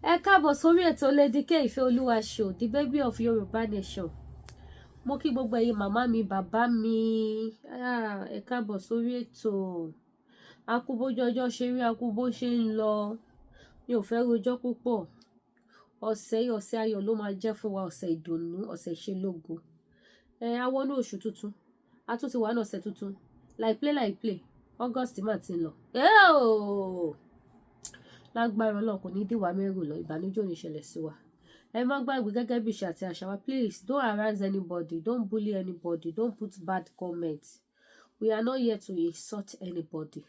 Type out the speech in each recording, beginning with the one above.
Ẹ káàbọ̀ sórí ètò Lady K Ìfẹ́ Olúwa show, the baby of Yorùbá nation. Mo kí gbogbo ẹ̀yin màmá mi, bàbá mi. Ah, ẹ káàbọ̀ sórí ètò. Akúbójú ọjọ́ ṣe rí, akúbó ṣe ń lọ. Mi ò fẹ́ rojọ́ púpọ̀. Ọ̀sẹ̀ yìí, ọ̀sẹ̀ ayọ̀ ló máa jẹ́ fún wa, ọ̀sẹ̀ ìdùnnú, ọ̀sẹ̀ ìṣelógo. Ẹ a wọnú oṣù tuntun, a tún ti wà ní ọ̀sẹ̀ tuntun. Like play, like play, August mà ti ń lọ. Lágbára Ọlọ́run, kò ní dìwà mẹ́rù lọ, ìbànújẹ́ ò ní ṣẹlẹ̀ sí wa. Ẹ má gbàgbé, gẹ́gẹ́ bí ìṣe àti àṣà wa, please don't harass anybody, don't bully anybody, don't put bad comments. We are not here to insult anybody,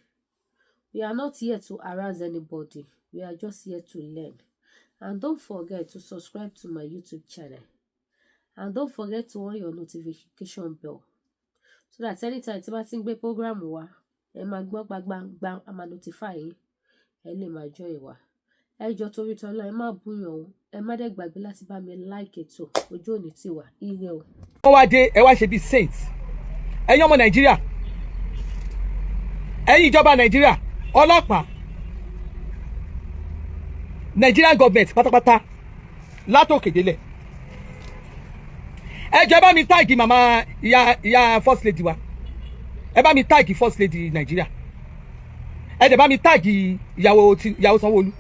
we are not here to harass anybody, we are just here to learn. And don't forget to subscribe to my YouTube channel, and don't forget to on your notification bell so that anytime tí bá ti ń gbé program wa, ẹ máa gbọ́ gbagbangba, a máa notify yín, ẹ lè máa join wa. Ẹ jọ, torí tọ́lọ́, ẹ má búyàn o. Ẹ má dẹ̀ gbàgbé láti bá mi like ètò. Ojú òní tì wá, ire o. Wọ́n wá dé, ẹ wá ṣe bíi saint. Ẹ̀yin ọmọ Nàìjíríà, ẹ̀yin ìjọba Nàìjíríà, ọlọ́pàá, Nigerian government pátápátá látòkè délẹ̀, ẹ jọ̀ọ́, ẹ bá mi tag màmá ìyá ìyá first lady wa. Ẹ bá mi tag first lady Nàìjíríà. Ẹ dẹ̀ bá mi tag ìyàwó ti ìyàwó Sanwó-Olú.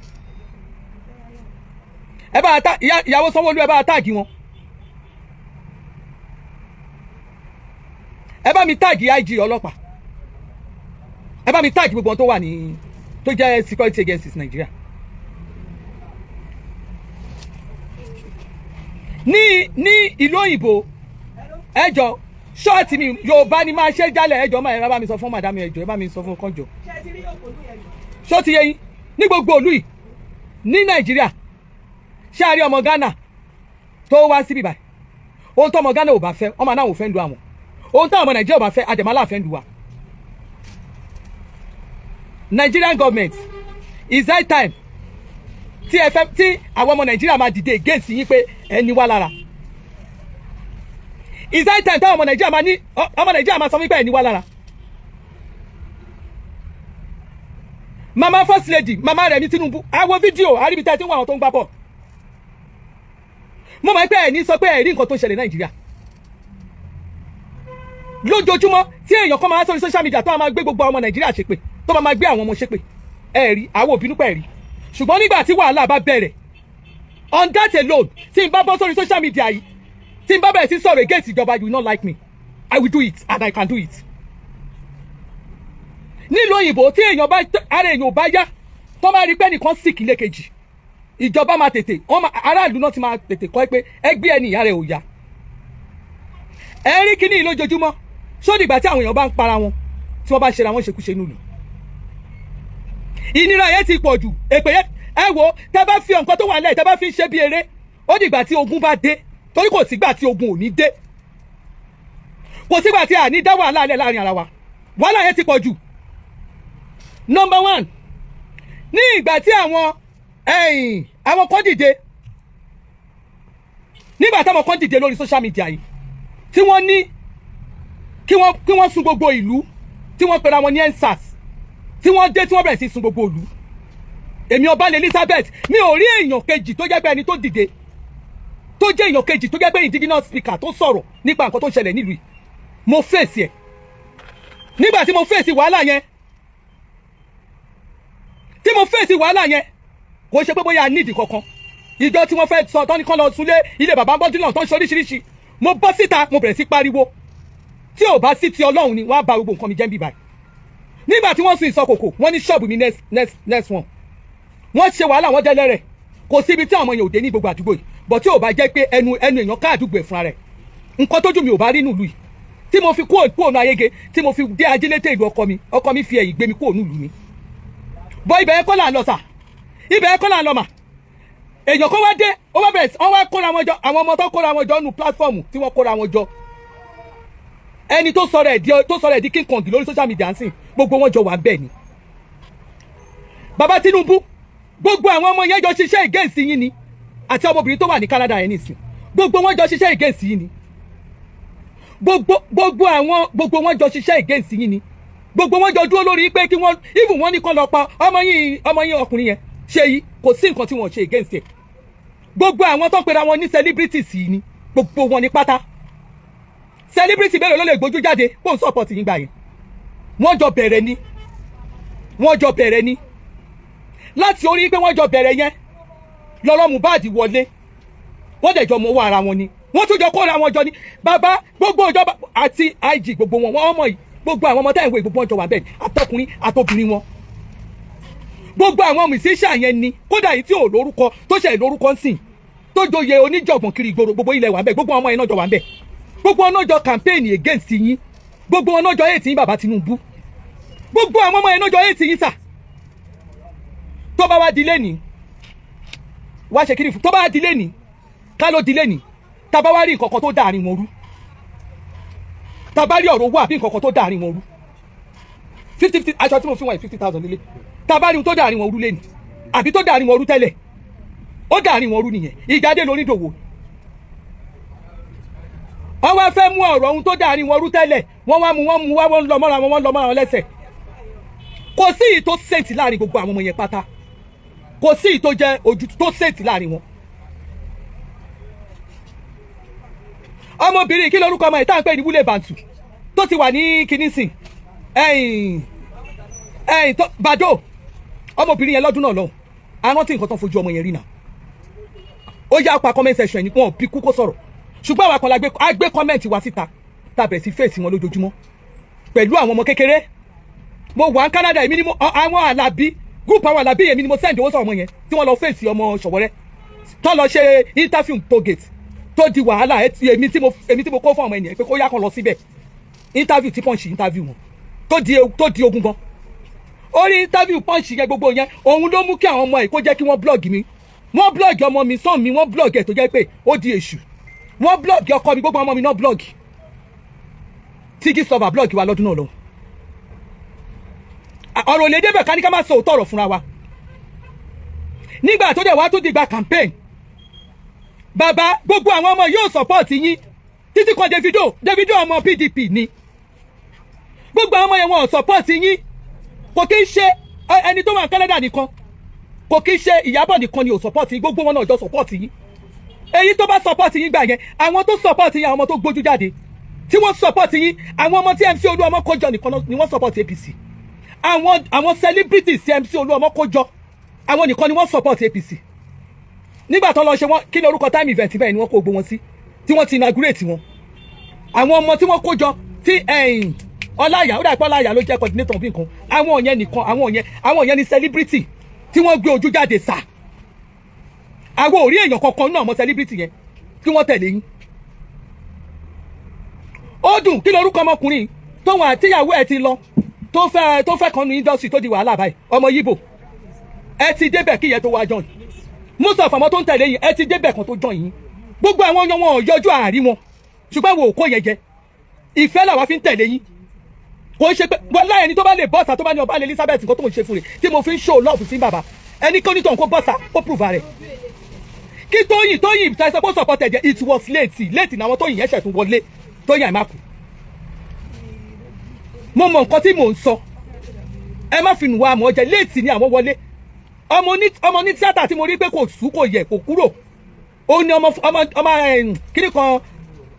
Ẹ bá ta ìyàwó Sanwó-Olú, ẹ bá tag wọn. Ẹ bá mi tag IG ọlọ́pàá. Ẹ bá mi tag gbogbo wọn tó wà ní, tó jẹ́ security agencies Nàìjíríà. Ní ìlú òyìnbó, ẹ jọ, ṣọ́ọ̀tì mi, Yorùbá ni máa ṣe jálẹ̀. Ẹ jọ máa, ẹ bá mi sọ fún madam, ẹ jọ, ẹ bá mi sọ fún kànjọ. Ṣó ti yé yín? Ní gbogbo ìlú yìí ní Nàìjíríà, ṣé a rí ọmọ Ghana tó wá síbí báyìí? Ohun tó ọmọ Ghana ò bá fẹ́, ọmọ náà ò fẹ́ lu àwọn. Ohun táwọn ọmọ Nàìjíríà ò bá fẹ́, àdèmálà fẹ́ lu wa. Nigerian government, is that time tí ẹ fẹ́ tí àwọn ọmọ Nàìjíríà máa dìde against yín pé ẹni wá lára? Is that time táwọn ọmọ Nàìjíríà máa ní, ọmọ Nàìjíríà máa sọ wípé ẹni wá lára? Mama first lady, mama Rẹ̀mí Tinubu, àwọn fídíò àríbi tá ẹ ti ń wá àwọn tó ń gbá bọ̀. Mo máa ń pẹ́ ẹ̀ ní sọ pé ẹ̀ rí nǹkan tó ń ṣẹlẹ̀ Nàìjíríà lójoojúmọ́, tí èèyàn kan máa ń sórí social media tó máa gbé gbogbo ọmọ Nàìjíríà ṣépè, tó máa gbé àwọn ọmọ ṣépè. Ẹ rí àwọn òbínú pẹ̀ rí. Ṣùgbọ́n nígbà tí wàhálà bá bẹ̀rẹ̀, on that alone, tí n bá bọ́ sórí social media yìí, tí n bá bẹ̀rẹ̀ sí sọ̀rọ̀ against ìjọba, you will not like me. I will do it and I can do it. Nílùú òyìnbó, tí èèyàn bá, ara èèyàn ò bá yá, tó bá rí pé ẹnìkan sick lẹ́kejì, ìjọba máa tètè, wọ́n máa, aráàlú náà ti máa tètè kọ́ pé ẹgbẹ́ ẹni ìyá rẹ̀ ò yá. Ẹ rí kíní yìí lójoojúmọ́. Sódìgbà tí àwọn èèyàn bá ń para wọn, tí wọ́n bá ṣe ra wọn ṣekúṣe nílùú, ìnira yẹn ti pọ̀ jù, èpè yẹn, ẹ wo, tẹ́ bá fi nǹkan tó wà lẹ́yìn, tẹ́ bá fi ń ṣe bí eré, ó dìgbà tí ogun bá dé, torí kò sígbà tí ogun ò ní dé, kò sígbà tí a ní dá wàhálà lẹ̀ láàrin ara wa. Wàhálà yẹn ti pọ̀ jù. Number one, ní ìgbà tí àwọn ẹ̀yìn àwọn kan dìde, nígbà táwọn kan dìde lórí social media yìí, tí wọ́n ní kí wọ́n sun gbogbo ìlú, tí wọ́n pera wọn ní EndSARS, tí wọ́n dé, tí wọ́n bẹ̀rẹ̀ sí sun gbogbo ìlú, èmi ọba Elizabeth, mi ò rí èèyàn kejì tó jẹ́ pé ẹni tó dìde, tó jẹ́ èèyàn kejì tó jẹ́ pé indigenous speaker tó sọ̀rọ̀ nípa nǹkan tó ń ṣẹlẹ̀ nílùú yìí. Mo fèsì ẹ̀. Nígbà tí mo fèsì wàhálà yẹn, tí mo fèsì wàhálà yẹn, kò ṣe pé bóyá a nídìí kankan. Ìjọ tí wọ́n fẹ́ sọ tán ní kán lọ súnlé ilé bàbá bọ́dúnlọ̀ tó ń ṣe oríṣiríṣi, mo bọ́ síta, mo bẹ̀rẹ̀ sí pariwo. Tí ò bá sí ti Ọlọ́run ni, wọ́n á ba gbogbo nǹkan mi jẹ́ ń bí báyìí. Nígbà tí wọ́n sun ìsọkòkò, wọ́n ní ṣọ́ọ̀bù mi, next, next, next one, wọ́n ṣe wàhálà, wọ́n dẹ́lẹ́rẹ̀. Kò síbi tí àwọn ọmọ yẹn ò dé ní gbogbo àdúgbò yìí. Bọ̀ tí ò bá jẹ́ pé ẹnu ẹnu èèyàn ká àdúgbò ẹ̀ fúnra rẹ̀, nǹkan tójú mi ò bá rí nílùú yìí, tí mo fi kúrò kúrò ní Ayége, tí mo fi dé Ajílété, ìlú ọkọ mi, ọkọ mi fi ẹ̀yìn gbé mi kúrò nílùú mi. Bọ́ ibẹ̀ yẹn kọ́ là ń lọ sà, ibẹ̀ yẹn kọ́ là ń lọ mà. Èèyàn kan wá dé, ó wá bẹ̀rẹ̀, wọ́n wá kóra wọn jọ. Àwọn ọmọ tó kóra wọn jọ nù platform tí wọ́n kóra wọn jọ, ẹni tó sọ̀rọ̀ ẹ̀ di King Kong lórí social media ń sìn, gbogbo wọn jọ wà bẹ́ẹ̀ ni. Bàbá Tinubu, gbogbo àwọn ọmọ yẹn jọ ṣiṣẹ́ against yín ni, àti ọmọbìnrin tó wà ní Canada yẹn nìsín. Gbogbo wọn jọ ṣiṣẹ́ against yín ni. Gbogbo àwọn, gbogbo wọn jọ ṣiṣẹ́ against yín ni. Gbogbo wọn jọ dúró lórí pé kí wọ́n even wọ́n ní kán lọ pa ọmọ yín, ọmọ yín ọkùnrin yẹn ṣe yìí. Kò sí nǹkan tí wọ́n ṣe against ẹ̀. Gbogbo àwọn tó ń pera wọn ní celebrities yìí ni, gbogbo wọn ní pátá. Celebrity mélòó ló lè gbójú jáde kó n support yín gbà yẹn? Wọ́n jọ bẹ̀rẹ̀ ni, wọ́n jọ bẹ̀rẹ̀ ni. Láti orí pé wọ́n jọ bẹ̀rẹ̀ yẹn lọ́rọ̀ Mohbad wọlé, wọ́n dẹ̀ jọ mọ owó ara wọn ni, wọ́n tún jọ kóra wọn jọ ni. Bàbá, gbogbo ìjọba àti IG, gbogbo wọn, wọ́n mọ̀ yìí. Gbogbo àwọn ọmọ táyà ń wo, gbogbo wọn jọ wà bẹ́ẹ̀, àtọkùnrin àtobìnrin wọn. Gbogbo àwọn musician yẹn ni, kódà yìí tí ò lórúkọ, tó ṣe lórúkọ ń sìn, tó joyè oníjọ̀gbọ̀n kiri ìgboro, gbogbo ilẹ̀ wà ń bẹ̀. Gbogbo ọmọ yẹn náà jọ wà ń bẹ̀. Gbogbo wọn náà jọ campaign against yín. Gbogbo wọn náà jọ hate yín, bàbá Tinubu. Gbogbo àwọn ọmọ yẹn náà jọ hate yín sà. Tó bá wá di lẹ́nìí, wá ṣe kiri fún, tó bá wá di lẹ́nìí, ká ló di lẹ́nìí, tá bá wá rí nǹkan kan tó dáàrin wọn rú, tá bá rí ọ̀rọ̀ owó àbí nǹkan kan tó dáàrin wọn rú, fifty fifty, aṣọ tí mo fi wọ̀nyí, 50,000 lílé, tá bá rí ohun tó dáàrin wọn rú lẹ́nìí àbí tó dáàrin wọn rú tẹ́lẹ̀, ó dáàrin wọn rú nìyẹn. Ìjáde lónídòwò, wọ́n wá fẹ́ mú ọ̀rọ̀ ohun tó dáàrin wọn rú tẹ́lẹ̀, wọ́n wá mú, wọ́n mú wá, wọ́n ń lọ mọ́ra wọn, wọ́n ń lọ mọ́ra wọn lẹ́sẹ̀. Kò sí ìyí tó saint láàrin gbogbo àwọn ọmọ yẹn pátá. Kò sí ìyí tó jẹ́ ojú tó saint láàrin wọn. Ọmọbìnrin, kí lorúkọ ọmọ yìí tá à ń pè ní Wúlé Bàǹtù tó ti wà ní kìnìsìn ẹ̀yìn ẹ̀yìn tó bàdó? Ọmọbìnrin yẹn, lọ́dún náà lọ́hùn, arántí nǹkan tó ń fojú ọmọ yẹn rí náà. Ó yá, pa comment section ní wọn bí kú kó sọ̀rọ̀, ṣùgbọ́n àwọn kan la gbé, a gbé comment wá síta, tá a bẹ̀rẹ̀ sí fèsì wọn lójoojúmọ́ pẹ̀lú àwọn ọmọ kékeré. Mo wà ní Canada, èmi ni mo àwọn Àlàbí group, àwọn Àlàbí, èmi ni mo send owó sọ ọmọ yẹn tí wọ́n lọ fèsì ọmọ Ṣọ̀wọ́rẹ́ tó lọ ṣe interview toll gate tó di wàhálà. Èmi tí mo kó fún ọmọ ènìyàn pé kó yá kan lọ síbẹ̀, interview tí Punch interview wọn tó di ogun gan orí interview Punch yẹn. Gbogbo yẹn, òun ló mú kí àwọn ọmọ yìí kó jẹ́ kí wọ́n blog mi, wọ́n blog ọmọ mi sàn mi, wọ́n blog ẹ̀ tó jẹ́ pé ó di èṣù, wọ́n blog ọkọ mi, gbogbo ọmọ mi náà blog tí Gistlover blog wa lọ́dún náà lọ. Ọ̀rọ̀ ò lè débẹ̀ ká ní ká má sọ òótọ́ ọ̀rọ̀ fúnra wa. Nígbà tó dẹ̀ wá tó dìgbà campaign, bàbá, gbogbo àwọn ọmọ yóò support yín títí kan Davido. Davido ọmọ PDP ni. Gbogbo àwọn ọmọ yẹn, wọn ò support yín. Kò kí ń ṣe ẹni tó wà ní Canada nìkan, kò kí ń ṣe Ìyábọ̀ nìkan ni ò support yín. Gbogbo wọn náà jọ support yín. Èyí tó bá support yín gbà yẹn, àwọn tó support yín, àwọn ọmọ tó gbójú jáde tí wọ́n support yín, àwọn ọmọ tí MC Olúọmọ kó jọ nìkan ni wọ́n support APC. Àwọn celebrities tí MC Olúọmọ kó jọ, àwọn nìkan ni wọ́n support APC nígbà tó lọ ṣe wọ́n. Kí ni orúkọ time event bẹ́ẹ̀ ni wọ́n kó gbogbo wọn sí tí wọ́n ti inaugurate wọn? Àwọn ọmọ tí wọ́n kó jọ tí Ọláyà, ó dà pé Ọláyà ló jẹ́ coordinator bí nǹkan. Àwọn yẹn nìkan, àwọn yẹn ni celebrity tí wọ́n gbé ojú jáde sà. Àwọn ò rí èèyàn kankan náà mọ celebrity yẹn kí wọ́n tẹ̀lé yín. Ó dùn. Kí lorúkọ ọmọkùnrin tóun àtìyàwó ẹ̀ ti lọ, tó fẹ́ kan nu industry tó di wàhálà báyìí, ọmọ Yíbò? Ẹ ti débẹ̀ kí ìyẹn tó wá join. Most of àwọn tó ń tẹ̀lé yín, ẹ ti débẹ̀ kan tó join yín. Gbogbo àwọn yan wọn ò yọjú àárín wọn, ṣùgbọ́n wo ò kó yẹn jẹ. Ìfẹ́ làwa fi ń tẹ̀lé yín. Kò ń ṣe pé wọ́n ẹni tó bá lè bọ́sà, tó bá ní ọba Elizabeth, nǹkan tó ń ṣe fún rẹ̀ tí mo fi ń show love sí bàbá, ẹni kó nítorí kó bọ́sà, kó prove rẹ̀. Kí Tóyìn, Tóyìn tẹsán kó support ẹ̀jẹ̀, it was late, late ní àwọn Tóyìn yẹn ṣẹ̀tún wọlé. Tóyìn Àìmákù, mo mọ nǹkan tí mò ń sọ, ẹ má fi nù wá àmọ́ jẹ. Late ní àwọn wọlé. Ọmọ ní tíátà tí mo rí pé kò sú, kò yẹ, kò kúrò, ó ní ọmọ kíní kan,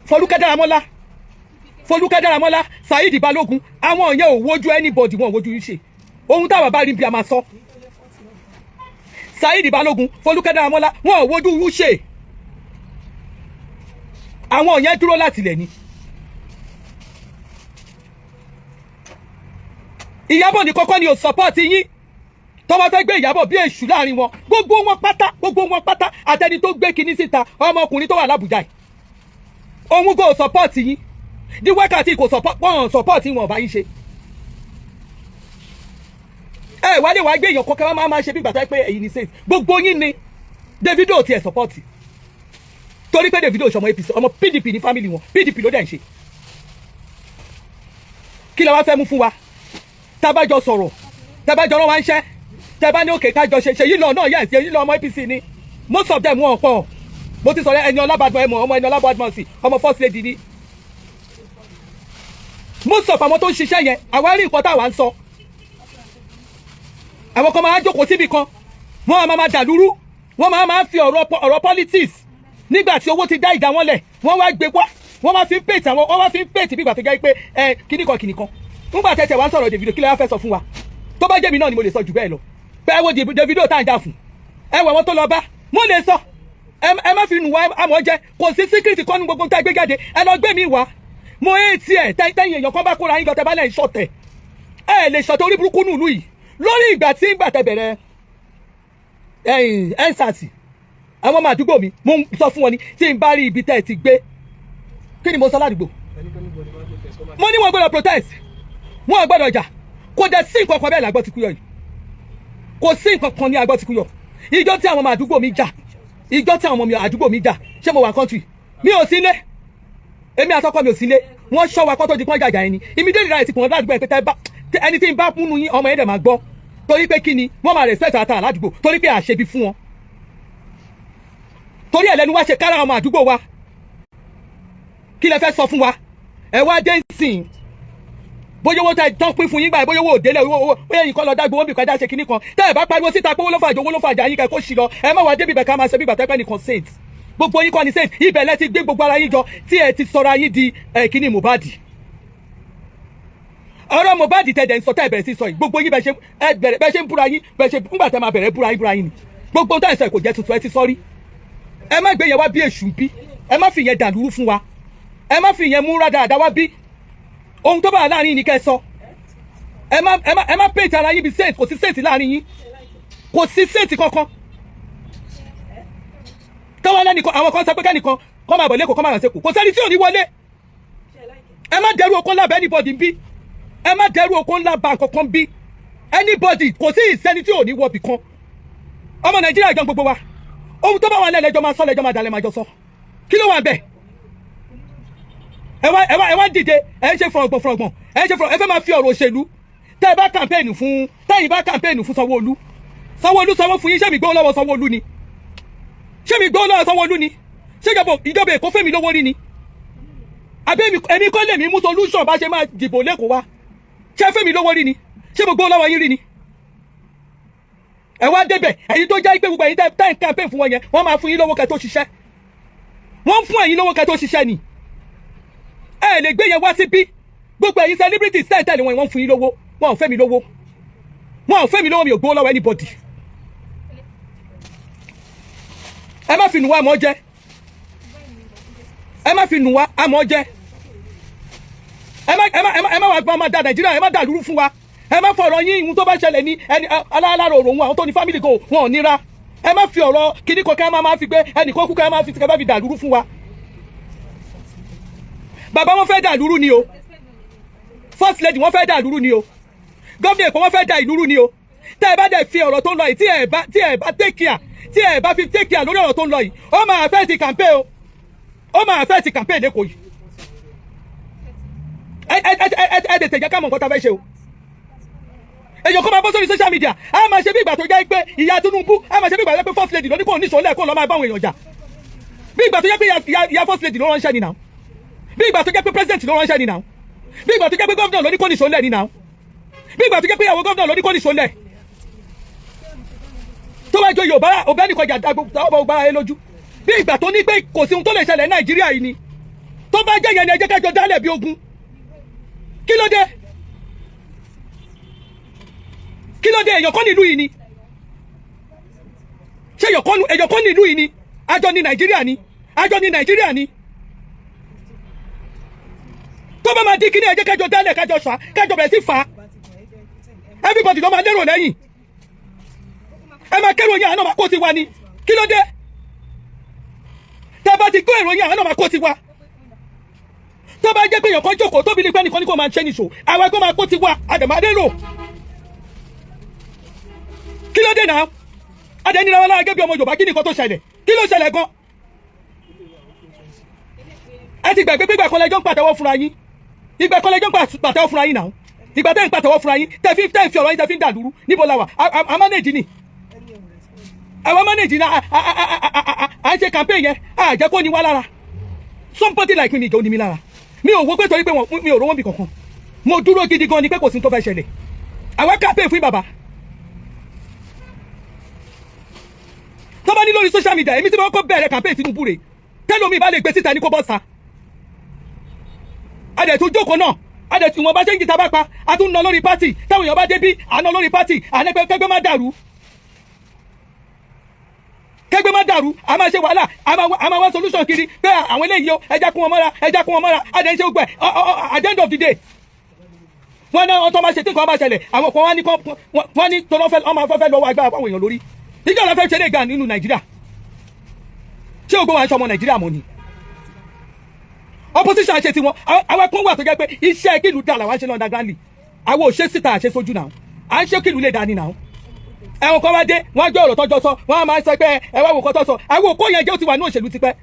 Fọlúkẹ́ Dáramọ́lá, Fọlúkẹ́ Dáramọ́lá, Saheed Balógun. Àwọn yẹn ò wojú anybody, wọn ò wojú yín ṣe. Ohun táwọn bá rí bí a máa sọ. Saheed Balógun, Fọlúkẹ́ Dáramọ́lá, wọn ò wojú yín ṣe. Àwọn yẹn dúró láti ilẹ̀ ni. Ìyábọ̀ ní kọ́kọ́ ni ò support yín. Tó bá fẹ́ gbé Ìyábọ̀ bí èṣù láàrin wọn, gbogbo wọn pátá, gbogbo wọn pátá, àtẹni tó gbé kinní síta, ọmọkùnrin tó wà lábùjá yìí, òun kò support yín ní wákàtí, kò support wọn, support wọn ọba yín ṣe. Ẹ wá lè wá gbé èèyàn kọ́kẹ́ wá máa ṣe bí gbàtà pé èyí ni saint. Gbogbo yín ni Davido tiẹ̀ support, torí pé Davido ṣọmọ APC, ọmọ PDP ní family wọn, PDP ló dẹ̀ ń ṣe. Kí lẹ wá fẹ́ mú fún wa? Tábàjọ sọ̀rọ̀, tábàjọ rán wa ń ṣẹ́, tẹ́bá ní òkè kájọ ṣe ṣèyí lọ náà. Yes, ṣèyí lọ, ọmọ APC ni. Most of them, wọn pọ̀. Mo ti sọ̀rọ̀ ẹni ọlábàdàn, ẹmọ ọmọ ẹni ọlábàdàn sí ọmọ first lady ni. Most of àwọn tó ń ṣiṣẹ́ yẹn, àwa rí nǹkan táwa ń sọ. Àwọn kan máa jókòó síbi kan, Wọ́n máa máa dàlúrú, wọ́n máa máa fi ọ̀rọ̀ politics. Nígbà tí owó ti dá ìjà wọn lẹ̀, wọ́n wá gbé wá, wọ́n wá fi ń pètè àwọn, wọ́n wá fi ń pètè bí ìgbà tó jẹ́ pé ẹ kíní kan kíní kan. Nígbà tẹ̀tẹ̀ wá ń sọ̀rọ̀ Davido, kí lẹ wá fẹ́ sọ fún wa? Tó bá jẹ́ mi náà ni, mo lè sọ jù bẹ́ẹ̀ lọ pé ẹ wo Davido tá à ń jà fún, ẹ wọ àwọn tó lọ bá. Mo lè sọ, ẹ má fi nù wá àmọ́ jẹ. Kò sí secret kan ní gbogbo tá a gbé jáde. Ẹ lọ gbé mi wá. Mo é tiẹ̀ tẹ́yìn èèyàn kan bá kóra yín jọ, tẹ́ bá lẹ́yìn ṣọ̀tẹ̀, ẹ lè ṣọ̀tẹ̀ orí burúkú nùlú yìí. Lórí ìgbà tí ìgbà tẹ bẹ̀rẹ̀ ẹ̀yìn EndSARS, àwọn ọmọ àdúgbò mi, mo ń sọ fún wọn ni, tí n bá rí ibi tẹ́ ẹ ti gbé, kí ni mo sọ ládùúgbò? Mo ní wọn gbọ́dọ̀ protest, wọn gbọ́dọ̀ jà. Kò dẹ̀ sí nǹkan kan bẹ́ẹ̀ lágbọ́ ti kú yọ yìí. Kò sí nǹkan kan ní agbọ́ ti kú yọ. Ìjọ tí àwọn ọmọ àdúgbò mi jà, ìjọ tí àwọn ọmọ mi àdúgbò mi jà, ṣé mo wà country? Mi ò sí ilé. Èmi àtọkọ mi ò sí ilé. Wọ́n ṣọ́ wa kó tó di pọ́n jàjà ẹni. Immediately right kùn ládùúgbò ẹ̀ pé tẹ́ bá ẹni tí ń bá múnú yín, ọmọ yẹn dẹ̀ máa gbọ́, torí pé kí ni? Wọ́n máa respect àtàrà ládùúgbò, torí pé àṣebi fún wọn, torí ẹ̀ lẹ́nu wá ṣe kára ọmọ àdúgbò wa. Kí lẹ fẹ́ sọ fún wa? Ẹ wá dé sìn, bóyá owó tẹ tán pín fún yín gbà, bóyá owó òdélé owó, bóyá yìí kọ́ lọ dágbó owó bìkan dá ṣe kinní kan. Tẹ́ ẹ bá pariwo síta pé owó ló fàjà, owó ló fàjà yín, kẹ́ kó ṣì lọ. Ẹ má wá débi bẹ̀ ká máa ṣe bí ìgbà tẹ́pẹ́ nìkan saint. Gbogbo yín kọ́ ni saint. Ibẹ̀ lẹ ti gbé gbogbo ara yín jọ, tí ẹ ti sọra yín di ẹ kíní Mohbad. Ọ̀rọ̀ Mohbad tẹ̀ dẹ̀ ń sọ, tẹ́ ẹ bẹ̀rẹ̀ sí sọ yìí, gbogbo yín bẹ̀ ṣe ẹ bẹ̀rẹ̀ bẹ̀ ṣe ń búra yín, bẹ̀ ṣe ńgbà tẹ́ máa bẹ̀rẹ̀ búra yín, búra yín ni. Gbogbo tẹ́ ẹ sọ kò jẹ́ tuntun, ẹ ti sọ rí. Ẹ má gbé yẹn wá bí èṣù bí. Ẹ má fi yẹn dàlúrú fún wa. Ẹ má fi yẹn mú rádaràdá wá bí. Ohun tó bá wà láàrin yín ni kẹ́ ẹ sọ. Ẹ má paint ara yín bí saint. Kò sí saint láàrin yín, kò sí saint kankan. Tọ́wọ́ lẹ́nìkan, àwọn kan sọ pé kẹ́nìkan kọ́ máa bọ̀ lẹ́kọ̀ọ́, kọ́ máa ràn sẹ́kọ̀ọ́. Kò sẹ́ni tí ò ní wọlé. Ẹ má dẹrú oko ńlá bá anybody bí. Ẹ má dẹrú oko ńlá bá kankan bí anybody. Kò sí ìsẹ́ni tí ò ní wọbì kan. Ọmọ Nàìjíríà jọ gbogbo wa. Ohun tó bá wà lẹ́lẹ́jọ́ máa sọ, lẹ́jọ́ máa dalẹ̀, máa jọ sọ. Kí ló wà bẹ́ẹ̀? Ẹ wá dìde, ẹ ń ṣe fọ̀rọ̀gbọ̀n fọ̀rọ̀gbọ̀n, ẹ ń ṣe fọ̀rọ̀. Ẹ fẹ́ máa fi ọ̀rọ̀ òṣèlú. Tẹ́ ẹ bá campaign fún, tẹ́yìn bá campaign fún Sanwó-Olú, Sanwó-Olú sanwó fún yín. Ṣé mi gbówó lọ́wọ́ Sanwó-Olú ni? Ṣé mi gbówó lọ́wọ́ Sanwó-Olú ni? Ṣé ìjọba Èkó fẹ́mi lówó rí ni? Àbí èmi kọ́ lèmi mú solution bá ṣe máa dìbò lẹ́kọ̀ọ́ wá? Ṣé fẹ́mi lówó rí ni? Ṣé mo gbówó lọ́wọ́ yín rí ni? Ẹ wá débẹ̀, ẹ̀yin tó jẹ́ pé gbogbo ẹ̀yin tẹ́ ń campaign fún wọn yẹn, wọ́n máa fún yín lówó kẹ́ tó ṣiṣẹ́. Wọ́n ń fún ẹ̀yin lówó kẹ́ tó ṣiṣẹ́ ni. Ẹ lè gbé yẹn wá síbí. Gbogbo ẹ̀yin celebrities tẹ́ ẹ̀ tẹ̀lé wọn, wọ́n fún yín lówó. Wọn ò fẹ́ mi lówó, wọn ò fẹ́ mi lówó. Mi ò gbówó lọ́wọ́ anybody. Ẹ má fi nù wá àmọ́ jẹ́. Ẹ má fi nù wá àmọ́ jẹ́. Ẹ má wá gbọ́n máa da Nàìjíríà. Ẹ má dà lúrú fún wa. Ẹ má fọ̀rọ̀ yín. Ìhun tó bá ṣẹlẹ̀ ní ẹni aláàlárò òròhun, àwọn tó ní family go wọn ò nira. Ẹ má fi ọ̀rọ̀ kíní kan ká máa fi gbé ẹnì kan kú, ká máa fi ká bá fi dà lúrú fún wa. Bàbá, wọn fẹ́ dà lúrú ni o. First lady, wọn fẹ́ dà lúrú ni o. Gómìnà Èkó, wọn fẹ́ dà ìlú rú ni o. Tẹ́ ẹ bá dẹ̀ fi ọ̀rọ̀ tó ń lọ yìí, tí ẹ bá take care, tí ẹ bá fi take care lórí ọ̀rọ̀ tó ń lọ yìí, ó máa affect campaign o. Ó máa affect campaign lẹ́kọ̀ọ́ yìí. Ẹ tètè jẹ́ ká mọ̀ nǹkan tá a fẹ́ ṣe o. Èèyàn kó máa bọ́ sórí social media, á máa ṣe bí ìgbà tó jẹ́ pé ìyá Tinubu, á máa ṣe bí ìgbà tó jẹ́ pé first lady ló ní kó níṣó lẹ́ẹ̀kọ́ lọ́ máa bá àwọn èèyàn jà, bí ìgbà tó jẹ́ pé ìyá first lady ló ránṣẹ́ ni náà, bí ìgbà tó jẹ́ pé president ló ránṣẹ́ ni náà, bí ìgbà tó jẹ́ pé governor ló ní kó níṣó lẹ̀ ni náà, bí ìgbà tó jẹ́ pé ìyàwó governor ló ní kó níṣó lẹ̀. Tó bá jọ Yorùbá ọbẹ̀ nìkan jà ọba ọgbà ayé lójú, bí ìgbà tó ní pé kò sí ohun tó lè ṣẹlẹ̀ ní Nàìjíríà yìí ni. Tó bá jẹ́ yẹn ni, ẹ jẹ́ kájọ dálẹ̀ bí ogun. Kí ló dé? Kí ló dé? Èèyàn kọ́ nílùú yìí ni? Ṣé èèyàn kọ́ nílùú yìí ni? Àjọ ní Nàìjíríà ni, àjọ ní Nàìjíríà ni. Tó bá máa di kíní, ẹ jẹ́ kájọ dálẹ̀, kájọ ṣá, kájọ bẹ̀rẹ̀ sí fà á. Everybody ló máa lérò lẹ́yìn. Ẹ máa kérò yín, àwọn náà máa kó tiwa ni. Kí ló dé? Tẹ́ bá ti kó èrò yín, àwọn náà máa kó tiwa. Tó bá jẹ́ pé èèyàn kan jókòó tóbi ní pé ẹnìkan ní kó máa ṣe nìṣó, àwọn ẹgbẹ́ máa kó tiwa, àdèmàdérò. Kí ló dé náà? Adẹnira wa lára gẹ́gẹ́ bí ọmọ Yorùbá. Kí ni nǹkan tó ṣẹlẹ̀? Kí ló ṣẹlẹ̀ gan? Ẹ ti gbàgbé pé ìgbà kan lẹ́jọ́ ń pàtẹ́wọ́ fúnra yín? Ìgbà kan lẹ́jọ́ ń pàtẹ́wọ́ fúnra yín náà. Ìgbà tẹ́ ń pàtẹ́wọ́ fúnra yín, tẹ́ fi ọ̀rọ̀ yín, tẹ́ fi ń dàlúrú. Níbo la wà? A manage ni, àwọn manage ni. À ń ṣe campaign yẹn, à jẹ́ kó ní wá lára. Somebody like me, mi ìjọ ní mi lára. Mi ò wo pé torí pé wọn mi ò rówó mi kankan. Mo dúró gidi gan ni pé kò sí ní tó fẹ́ ṣẹlẹ̀. Àwa campaign fún bàbá. lórí social media. Èmi tí mo kọ́ bẹ̀rẹ̀ campaign Tinubu rè, tẹ́lómi bá lè gbé síta ní kó bọ́ sa. Adẹ̀ tó jókòó náà, adẹ̀ tí wọ́n bá ṣe ń jìtá bá pa, a tún ná lórí party. Táwọn èèyàn bá dé bí, à ná lórí party, à ní pé kẹgbẹ́ má dàrú, kẹgbẹ́ má dàrú. A máa ṣe wàhálà, a máa wá solution kiri pé àwọn eléyìí o, ẹja kún wọn mọ́ra, ẹja kún wọn mọ́ra. Adẹ̀ ń ṣe gbẹ. At the end of the day, wọ́n ní ọtọ́ máa ṣe tí nǹkan bá ṣẹlẹ̀, àwọn kan wá ní wọ́n ní tọ́lọ́ fẹ́ ọmọ afẹ́fẹ́ lọ́wọ́ agbára fáwọn èèyàn lórí ìjọba la fẹ́ ṣe lè gbà nínú Nàìjíríà. Ṣé gbogbo wa ń ṣe ọmọ Nàìjíríà mọ́ ni? Opposition ṣe tiwọn, àwọn kan wà tó jẹ́ pé iṣẹ́ kílù dà làwọn ṣe lọ undergroundly. Àwọn ò ṣe síta, àṣẹ sójú náà, à ń ṣe kílù lè dání náà. Ẹ̀wọ̀n kan wá dé, wọ́n á gbé ọ̀rọ̀ tọ́jọ́ sọ, wọ́n á máa sọ pé ẹ wá wò kọ́ tọ́ sọ. Àwọn òkó yẹn jẹ́ ó ti wà ní òṣèlú tipẹ́.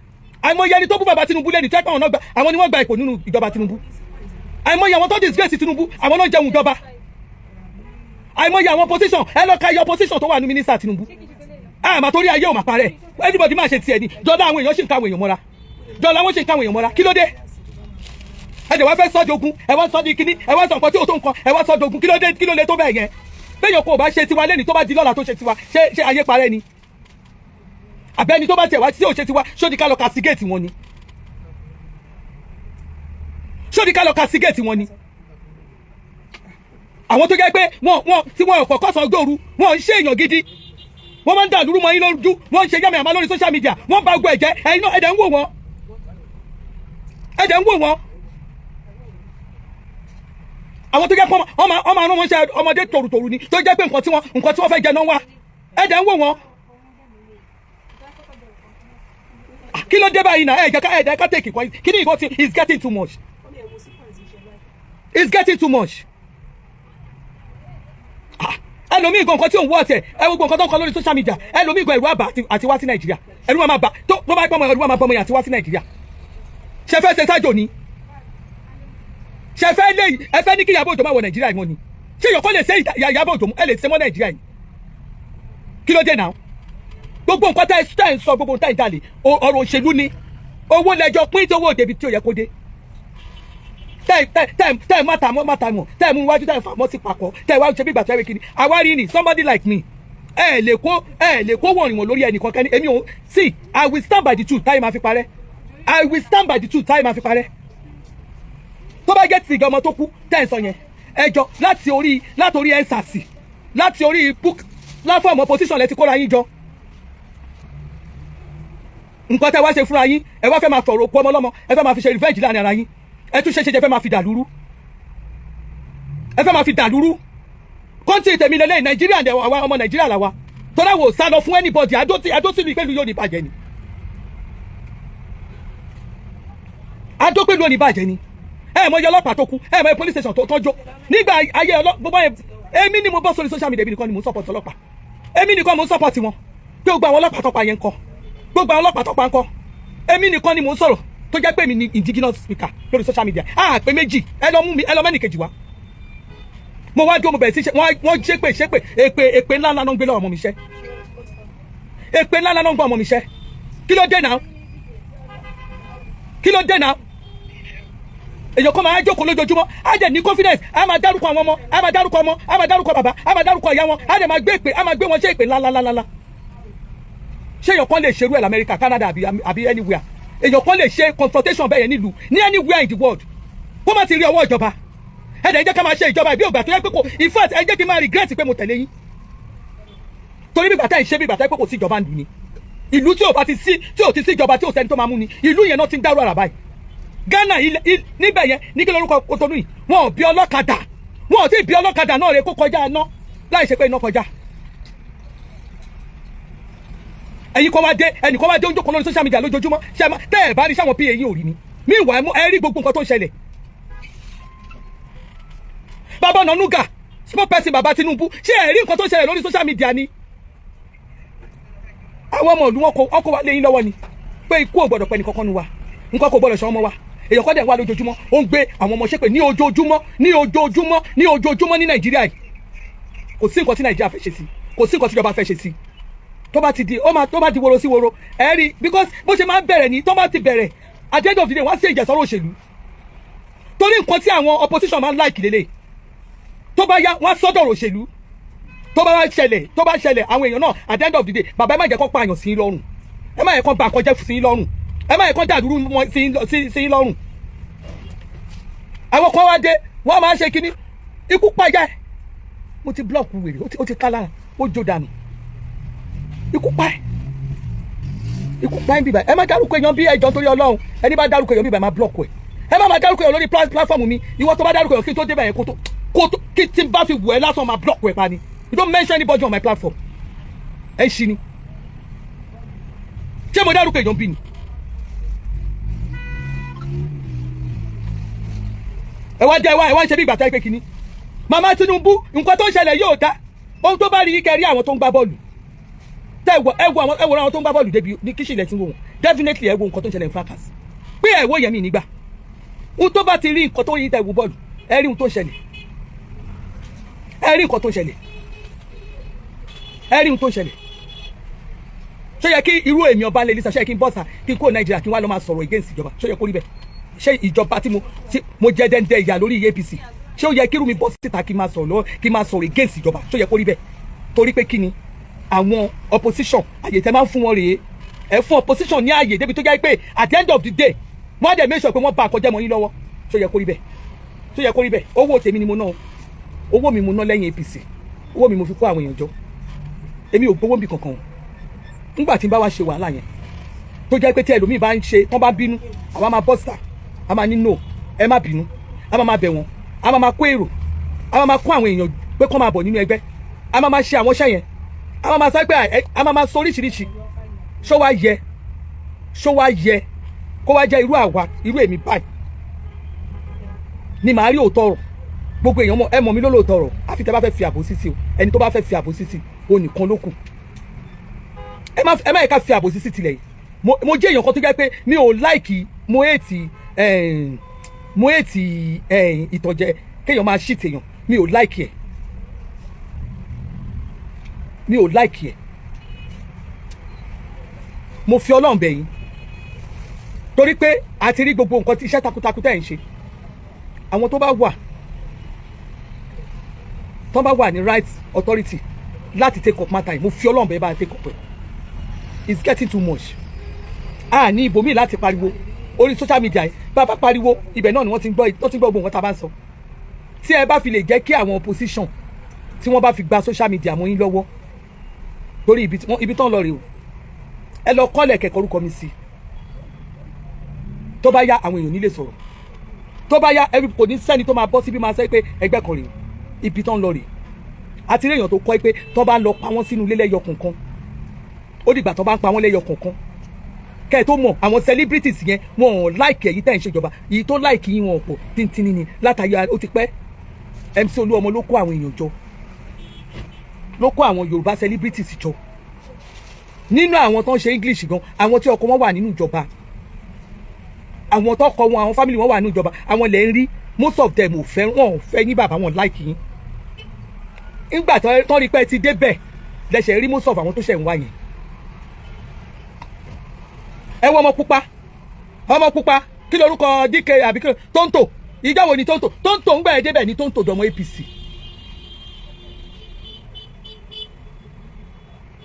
Àìmọye ẹni tó bú bàbá Tinubu lẹ́nu tẹ́pẹ́ àwọn náà gba, àwọn ni wọ́n gba ipò nínú ìjọba Tinubu. Àìmọye àwọn tó disgrace Tinubu, àwọn náà jẹun ìjọba. Àìmọye àwọn opposition, ẹ lọ ka iye opposition tó wà ní mínísítà Tinubu. Àmà torí ayé ò máa parẹ́, everybody máa ṣe tiẹ̀ ni. Jọlá, àwọn èèyàn ṣì ń káwọn èèyàn mọ́ra. Jọlá, wọ́n ṣì ń káwọn èèyàn mọ́ra. Kí ló dé? Ẹ dẹ̀ wá fẹ́ sọ́dọ̀ ogun, ẹ wá sọ́ di kíní, ẹ wá sọ nǹkan tí ò tó nǹkan, ẹ wá sọ́dọ̀ ogun. Kí ló dé? Kí ló lè tó bẹ́ẹ̀ yẹn? Bẹ́ẹ̀ kò bá ṣe tiwa lẹ́ni, tó bá di lọ́la tó ṣe tiwa, ṣé ayé parẹ́ ni? Àbẹ́ni tó bá tiẹ̀ wá tí ò ṣe tiwa, ṣó di ká lọ castigate wọn ni? Ṣó di ká lọ castigate wọn ni? Àwọn tó jẹ́ pé wọ́n tí wọ́n kọ̀kọ́ sọ gbòòrú, wọ́n ń ṣe èèyàn gidi, wọ́n máa ń dà lúrú mọ́ yín lójú, wọ́n ń ṣe yàmẹ̀yàmá lórí social media, wọ́n bá gbọ́ ẹ̀jẹ̀ ẹ̀yin náà. Ẹ̀dẹ̀ ń wò wọ́n, ẹ̀dẹ̀ ń wò wọ́n. Àwọn tó jẹ́ pé ọmọ àrùn wọn ṣe ọmọdé tòrùtòrù ni, tó jẹ́ pé nǹkan tí wọ́n fẹ́ jẹ náà wá, ẹ̀dẹ̀ ń wò wọ́n. Kí ló dé báyìí náà? Ẹ̀ jẹ́ ká ẹ̀dẹ̀ ká take it. Kí ni ìkọ́ ti? It's getting too much, it's getting too much. Ẹlòmíì gan, nǹkan tí òun wọ́ ọ̀tẹ̀, ẹ wo gbogbo nǹkan tó ń kọ lórí social media. Ẹlòmíì gan, ẹ̀rù àbá àti wá sí Nàìjíríà, ẹ̀rù máa bà tó bá pọ̀ mọ́, ẹ̀rù máa bọ́ ọmọ yẹn àti wá sí Nàìjíríà. Ṣe fẹ́ ṣe sájò ni? Ṣe fẹ́ lé? Ẹ fẹ́ ní kí Ìyábọ̀ Òjó máa wọ Nàìjíríà yìí mọ́ ni? Ṣé yòókọ́ lè ṣe Ìyábọ̀ Òjó, ẹ lè ṣe mọ́ Nàìjíríà yìí? Kí ló dé náà? Gbogbo nǹkan tẹ́ ẹ ń sọ, gbogbo nǹkan tẹ́ ẹ ń jalè, ọ̀rọ̀ òṣèlú ni. Owó lẹ́jọ́ pín tí owó òdebi tí ò yẹ kó dé. Tẹ́ tẹ́ tẹ́ má ta mọ́, má ta mọ̀, tẹ́ mú iwájú, tẹ́ fà mọ́ sí papọ̀, tẹ́ wá ṣe bí ìgbà tó yẹ kí ni àwárí ni. Somebody like me, ẹ lè kó wọ̀nyí wọ̀n lórí ẹnìkan kẹ́ni. Èmi ò see, I will stand by the truth táyé máa fi parẹ́. I will stand by the truth táyé máa fi parẹ́. Tó bá jẹ́ tìgẹ̀ ọmọ tó kú tẹ́ ẹ̀ sọ yẹn, ẹjọ́ láti orí EndSARS, láti orí book platform opposition lẹ ti kóra yín jọ. Nǹkan tẹ́ wá ṣe fúnra yín, ẹ wá fẹ́ máa fọ̀rọ̀ okú ọmọ ọlọ́mọ, ẹ fẹ́ máa fi ṣe revenge láàrin ara yín. Ẹ tún ṣe ṣe jẹ, fẹ́ máa fi dàlúrú, ẹ fẹ́ máa fi dàlúrú. Country tèmi lélẹ́yìn, Nàìjíríà dẹ̀, àwa ọmọ Nàìjíríà làwa tọ́lá wò sá lọ fún anybody. Adó tí pẹ̀lú yóò ní bàjẹ́ ni, adó pẹ̀lú ò ní bàjẹ́ ni. Ẹ mọ iye ọlọ́pàá tó kú, ẹ mọ iye police station tó tọ́jọ́ nígbà ayé gbogbo yẹn. Èmi ni mo bọ́ sórí social media, èmi nìkan ni mo ń support ọlọ́pàá, èmi nìkan mo ń support wọn pé gbogbo àwọn ọlọ́pàá tó pa yẹn ń kọ́, gbogbo àwọn ọlọ́pàá tó pa ń kọ́. Èmi nìkan ni mo ń sọ̀rọ̀, tó jẹ́ pé èmi ni indigenous speaker lórí social media. Ah, pé méjì, ẹ lọ mú mi, ẹ lọ mẹ́nì kejì wá. Mo wá dúró, mo bẹ̀rẹ̀ sí ṣe wọ́n ṣépè ṣépè, èpè, èpè ńlá ńlá náà ń gbé lọ́wọ́ ọmọ mi ṣẹ́, èpè ńlá ńlá náà ń gbọ́ ọmọ mi ṣẹ́. Kí ló dé náà? Kí ló dé náà? Èèyàn kan máa jókòó lójoojúmọ́, á dẹ̀ ní confidence, á máa dárúkọ àwọn ọmọ, á máa dárúkọ ọmọ, á máa dárúkọ bàbá, á máa dárúkọ ìyá wọn, á dẹ̀ máa gbé èpè, á máa gbé wọn ṣe èpè ńláńláńlá. Ṣé èèyàn kan lè ṣerú ẹ̀ lamẹ́ríkà, Canada àbí anywhere? Èèyàn kan lè ṣe confrontation bẹ́ẹ̀ yẹn nílùú ní anywhere in the world, kó má ti rí ọwọ́ ìjọba? Ẹ dẹ̀ jẹ́ ká máa ṣe ìjọba ìbí ògbà tó yẹ pé kò, in fact, ẹ jẹ́ kí n máa regret pé mo tẹ̀lé yín, torí bí gbàtà ìṣe bí gbàtà pé kò sí ìjọba nílùú ni. Ìlú tí ò bá ti sí, tí ò ti sí ìjọba, tí ò sẹ́ni tó máa mú ni, ìlú yẹn náà ti ń dárò àrà báyìí. Ghana níbẹ̀ yẹn, ní kí lórúkọ Kotonu yìí, wọn ò bí ọlọ́kadà, wọn ò tí ì bí ọlọ́kadà náà rè kó kọjá iná láì ṣe pé iná kọjá. Ẹ̀yin kọ́ wá dé, ẹnì kọ́ wá dé, ó ń jókòó lórí social media lójoojúmọ́. Ṣe é tẹ́ ẹ̀ bá rí sáwọn pa yín ò rí ni? Meanwhile, ẹ rí gbogbo nǹkan tó ń ṣẹlẹ̀. Bàbá Onanuga, spokesperson bàbá Tinubu, ṣé ẹ rí nǹkan tó ń ṣẹlẹ̀ lórí social media ni? Àwọn ọmọ ìlú wọn kó wa léyìn lọ́wọ́ ni pé ikú ò gbọ́dọ̀ pẹ́ ní kankan nu wa, nǹkan kò gbọ́dọ̀ ṣe ọmọ wa. Èèyàn kọ́ dẹ̀ wá lójoojúmọ́, ó ń gbé àwọn ọmọ ṣépè ní ojoojúmọ́, ní ojoojúmọ́, ní ojoojúmọ́ ní Nàìjíríà yìí. Kò sí nǹkan tí Nàìjíríà fẹ́ ṣe sí, kò sí nǹkan tí ìjọba fẹ́ ṣe sí. Tó bá ti di ó máa, tó bá di woro sí woro, ẹ rí, because bó ṣe máa ń bẹ̀rẹ̀ ní, tó bá ti bẹ̀rẹ̀, at the end of the day, wọ́n á ṣe ìjẹ̀sọ́rọ̀ òṣèlú, torí nǹkan tí àwọn opposition máa ń like lélẹ̀. Tó bá yá, wọ́n á sọ́dọ̀ òṣèlú. Tó bá wá ṣẹlẹ̀, tó bá ṣẹlẹ̀, àwọn èèyàn náà, at the end of the day, bàbá, ẹ má jẹ́ kó pààyàn sí lọ́rùn. Ẹ má yẹ kán ba nǹkan jẹ́ sí yín lọ́rùn. Ẹ má yẹ kán dàdúrú mọ́ sí yín lọ́rùn. Àwọn kan wá dé, wọ́n máa ń ṣe kínní, ikú pàjá ẹ̀. Mo ti block wèrè, ó ti ká lára, ó jó dànù. Ikú pa ẹ̀, ikú pa ẹ̀ bíbá. Ẹ má dárúkọ èèyàn bí ẹjọ́ nítorí Ọlọ́run. Ẹni bá dárúkọ èèyàn bíbá, ẹ má block ẹ̀. Ẹ má má dárúkọ èèyàn lórí platform mi. Ìwọ tó bá dárúkọ èèyàn, kí n tó débẹ̀ yẹn, kó tó kí tí n bá fi wù ẹ́ lásán, máa block ẹ̀ pa ni. You don't mention anybody on my platform. Ẹ ń ṣi ni. Ṣé mo dárúkọ èèyàn bí ni? Ẹ wá jẹ́ ẹ wá ń ṣe bí ìgbà tó ẹ pé kínní màmá Tinubu, nǹkan tó ń ṣẹlẹ̀ yóò dá. Ohun tó bá rí yín kẹ́ rí àwọn tó ń gbá bọ́ọ̀lù tẹ ẹ wọ, ẹ wo àwọn, ẹ wo àwọn tó ń gbá bọ́ọ̀lù débi ní kíṣì ilẹ̀ tí ń wò wọ́n. Definitely, ẹ wo nǹkan tó ń ṣẹlẹ̀ ní fracas pé ẹ wo yẹn mi nígbà. Ohun tó bá ti rí nǹkan tó yín tẹ wo bọ́ọ̀lù, ẹ rí ohun tó ń ṣẹlẹ̀, ẹ rí nǹkan tó ń ṣẹlẹ̀, ẹ rí ohun tó ń ṣẹlẹ̀. Ṣó yẹ kí irú èmi ọba lè lisa, ṣó yẹ kí n bọ́sà, kí n kó Nàìjíríà, kí n wá lọ máa sọ̀rọ̀ against ìjọba? Ṣó yẹ kó rí bẹ́ẹ̀? Ṣé ìjọba tí mo jẹ́ dẹ́ndẹ́ ìyà lórí APC, ṣé ó yẹ kí irú mi bọ́ síta, kí n máa sọ̀rọ̀ lọ́wọ́, kí n máa sọ̀rọ̀ against ìjọba? Ṣó yẹ kó rí bẹ́ẹ̀? Torí pé kí ni? Àwọn opposition, àyè tẹ́ máa ń fún wọn rèé. Ẹ fún opposition ní àyè débi tó jẹ́ pé at the end of the day, wọ́n á dẹ̀ make sure pé wọ́n bá àkọjẹ́ mọ́ yín lọ́wọ́. Ṣó yẹ kó rí bẹ́ẹ̀? Ṣó yẹ kó rí bẹ́ẹ̀? Owó tèmi ni mo ná o. Owó mi mo ná lẹ́yìn APC. Owó mi mo fi kó àwọn èèyàn jọ. Èmi ò gbowó mi kankan o. Nígbà tí n bá wá ṣe wàhálà yẹn, tó jẹ́ pé tí ẹlòmíì bá ń ṣe, tán bá bínú, àwa máa bọ́ síta, a máa ní no, ẹ má bínú. A máa máa bẹ̀ wọ́n, a máa máa kó èrò, a máa máa kó àwọn èèyàn pé kó máa bọ̀ nínú ẹgbẹ́. A máa máa ṣe àwọn iṣẹ́ yẹn, a máa máa sọ pé a máa máa sọ oríṣiríṣi. Ṣó wá yẹ? Ṣó wá yẹ kó wá jẹ́ irú àwa, irú èmi báyìí ni màá rí òótọ́ ọ̀rọ̀? Gbogbo èèyàn mọ̀, ẹ mọ̀ mí lólóòótọ́ ọ̀rọ̀. Àfi tẹ́ bá fẹ́ fi àbòsí sí o. Ẹni tó bá fẹ́ fi àbòsí sí o nìkan ló kù. Ẹ má yẹ ká fi àbòsí sí tilẹ̀ yìí. Mo jẹ́ èèyàn kan tó jẹ́ pé mi ò like, mo hate ìtọ̀jẹ, kéèyàn máa shit èèyàn. Mi ò like ẹ̀, mi ò like ẹ̀. Mo fi Ọlọ́run bẹ̀ yín, torí pé a ti rí gbogbo nǹkan tí iṣẹ́ takuntakun tẹ̀ ń ṣe. Àwọn tó bá wà, tó bá wà ní right authority láti take up matter yìí, mo fi Ọlọ́run bẹ̀, bá take up ẹ̀. It's getting too much. A ní ibòmíì láti pariwo. Orí social media yìí, bá a bá pariwo, ibẹ̀ náà ni wọ́n ti ń gbọ́, wọ́n ti ń gbọ́ gbogbo nǹkan tá a bá ń sọ. Tí ẹ bá fi lè jẹ́ kí àwọn opposition, tí wọ́n bá fi gba social media mọ́ yín lọ́wọ́, torí ibi tán lọ rèé o. Ẹ lọ kọ́lẹ̀ kẹ̀kọ́ orúkọ mi sí. Tó bá yá, àwọn èèyàn nílé sọ̀rọ̀. Tó bá yá, ẹbí kò ní sẹ́ni tó máa bọ́ síbí máa sẹ́ pé ẹgbẹ́ kan rèé. Ibi tán lọ rèé. Àti èèyàn tó kọ́ pé tó bá lọ pa wọ́n sínú ilé lẹ́yọ kọ̀ọ̀kan, ó dìgbà tó bá ń pa wọ́n lẹ́yọ kọ̀ọ̀kan kẹ́ ẹ tó mọ̀. Àwọn celebrities yẹn, wọn ò like èyí tẹ́ ń ṣèjọba. Èyí tó like yín, wọn ò pọ̀ tíntínní ni. Látàrí ó ti pẹ́, MC Olúọmọ ló kó àwọn èèyàn jọ, ló kó àwọn Yorùbá celebrities jọ. Nínú àwọn tó ń ṣe English gan, àwọn tí ọkọ wọn wà nínú ìjọba, àwọn tó kọ wọn, àwọn family wọn wà nínú ìjọba, àwọn lè ń rí. Most of them ò fẹ́, wọn ò fẹ́ yín bàbá, wọn like yín. Nígbà tó rí pé ẹ ti débẹ̀ lẹ́sẹ̀ rí most of àwọn tó ṣẹ̀ ń wá yẹn. Ẹ wọ ọmọ pupa, ọmọ pupa, kí lorúkọ dk àbí kí tóńtò? Ìjọ wo ni tóńtò? Tóńtò ń gbà ẹ débẹ̀ ní tóńtò dọmọ APC.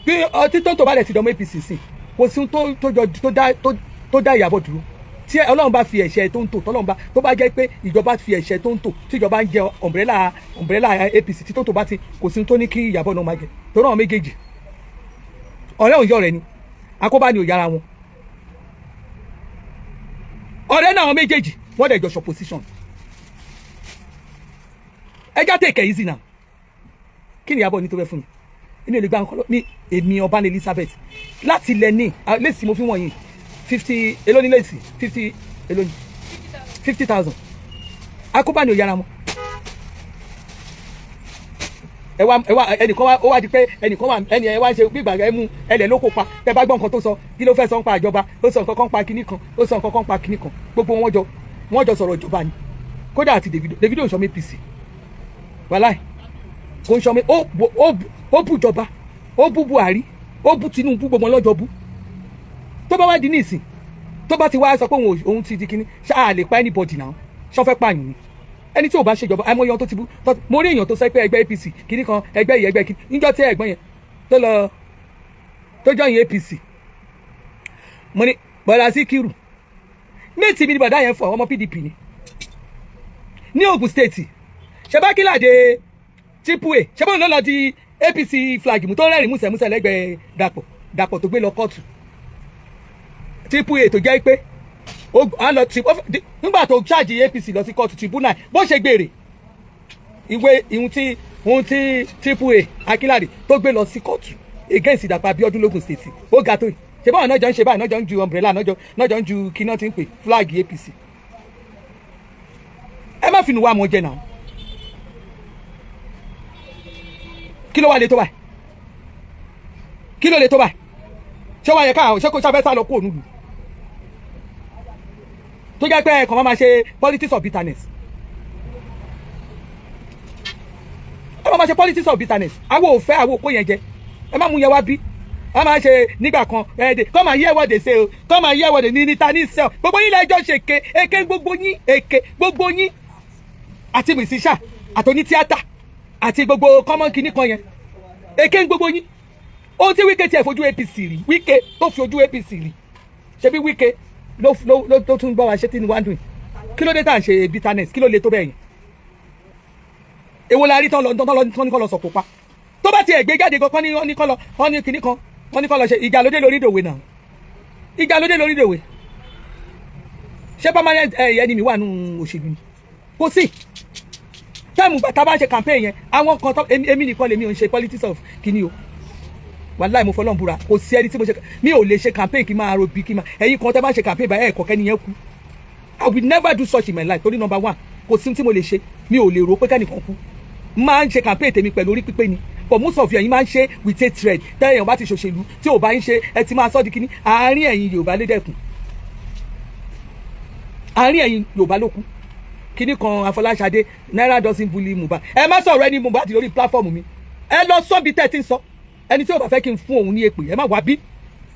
Bí ọtí tóńtò bá lẹ̀ ti dọmọ APC sí, kò sí tó jọ tó dá Ìyábọ̀ dúró. Tí Ọlọ́run bá fi ẹ̀ṣẹ̀ tó ń tò, tọ́lọ́run bá tó bá jẹ́ pé ìjọba fi ẹ̀ṣẹ̀ tó ń tò, tí ìjọba ń jẹ umbrella APC, tí tó ń tò bá ti, kò sí tó ní kí Ìyábọ̀ náà máa jẹ. Torí àwọn méjèèjì, ọ̀rẹ́ òun yọ̀ rẹ̀ ni, akóbá ni ò yára wọn. Ọ̀rẹ́ náà àwọn méjèèjì, wọ́n dẹ̀ jọ sọ position. Ẹ já take it easy now. Kí ni Ìyábọ̀ ní tó fẹ́ fún mi? Èmi ò lè gba nǹkan lọ ní èmi ọba ní Elizabeth láti ilẹ̀ ní lace mo fi wọ̀nyí, 50. Èló ní lace? 50. Èló ní? 50,000. Akóbá ni ò yára wọn. Ẹ wá ẹnìkan wá, ó wá di pé ẹnìkan wà, ẹnì ẹ wá ń ṣe gbígbà ẹ mú ẹlẹ ló kópa. Tẹ bá gbọ́ nǹkan tó sọ, kí ló fẹ́ sọ nípa ìjọba? Ó sọ nǹkan kan pa kinní kan, ó sọ nǹkan kan pa kinní kan. Gbogbo wọn jọ sọ̀rọ̀ ìjọba ni. Kódà àti Davido, Davido ń sọ mí APC, wàláì kò ń sọ mí. Ó bú ìjọba, ó bú Buhari, ó bú Tinubu, gbogbo wọn lọ́jọ́ bú. Tó bá wá di nísìn, tó bá ti wá sọ pé òun ti di kinní, ṣáà lè pa anybody náà? Ṣọ́ fẹ́ pààyàn ni? Ẹni tí ò bá ṣèjọba, àìmọye ohun tó ti bú. Mo rí èèyàn tó sọ pé ẹgbẹ́ APC kinní kan, ẹgbẹ́ yìí, ẹgbẹ́ kinní. Níjọ́ tí ẹ̀gbọ́n yẹn tó lọ, tó join APC, Mo ní bọ̀dà Síkírù, mate mi ni bọ̀dà yẹn fọ ọmọ PDP ni ní Ogun State. Ṣe bá kílàdé Triple A, ṣe bóun ló lọ di APC flag mú tó rẹ́rìn músẹ̀músẹ̀ lẹ́gbẹ̀ẹ́ Dàpọ̀ Dàpọ̀ tó gbé lọ kóòtù? Triple A tó jẹ́ pé ó lọ nígbà tó charge APC lọ sí kóòtù, tribunal, bó ṣe gbèrè ìwé ìhun tí ohun tí Triple A Akínláde tó gbé lọ sí kóòtù against Dàpọ̀ Abíọ́dún lógùn State, ó ga tó yìí. Ṣé báwọn náà jọ ń ṣe báyìí, náà jọ ń ju umbrella, náà jọ ń ju kíná tí ń pè flag APC? Ẹ má fi nu wá mọ jẹ náà. Kí ló wá lè tó báyìí? Kí ló lè tó báyìí? Ṣé wàá yẹ ká ṣé kó sáfẹ́ sá lọ kó ònúlù tó jẹ́ pé ẹ̀kan máa ṣe politics of bitterness? Ẹ máa ṣe politics of bitterness. Àwọn ò fẹ́, àwọn òkó yẹn jẹ. Ẹ má mú yẹn wá bí a máa ṣe nígbà kan. Ẹ̀ẹ́dẹ̀ kọ́ máa yí ẹ̀wọ̀dẹ̀ ṣe o, kọ́ máa yí ẹ̀wọ̀dẹ̀ ní níta ní sẹ́ọ̀. Gbogbo yín lẹ́jọ́ ṣe èké, èké gbogbo yín, èké gbogbo yín, àti mìsíṣà àtòní tíátà àti gbogbo kọ́mọ́ kínní kan yẹn, èké gbogbo yín. Ohun tí Wike tiẹ̀ fojú APC rí, Wike tó fi ojú APC rí, ṣebí Wike ló tún bá wa ṣe tí ni wá ń dùn. Kí ló dé tá à ń ṣe bitterness? Kí ló le tó bẹ́ẹ̀ yẹn? Èwo la rí tán lọ tán lọ tán ní kọ́ lọ sọ̀kò pa? Tó bá tiẹ̀ gbé jáde gan, kán ní wọ́n ní kọ́ lọ, wọ́n ní kinní kan, wọ́n ní kọ́ lọ ṣe. Ìjà lóde lórí ìdòwe náà, ìjà lóde lórí ìdòwe. Ṣé permanent ẹni mi wà nù òṣèlú ni? Kò sí time tá a bá ń ṣe campaign yẹn, àwọn kan tó èmi nìkan lèmi ò ń ṣe politics of kinní o. Wàláì, mo fọlọ́n búra, kò sí ẹni tí mo ṣe. Mi ò lè ṣe campaign kí n máa robi kí n máa ẹ̀yin kan tẹ́ bá ń ṣe campaign báyìí, ẹ̀kọ́ kẹ́ni yẹn kú. I will never do such in my life, torí number one, kò sí tí mo lè ṣe, mi ò lè rò pé kẹ́nìkan kú. Máa ń ṣe campaign tèmi pẹ̀lú orí pípé ni, but most of you, ẹ̀yin máa ń ṣe with hatred. Tẹ́yìn bá ti ṣòṣèlú tí ò bá ń ṣe, ẹ ti máa sọ́ di kíní. Àárín ẹ̀yin Yorùbá ló dẹ̀kun, àárín ẹ̀yin Yorùbá ló kú. Kíní kan Afọláṣadé, Naira doesn't bully Mohbad. Ẹ má sọ̀rọ̀ ẹni Mohbad lórí platform mi. Ẹ lọ sọ́bi tẹ́ ẹ ti ń sọ. Ẹni tí ò bá fẹ́ kí n fún òun ní èpè, ẹ má wá bí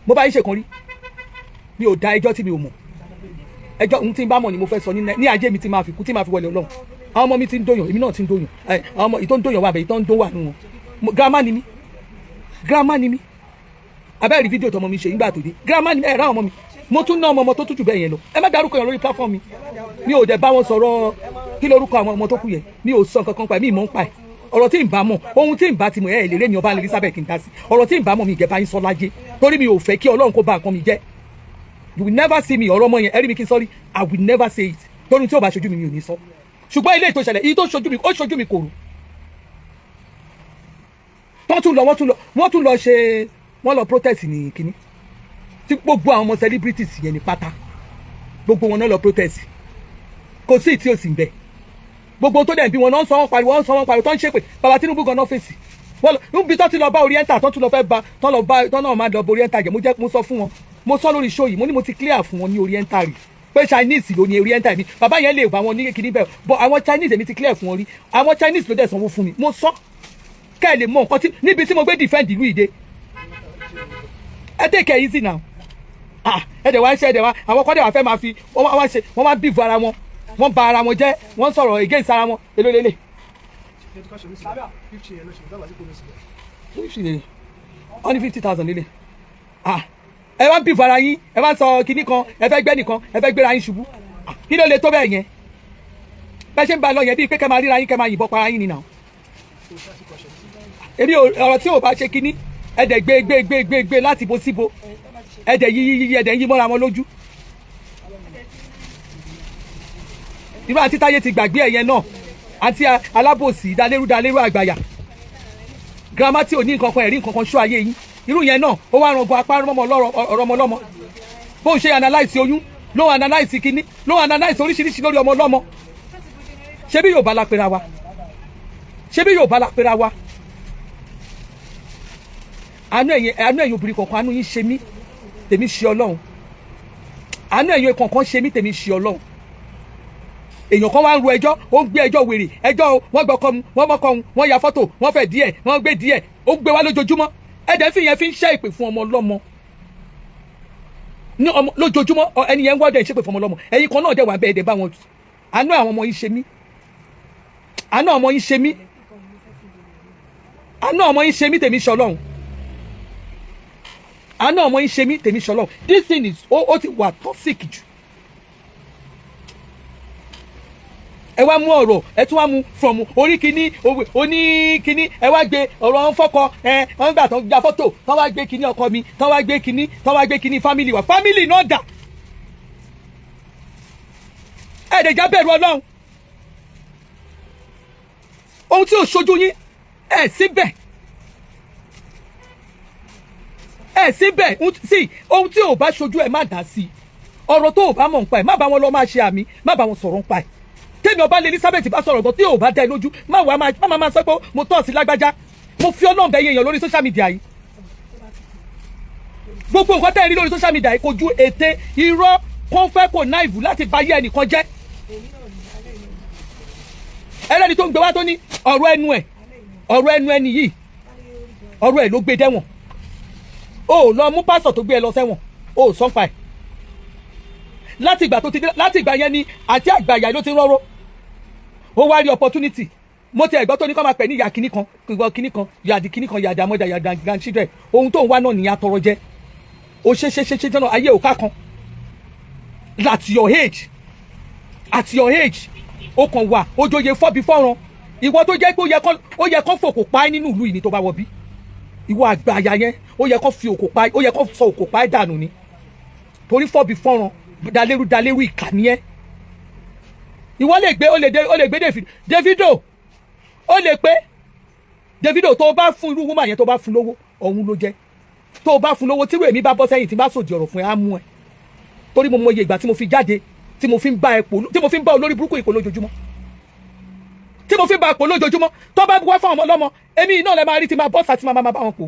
mo bá yín ṣe kan rí. Mi ò da ẹjọ́ tí mi ò mọ̀. Ẹjọ́ ohun tí n bá mọ̀ ni mo fẹ́ sọ ní ajé mi tí máa fi kú, tí máa fi wọlé Ọlọ́run. Àwọn ọmọ mi ti ń dóyàn, èmi náà ti ń dóyàn. Ẹ àwọn ọmọ ìtọ́ ń dóyàn wà bẹ́ẹ̀, ìtọ́ ń dó wà nù wọn. Grandma ni mí, grandma ni mí. Abẹ́rẹ́ fídíò tọmọ mi ṣe nígbà tó dé, grandma ni. Ẹ rá ọmọ mi, mo tún ná ọmọ ọmọ tó tún jù bẹ́ẹ̀ yẹn lọ. Ẹ má dárúkọ yẹn lórí platform mi. Mi ò dẹ̀ bá wọn sọ̀rọ̀. Kí lórúkọ àwọn ọmọ tó kù yẹn? Mi ò sọ nǹkan kan pa, mi ì mọ̀ ń pa ẹ̀. Ọ̀rọ̀ tí ń bá mọ̀, ohun tí ń bá ti mọ̀, ẹ̀ lè rẹ́ mi ọba Elizabeth kí n dá sí. Ọ̀rọ̀ tí ń bá mọ̀, mi ìjẹ́ bá yín sọ láyé, torí mi ò fẹ́ kí Ọlọ́run kó ba nǹkan mi jẹ́. You will never see me. Ọ̀rọ̀ ọmọ yẹn, ẹ rí mi kí n sọ́rí, I will never say it, torí tí ò bá ṣojú mi, mi ò ní sọ. Ṣùgbọ́n ilé ètò ìṣẹ̀lẹ̀ èyí tó ṣojú mi, ó ṣojú mi kòrò. Wọ́n tún lọ, wọ́n tún lọ, wọ́n tún lọ ṣe, wọ́n lọ protest ní kínní tí gbogbo àwọn ọmọ celebrities yẹn ní pátá, gbogbo wọn náà lọ protest. Kò sí ìtí òsì ń bẹ. Gbogbo tó dẹ̀ bí wọn náà ń sọ, wọn pariwo, wọn sọ, wọn pariwo tó ń ṣépè. Bàbá Tinubu gan náà fèsì. Wọ́n lọ níbi tó ti lọ bá Oriental, tó tún lọ fẹ́ ba tó lọ bá tó náà máa lọ bá Oriental jẹ́. Mo jẹ́ mo sọ fún wọn, mo sọ lórí show yìí, mo ní mo ti clear fún wọn ní Oriental rí pé Chinese ló ní Oriental mi. Bàbá yẹn lè bá wọn ní kíní bẹ́ẹ̀, but àwọn Chinese, èmi ti clear fún wọn rí. Àwọn Chinese ló dẹ̀ sanwó fún mi. Mo sọ kẹ́ ẹ lè mọ nǹkan tí níbi tí mo gbé defend ìlú ìdè. Ẹ take it easy now. Ah, ẹ dẹ̀ wá ń ṣe, ẹ dẹ̀ wá, àwọn kọ́dẹ̀ wá fẹ́ máa fi wọ́n wá ṣe, wọ́n wá bìbù ara wọn, wọ́n ba ara wọn jẹ́, wọ́n sọ̀rọ̀ against ara wọn. Èló lélẹ̀? 50 lélẹ̀, wọ́n ní 50,000 lélẹ̀. Ah, ẹ wá ń bìbù ara yín, ẹ wá ń sọ kinní kan, ẹ fẹ́ gbẹ́ nìkan, ẹ fẹ́ gbéra yín ṣubú. Ah, kí ló lè tó bẹ́ẹ̀ yẹn? Bẹ́ẹ̀ ṣe ń ba lọ yẹn, bíi pé kẹ́ máa ríra yín, kẹ́ máa yìnbọn para yín ni now. Èmi ò ọ̀rọ̀ tí ò bá ṣe kinní, ẹ dẹ̀ gbé gbé gbé gbé gbé láti bo síbo, ẹ dẹ̀ yí yí yí, ẹ dẹ̀ yí mọ́ra wọn lójú. Irú àti táyé ti gbàgbé ẹ̀yẹn náà, àti alábòsí dalérú dalérú àgbàyà, girama tí ò ní nǹkan kan, ẹ̀rí nǹkan kan ṣó ayé yín. Irú yẹn náà, ó wá rangun apá ọ̀rọ̀ ọmọ ọlọ́mọ. Bóun ṣe analyse oyún, ló ń analyse kinní, ló ń analyse oríṣiríṣi lórí ọmọ ọlọ́mọ. Ṣé bí Yorùbá la pera wa? Ṣé bí Yorùbá la pera wa? Àánú ẹ̀yin, àánú ẹ̀yin obìnrin kọ̀ọ̀kan, àánú yín ṣe mí, tèmi ṣe Ọlọ́run. Àánú ẹ̀yin kọ̀ọ̀kan ṣe mí, tèmi ṣe Ọlọ́run. Èèyàn kan wá ń ru ẹjọ́, ó ń gbé ẹjọ́ wèrè, ẹjọ́ wọ́n gbọ́kọ́ mu, wọ́n mọ́kọ́ mu, wọ́n ya fọ́tò, wọ́n fẹ́ díẹ̀, wọ́n gbé díẹ̀, ó gbé wá lójoojúmọ́. Ẹ̀dẹ̀ fi yẹn fi ń ṣẹ́ ìpè fún ọmọ ọlọ́mọ ní ọmọ lójoojúmọ́. Ẹni yẹn ń wọ́dẹ̀ ń ṣépè fún ọmọ ọlọ́mọ. Ẹ̀yin kan náà dẹ̀ wà bẹ́ẹ̀, dẹ̀ bá wọn. Àánú àwọn ọmọ yín ṣe mí, àánú ọmọ yín ṣe mí, àánú ọmọ yín ṣe mí, tèmi ṣe Ọlọ́run. Àánú ọmọ yín ṣe mí, tèmi ṣọlọ. This thing is ó ti wà toxic jù. Ẹ wá mú ọ̀rọ̀, ẹ tún wá mú from orí kínní, oní kínní, ẹ wá gbé ọ̀rọ̀ ọ̀hún fọ́kọ ẹ. Wọ́n gbà tán gba fọ́tò tán, wá gbé kínní ọkọ mi tán, wá gbé kínní tán, wá gbé kínní family wa. Family náà dà? Ẹ dẹ̀ já bẹ̀rù Ọlọ́run. Ohun tí ò ṣojú yín, ẹ síbẹ̀, ẹ síbẹ̀ sí. Ohun tí ò bá ṣojú ẹ, má dá sí i. Ọ̀rọ̀ tó ò bá mọ̀ nípa ẹ̀, má bá wọn lọ máa ṣe àmì, má bá wọn sọ̀rọ̀ nípa ẹ̀. Tèmi ọba lè Elizabeth bá sọ̀rọ̀ gan, tí ò bá dá ẹ lójú, má wàá má máa sọ pé mo tọ́ sí lágbájá. Mo fi Ọlọ́run bẹ̀ yẹn èèyàn lórí social media yìí. Gbogbo nǹkan tẹ́ ẹ rí lórí social media yìí kò ju ète irọ́ kó fẹ́ kò náìbù láti bà ayé ẹnìkan jẹ́. Ẹlẹ́ni tó ń gbé wá tó ní ọ̀rọ̀ ẹnu ẹ̀, ọ̀rọ̀ ẹnu ẹni yìí, ọ̀rọ̀ ẹ̀ ló gbé dẹ́wọ̀n. O ò lọ mú pásọ̀ tó gbé ẹ lọ sẹ́wọ̀n, o ò sọ́n pa ẹ̀. Láti ìgbà tó ti dé, láti ìgbà yẹn ni àti àgbàyà ló ti ń rọ́rọ́. Ó wá rí opportunity. Mo ti ẹ̀gbọ́n tó ní kọ́ máa pẹ̀ ní ìyá kinní kan, ìwọ kinní kan, yàdí kinní kan, yàdí àmọ́jà, yàdí grandchildren. Ohun tó ń wá náà nìyẹn, atọrọ jẹ. Ó ṣe ṣe ṣe ṣe jọ́nà ayé òká kan. At your age, at your age, ó kàn wà ojoyè fọ́bi fọ́ran. Ìwọ tó jẹ́ pé ó yẹ kán fòkò pa ẹ́ nínú ìlú yìí ni tó bá wọ bí. Ìwọ àgbà àyà yẹn, ó yẹ kán fi òkò pa ẹ́, ó yẹ kán sọ òkò pa ẹ́ dànù ni, torí fọ́bi fọ́ran, dalérú dalérú, ìkà ni ẹ́. Ìwọ lè gbé, ó lè dé, ó lè gbé Davido, ó lè pé Davido. Tó bá fún irú woman yẹn, tó bá fún lówó, ọ̀hún ló jẹ́. Tó bá fún lówó, tírú èmi bá bọ́ sẹ́yìn tí bá sòdì ọ̀rọ̀ fún ẹ, á mú ẹ, torí mo mọ iye ìgbà tí mo fi jáde, tí mo fi ń bá ẹ pò, tí mo fi ń bá olórí burúkú ìpò lójoojúmọ́, tí mo fi ń bá pò lójoojúmọ́. Tó bá wá fún ọmọ ọlọ́mọ, èmi náà lẹ máa rí tí máa bọ́ sá, tí máa bá wọn pò.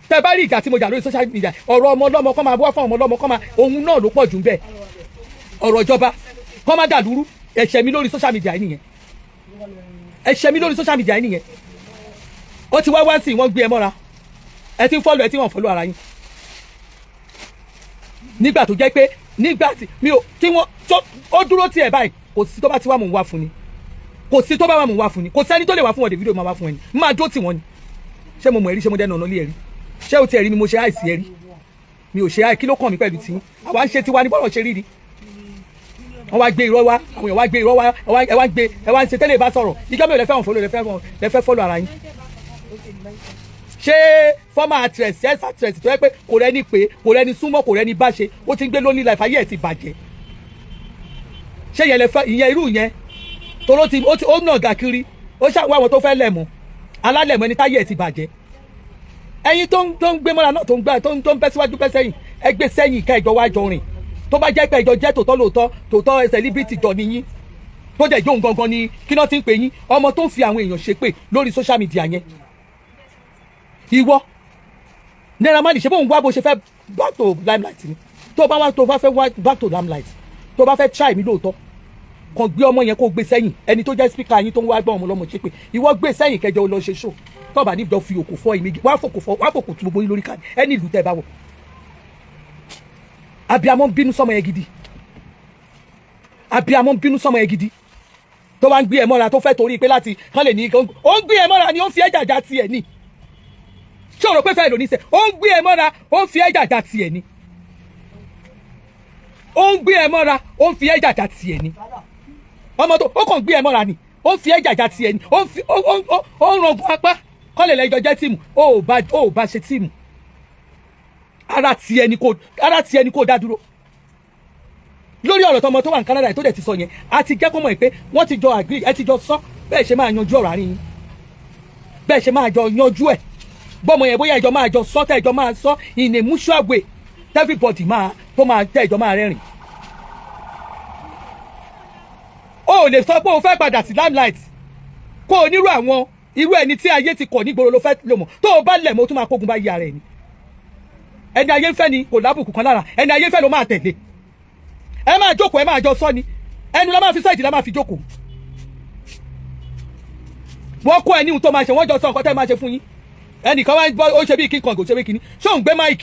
Tẹ bá rí ìjà tí mo jà lórí social media, ọ̀rọ̀ ọmọ ọlọ́mọ kọ́ máa wá fún ọmọ ọlọ́mọ kọ́ máa, òun náà ló pọ̀ jù ń bẹ́ẹ̀. Ọ̀rọ̀ ìjọba kọ́ máa dàlúrú. Ẹ̀ṣẹ̀ mi lórí social media yìí nìyẹn. Ẹ̀ṣẹ̀ mi lórí social media yìí nìyẹn. Ó ti wá wá sí, wọ́n gbé ẹ mọ́ra, ẹ ti ń follow, ẹ ti wọ́n follow ara yín. Nígbà tó jẹ́ pé nígbà tí mi ò tí wọ́n tó ó dúró tiẹ̀ báyìí, kò sí tó bá ti wá, mò ń wá fún ni. Kò sí tó bá wà, mò ń wá fún ni. Kò sẹ́ni tó lè wá fún wọn. Davido máa wá fún ẹni, máa dúró tì wọ́n ni. Ṣé mo mọ̀ ẹ̀rí? Ṣé mo dẹ́nu ọ̀nà lé ẹ̀rí? Ṣé o ti ẹ̀rí mi? Mo ṣe àìsí ẹ̀rí mi ò ṣe àì. Kí ló kàn mí pẹ̀lú tiyín? Àwa ń ṣe tiwa ní bọ́lọ̀ ṣe rí ni. Wọ́n wá gbé irọ́ wá, àwọn èèyàn wá gbé irọ́ wá. Ẹ wá gbé, ẹ wá ń ṣe tẹ́lẹ̀ bá sọ̀rọ̀. Ìjọba mi ò lè fẹ́ wọn follow, lè fẹ́ follow ara yín. Ṣé former actress, ex actress tó yẹ pé kò rẹ́ni pé, kò rẹ́ni súnmọ́, kò rẹ́ni bá ṣe, ó ti ń gbé lonely life, ayé ẹ̀ ti bàjẹ́, ṣé yẹn lè fẹ́ ìyẹn? Irú yẹn toró ti ó ti ó nà gà kiri, ó ṣàwọn àwọn tó fẹ́ lẹ̀ mọ́ alálẹ̀mọ́, ẹni táyé ẹ̀ ti bàjẹ́. Ẹ̀yin tó ń gbé mọ́ra náà, tó ń gbá, tó ń bẹ́ síwájú, bẹ́ sẹ́yìn, ẹ gbé sẹ́yìn ká ìjọ wá jọ rìn. Tó bá jẹ́ pé ìjọ jẹ́ tòótọ́ lóòótọ́ tòótọ́ celebrity jọ nìyí, tó jẹ́ jóun gangan ni, kí náà ti ń pè yín? Ọmọ tó ń fi àwọn èèyàn ṣépè lórí social media yẹn, ìwọ Naira Marley, ṣe bóun wá bó ṣe fẹ́ back to limelight ni? Tó bá wá, tó bá fẹ́ wá back to limelight, tó bá fẹ́ try mi lóòótọ́, kàn gbé ọmọ yẹn, kó gbé sẹ́yìn. Ẹni tó jẹ́ speaker yín tó ń wá gbọ́ ọmọ ọlọ́mọ ṣépè, ìwọ gbé sẹ́yìn, kẹjọ lọ ṣe show. Tó bá níjọ fi òkò fọ́ ìmí, wá fòkò fọ́, wá fòkò tu gbogbo yín lórí káàdì ẹni ìlú tẹ́ bá wọ̀. Abiyamọ ń bínú sọmọ yẹn gidi. Abiyamọ ń bínú sọmọ yẹn gidi tó wá ń gbé ẹ mọ́ra, tó fẹ́ torí pé láti kán lè ní ó ń gbé ẹ mọ́ra ni, ó ń fi ẹ́ jàjà tiẹ̀ ni. Ṣé o rò pé fẹ́ẹ́ lò ní sẹ́? Ó ń gbé ẹ mọ́ra, ó ń fi ẹ́ jàjà tiẹ̀ ni. Ó ń gbé ẹ mọ́ra, ó ń fi ẹ́ jàjà tiẹ̀ ni. Ọmọ tó ó kàn gbé ẹ mọ́ra ni, ó ń fi ẹ́ jàjà tiẹ̀ ni. Ó ń fi ó ń rangun apá kọ́lẹ̀ lẹ́jọ́ jẹ́ team. Ó ò bá ṣe team. Ara tiẹ̀ ni kò dá dúró lórí ọ̀rọ̀ tọmọ tó wà ní Canada tó dẹ̀ ti sọ yẹn. A ti jẹ́ kó mọ̀ pé wọ́n ti jọ agree, ẹ ti jọ sọ bẹ́ẹ̀ ṣe máa yanjú ọ̀rọ̀ àárín yín, bẹ́ẹ̀ ṣe máa jọ yanjú ẹ̀. Bọ́mọ yẹn, bóyá ìjọ máa jọ sọ, tẹ́ ìjọ máa sọ in a mutual way, everybody máa tó máa tẹ́ ìjọ máa rẹ́rìn. O ò lè sọ pé o fẹ́ padà sí limelight, kó o nírú àwọn irú ẹni tí ayé ti kọ̀ nígboro ló fẹ́ lò mọ̀. Tó o bá lẹ̀ mọ́, o tún máa kógun bá yí ara ẹ̀ ni. Ẹni ayé ń fẹ́ ni kò lábùkù kan lára. Ẹni ayé ń fẹ́ ló máa tẹ̀lé. Ẹ máa jókòó, ẹ máa jọ sọ ni. Ẹnu la máa fi sọ, ìdí la máa fi jókòó. Wọ́n kó ẹ ní ohun tó máa ṣe, wọ́n jọ sọ nǹkan tẹ́ máa ṣe fún yín. Ẹnìkan wá bọ́, ó ṣe bí King Kong, ó ṣe bí kíní. Ṣé òun gbé mic?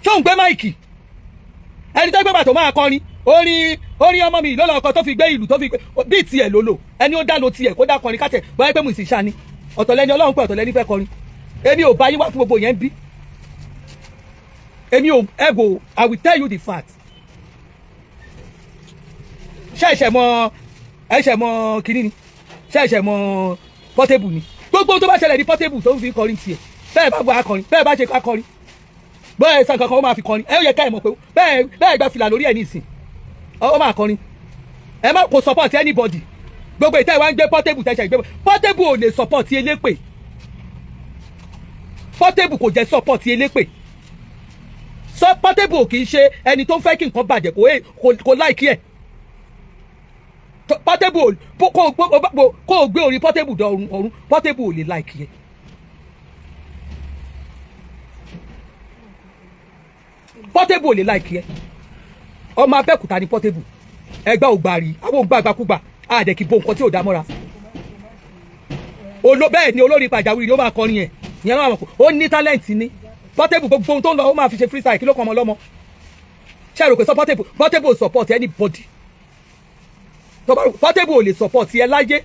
Ṣé òun gbé mic? Ẹni tó gbé bàtò máa kọrin orin, orin ọmọ mi lọ́lọ́ ọkọ tó fi gbé ìlú, tó fi gbé bíi tiẹ̀ ló lò. Ẹni ó dá lo tiẹ̀, kó dá kọrin kátẹ̀ bóyá pé musician ni. Ọ̀tọ̀ lẹni Ọlọ́run pé, ọ̀tọ̀ lẹni fẹ́ kọrin. Èmi ò bá yín wá fún gbogbo yẹn bí. Èmi ò ẹ go, I will tell you the fact. Ṣẹ̀ṣẹ̀ mọ ẹ̀ṣẹ̀ mọ kínní ni, ṣẹ̀ṣẹ̀ mọ Portable ni. Gbogbo tó bá ṣẹlẹ̀ ní Portable tó ń fi kọrin tiẹ̀. Bẹ́ẹ̀ bá gbọ́ akọrin, bẹ́ẹ̀ bá ṣe akọrin, bẹ́ẹ̀ sàn kankan, ó máa fi kọrin. Ẹ ó yẹ ká ẹ mọ̀ pé bẹ́ẹ̀ bẹ́ẹ̀ gba fìlà lórí ẹ̀ ní ìsìn, ó máa kọrin. Ẹ má kò support anybody. Gbogbo ìtẹ́ ìwà ń gbé Portable tẹ̀sẹ̀ gbé Portable ò lè support elépè. Portable kò jẹ́ support elépè. Sọ Portable ò kì í ṣe ẹni tó ń fẹ́ kí nǹkan bàjẹ́, kò like ẹ̀. Portable kó o gbé orí Portable dé ọ̀run ọ̀run, Portable ò lè like ẹ̀. Portable ò lè like ẹ̀. Ọmọ Abẹ́òkúta ni Portable. Ẹgbẹ́ ògbàrí àwọn ògbà àgbàkúgbà àdẹ̀kì bo nǹkan tí ò dá mọ́ra. Bẹ́ẹ̀ ni olórin pàjáwìrì ni ó máa kọrin yẹn. Ìyẹn náà ó ní talent ni Portable. Gbogbo ohun tó ń lọ, ó máa fi ṣe freestyle. Kí ló kàn ọmọ lọ́mọ? Ṣé ẹ rò pé sọ Portable, Portable support anybody? Tó bá Portable ò lè support ẹ láyé.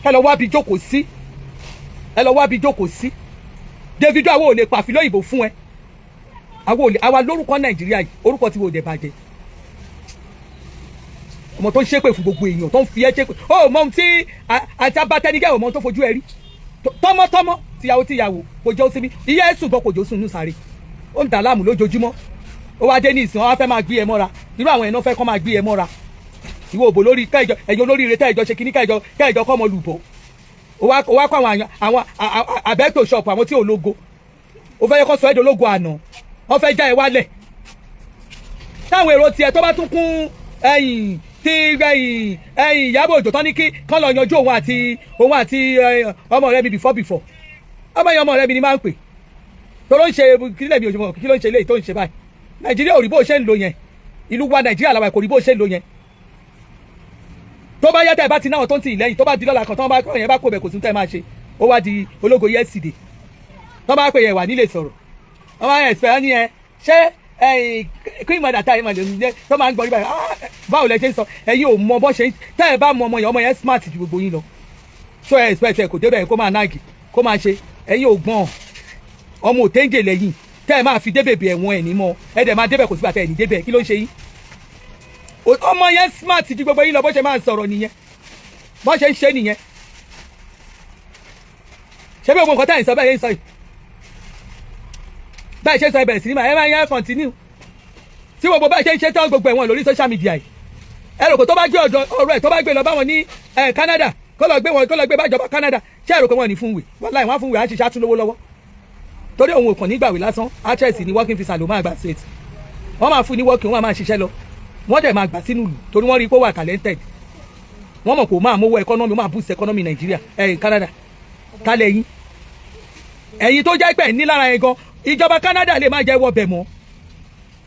Ẹ lọ wá bí jókòó sí, ẹ lọ wá bí jókòó sí. Davido, àwọn ò lè pàfin lóyìnbó fún ẹ. Àwọn ò lè. Àwa lórúkọ Nàìjíríà yìí, orúkọ tí wò dé bàjẹ́. Ọmọ tó ń ṣépè fún gbogbo èèyàn, tó ń fi ẹ́ ṣépè, ó mọ ohun tí àti abatẹnigẹ́ ò mọ ohun tó fojú ẹ rí. Tọmọtọmọ, tìyàwó tìyàwó, kò jẹ́ òsínmi. Ìyá ẹ̀ sùn gan, kò jẹ́ òsùn nù sáré. Ó ń dà láàmú lójoojúmọ́. Ó wá dé ní ìsìn, wọn wá fẹ́ máa gbé ẹ mọ́ra. Irú àwọn èèyàn fẹ́ kọ́ máa gbé ẹ mọ́ra. Ìwọ òbò lórí kẹjọ, ẹ̀yin olóríire tẹ́ẹ̀jọ ṣe kíní kẹjọ kẹjọ kọ́ ọmọ lùbọ̀. Ó wá kọ́ àwọn àbẹ́tò ṣọ̀pù, àwọn tí ò lógo. Ó fẹ́ yẹ kó sọ ẹ́ dológo àná. Wọ́n fẹ́ já ẹ wálẹ̀. Táwọn èrò tiẹ̀ tó bá tún kún ẹ̀yìn tí ẹ̀yìn ẹ̀yìn Ìyábọ̀ Òjó tán ní kí kán lọ yanjú òun àti ọmọ rẹ mi before ọmọ yẹn. Ọmọ rẹ mi ni máa ń pè tó ló ń ṣe kílẹ̀ mi ò mọ̀ kí ló ń ṣe eléyìí tó ń ṣe báyìí. Nàìjíríà ò rí bó ṣe ń lo yẹn. Ìlú wa Nàìjíríà làwọn kò rí bó ṣe ń lo yẹn. Tó bá yá, tẹ́ ẹ bá ti náwọn tó ń tì í lẹ́yìn, tó bá di lọ́la kan, tó bá kọ́ yẹn bá kó bẹ̀, kò sí tẹ́ ẹ máa ṣe. Ó wá di ológo yesterday. Tó bá pè yẹn wà nílé sọ̀rọ̀, wọ́n máa ń ẹ̀sẹ̀ ní ẹ ṣé ẹ̀yìn kí ìmọ̀ dàtà ìmọ̀ lè ní tó máa ń gbọ́ níbàyìí. Ah, báwo lẹ ṣe ń sọ? Ẹ̀yin ò mọ bọ́ ṣe ń tẹ́ ẹ bá mọ ọmọ yẹn. Ọmọ yẹn smart ju gbogbo yín lọ. So ẹ expect ẹ kò débẹ̀ kó máa náàgì kó máa ṣe. Ẹ̀yin ò gbọ́n. Ọmọ òtéńjè lẹ́yìn tẹ́ ẹ máa fi dé bèbè ẹ̀wọ̀n ẹ̀ ní mọ́. Ẹ dẹ̀ máa débẹ̀, kò sígbà tẹ́ ẹ̀ ní débẹ̀. Kí ló ń ṣe yín? Ọmọ yẹn smart ju gbogbo yín lọ. Bó ṣe máa ń sọ̀rọ̀ nìyẹn, bó ṣe ń ṣe nìyẹn. Ṣé bí gbogbo nǹkan tẹ́ ẹ̀ ń sọ bẹ́ẹ̀ yẹn ń sọ yìí, bẹ́ẹ̀ ṣe sọ, ẹ bẹ̀rẹ̀ sí ní máa ẹ máa yẹn continue tí gbogbo bẹ́ẹ̀ ṣe ń ṣe tán, gbogbo ẹ̀wọ̀n lórí social media yìí. Ẹ rò pé tó bá gbé ọ̀dọ̀ ọ̀rọ̀ ẹ̀, tó bá gbé lọ báwọn ní Canada, kó lọ gbé wọn, kó lọ gbé bájọba Canada, ṣé ẹ rò pé wọ́n ní fún wè? Wàláì, wọ́n á fún wè, á ṣiṣẹ́, àtúnlówó lọ́wọ́, torí òun ò kàn nígbàwé lásán. Actress ní working visa ló máa gbà straight. Wọ́n máa fún ní working, wọ́n máa ṣiṣẹ́ lọ, wọ́n dẹ̀ máa gbà sínú ìlú, torí wọ́n rí i pé ó wà talented. Wọ́n mọ̀ pé ó máa mówó economy, ó máa boost economy Nàìjíríà ẹ̀ Canada. Kálẹ̀ yín, ẹ̀yin tó jẹ́ pé ní lára yẹn gan, ìjọba Canada lè má jẹ́ wọ bẹ̀ mọ́,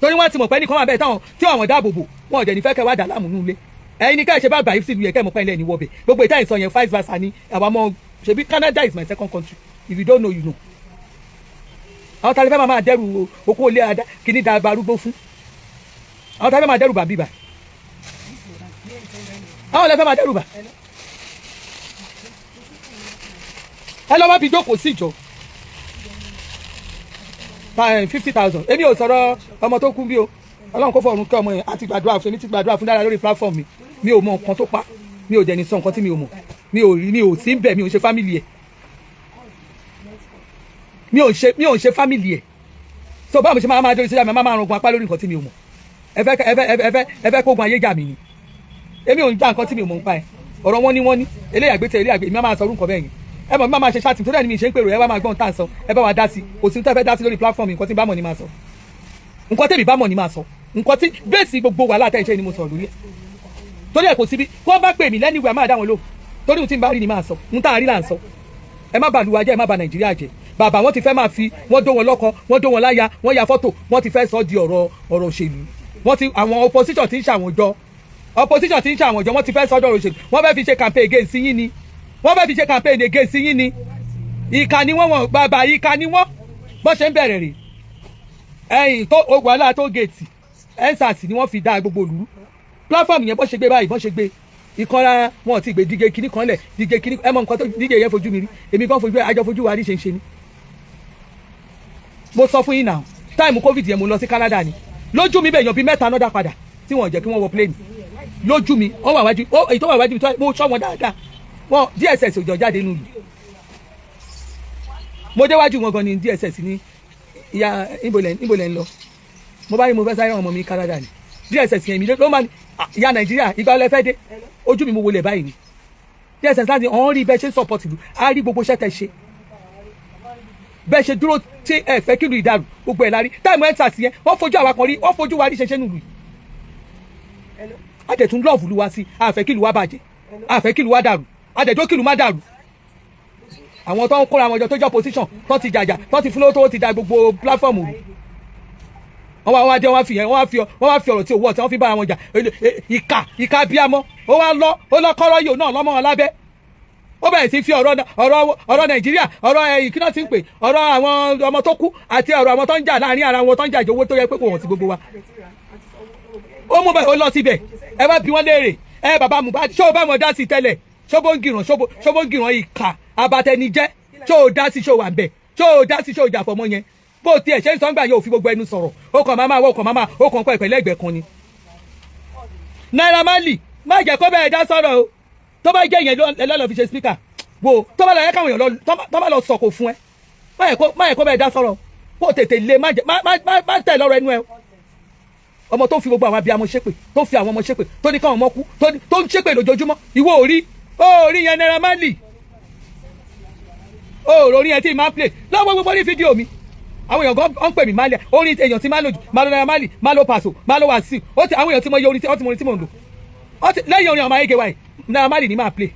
torí wọ́n ti mọ̀ pé nìkan wà bẹ́ẹ̀ táwọn tí àwọn dáàbò bò wọn ò dẹ̀ ní fẹ́ kẹ́ wá dà láàmú nílé. Ẹ̀yin ní ká ẹ̀ ṣe bá gbà yìí sílùú yẹ kẹ́ ẹ̀ mọ̀ pé ilẹ̀ ní wọbẹ̀. Gbogbo ìta ìsọ yẹn, vice versa ni. Àwa mọ̀ ṣebí Canada is my second country. If you don't know, you know. Àwọn tàbí fẹ́ máa dẹ́rù okó ilé adá kìíní da arúgbó fún. Àwọn tàbí fẹ́ máa dẹ́rù bà bíbà. Àwọn lè fẹ́ máa dẹ́rù bà. Ẹ lọ́ wá bí jókòó sí ìjọ 50,000. Èmi ò sọ̀rọ̀ ọmọ tó kú bí o. Ọlọ́run kó fọ̀run kẹ́ ọmọ yẹn. Àti gbàdúrà fún, èmi ti gbàdúrà fún dára lórí platform mi. Mi ò mọ nǹkan tó pa, mi ò dẹ̀ ní sọ nǹkan tí mi ò mọ̀. Mi ò rí, mi ò sí ń bẹ̀, mi ò ṣe family ẹ̀, mi ò ṣe family ẹ̀. So báwo mo ṣe máa máa dórí sílẹ̀, mi máa máa rangun apá lórí nǹkan tí mi ò mọ̀? Ẹ fẹ́ kógun ayé jà mí ni. Èmi ò ń já nǹkan tí mi ò mọ̀ nípa ẹ̀. Ọ̀rọ̀ wọn ni wọ́n ní eléyàgbé tẹ eléyàgbé. Èmi máa sọ orúkọ bẹ́ẹ̀ yẹn. Ẹ mọ̀, mi máa ṣe chat tó dẹ̀ ní mi ṣe ń pèrò. Ẹ wá máa gbọ́n tá à ń sọ, ẹ bá wa dá sí. Kò sí tẹ́ fẹ́ dá sí lórí platform. Nǹkan tí n bá mọ̀ ni máa sọ, nǹkan tẹ́mi bá mọ̀ ni máa sọ, nǹkan tí bẹ́ẹ̀sì gbogbo wàhálà tẹ́ ń ṣe ni mo sọ̀rọ̀ lórí ẹ̀. Torí ẹ̀, kò síbi kó bá pè mí lẹ́niwẹ̀, máa dá wọn lò, torí ohun tí n bá rí ni máa sọ. Ohun tá a rí là ń sọ. Ẹ má bàlúwa jẹ́, ẹ má bà Nàìjíríà jẹ́. Bàbá wọn ti fẹ́ máa fi wọ́n dó wọn lọ́kọ, wọ́n dó wọn láya, wọ́n ya fọ́tò, wọ́n ti fẹ́ sọ di ọ̀rọ̀ òṣèlú. Wọ́n ti àwọn opposition ti ń ṣàwọn jọ, opposition ti ń ṣàwọn jọ, wọ́n ti fẹ́ sọ́dọ̀ òṣèlú. Wọ́n fẹ́ fi ṣe campaign against yín ni. Wọ́n fẹ́ fi ṣe campaign against yín ni. Ìkà ni wọ́n. Wọ́n bàbá ìkà ni wọ́n. Bọ́n ṣe ń bẹ̀rẹ̀ rè ẹ̀yìn tó wàhálà tó gèètì EndSARS ni wọ́n fi dá gbogbo òlú. Platform yẹn, bọ́n ṣe gbé báyìí, bọ́n ṣe gbé Ìkanra wọn ti gbé díje kinní kan lẹ̀, díje kinní. Ẹ mọ nǹkan tó díje yẹn fojú mi rí. Èmi gan fojú àjọ fojú wa rí ṣe ń ṣe ni. Mo sọ fún yín náà, time COVID yẹn, mo lọ sí Canada ni. Lójú mi bẹ́ẹ̀, yan bíi mẹ́ta náà dá padà tí wọ́n jẹ́ kí wọ́n wọ plane. Lójú mi, wọ́n wà wájú ó, èyí tó wà wájú mi tó mo sọ wọn dáadáa, wọn DSS ò jọ jáde nínú ìlú. Mo déwájú wọn gan ni DSS ní, "Ìyá, níbo lẹ̀ ń lọ?" Mo bá ní mo fẹ́ sáré ọmọ mi Canada ni. DSS yẹn mi ló máa ní, "Ìyá Nàìjíríà, ìgbà ọlẹ́ fẹ́ dé?" Ojú mi, mo wọlé báyìí ni DSS láti ọ̀hún rí bẹ́ẹ̀ ṣe ń support ìlú, á rí gbogbo iṣẹ́ tẹ́ ṣe, bẹ́ẹ̀ ṣe dúró tí ẹ fẹ́ kí ìlú ìdàrú, gbogbo ẹ̀ la rí. Time EndSARS yẹn, wọ́n fojú àwa kan rí, wọ́n fojú wa rí ṣe ṣe nùlù yìí. Àdẹ̀tún love lu wa sí, àfẹ́ kí ìlú wa bàjẹ́, àfẹ́ kí ìlú wa dàrú, àdẹ̀jọ́ kí ìlú má dàrú. Àwọn tó ń kóra wọn jọ tó jẹ́ opposition, tó ti jàjà, tó ti fúnlówó, tó ti da gbogbo platform rú, wọ́n wá dé, wọ́n wá fi ọ̀rọ̀ tí owó ọ̀tí wọ́n fi bára wọn jà. Ìkà, ìkà bíamọ́. Ó wá lọ, ó lọ kọ́rọ́ yìí náà lọ́mọ wọn lábẹ́. Ó bẹ̀rẹ̀ sí fi ọ̀rọ̀ Nàìjíríà, ọ̀rọ̀ ẹ̀yìn kí náà ti ń pè, ọ̀rọ̀ àwọn ọmọ tó kú àti ọ̀rọ̀ àwọn tó ń jà láàrin ara wọn, tó ń jà ìjọwọ́ tó yẹ pé kò wọ́n ti gbogbo wa. Ó mú bẹ́ẹ̀, ó lọ síbẹ̀. Ẹ bá bi wọ́n léèrè. Ẹ bàbá Mohbad, ṣé o bá wọn dá sí tẹ́lẹ̀? Ṣóbó ń gìràn, ṣóbó ń gìràn. Ìkà abatẹnijẹ́, ṣó o dá sí? Ṣó o wà ń bẹ̀? Ṣó o dá sí? Ṣó o jà fọmọ yẹn? Bó tiẹ̀ ṣe ń sọ ńgbà yóò fi gbogbo ẹnu sọ̀rọ̀, ó kàn máa máa wọ́, ó kàn máa máa, ó kàn kọ́ ìpẹ̀lẹ́ ẹgbẹ́ kan ni. Naira Marley, má jẹ́ kó bẹ́ẹ̀ dá sọ̀rọ̀ o. Tó bá jẹ́ ìyẹn lọ́lọ́ fi ṣe speaker wo, tó bá lọ yẹ káwọn èèyàn lọ, tó bá lọ sọ̀kò fún ẹ, má yẹ kó bẹ́ẹ̀ dá sọ̀rọ̀. Kó tètè lé, má jẹ́ má tẹ̀ lọ́rọ̀ ẹnu ẹ. Ọmọ tó fi gbogbo àwọn abiyamọ ṣépè, tó fi àwọn ọmọ ṣépè, tó ní káwọn ọmọ kú, tó ń ṣépè lójoojúmọ́, ìwọ ò rí, ó rí yẹn. Naira Marley, ó rí yẹn tí máa ń play lọ́wọ́ gbogbo ní fídíò mi. Àwọn èèyàn gan ń pè mí Marley. Orin èèyàn tí máa lò jù, máa lo Naira Marley, máa lo Paso, máa lo Wasiu. Ó ti àwọn èèyàn tí mo yẹ orin tí wọ́n ti mọ orin tí mò ń lò. Ó ti lẹ́yìn orin ọmọ ayége wa yìí, Naira Marley ní máa play.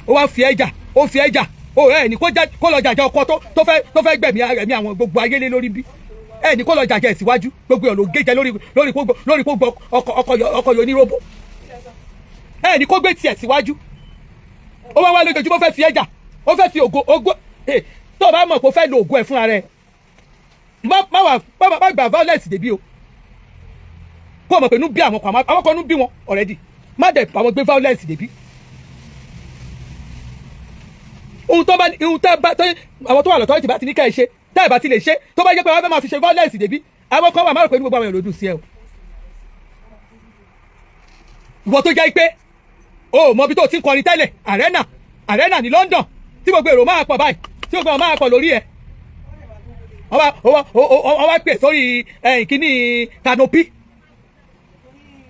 Ó wá fi ẹja, ó fi ẹja ó ẹ ní kó lọ jàjà ọkọ tó fẹ́ gbẹ̀mí ẹ̀mí àwọn gbogbo ayé lé lórí bí ẹ ní kó lọ jàjà ẹ̀ síwájú. Gbogbo ẹ̀ ló gé jẹ lórí kó gbọ́ ọkọ yọ ní robo. Ẹ ní kó gbé tiẹ̀ síwájú. Ó wá wá lójoojúmọ́, fẹ́ fi ẹja, ó fẹ́ fi ògo. Tó o bá mọ̀ pé ó fẹ́ lo ògo ẹ̀ fúnra rẹ̀, má má wà má má gba violence débi o. Kó o mọ̀ pé inú bí àwọn kan, àwọn kan inú bí wọn already. Má dẹ̀ àwọn gbé violence débi. Ohun tó bá àwọn tó wà lọ́tọ́ ti bá ti ní ká ẹ ṣe, tẹ́ ẹ bá ti lè ṣe, tó bá jẹ́ pé wọ́n fẹ́ máa fi ṣe violence débi, àwọn kan wà, má rò pé ní gbogbo àwọn èrò dùn sí ẹ o. Ìwọ tó jẹ́ pé o ò mọ ibi tó ti ń kọrin tẹ́lẹ̀, arena, arena ní London, tí gbogbo èrò máa pọ̀ báyìí, tí gbogbo àwọn máa pọ̀ lórí ẹ̀, wọ́n wá pè sórí kíní canopy,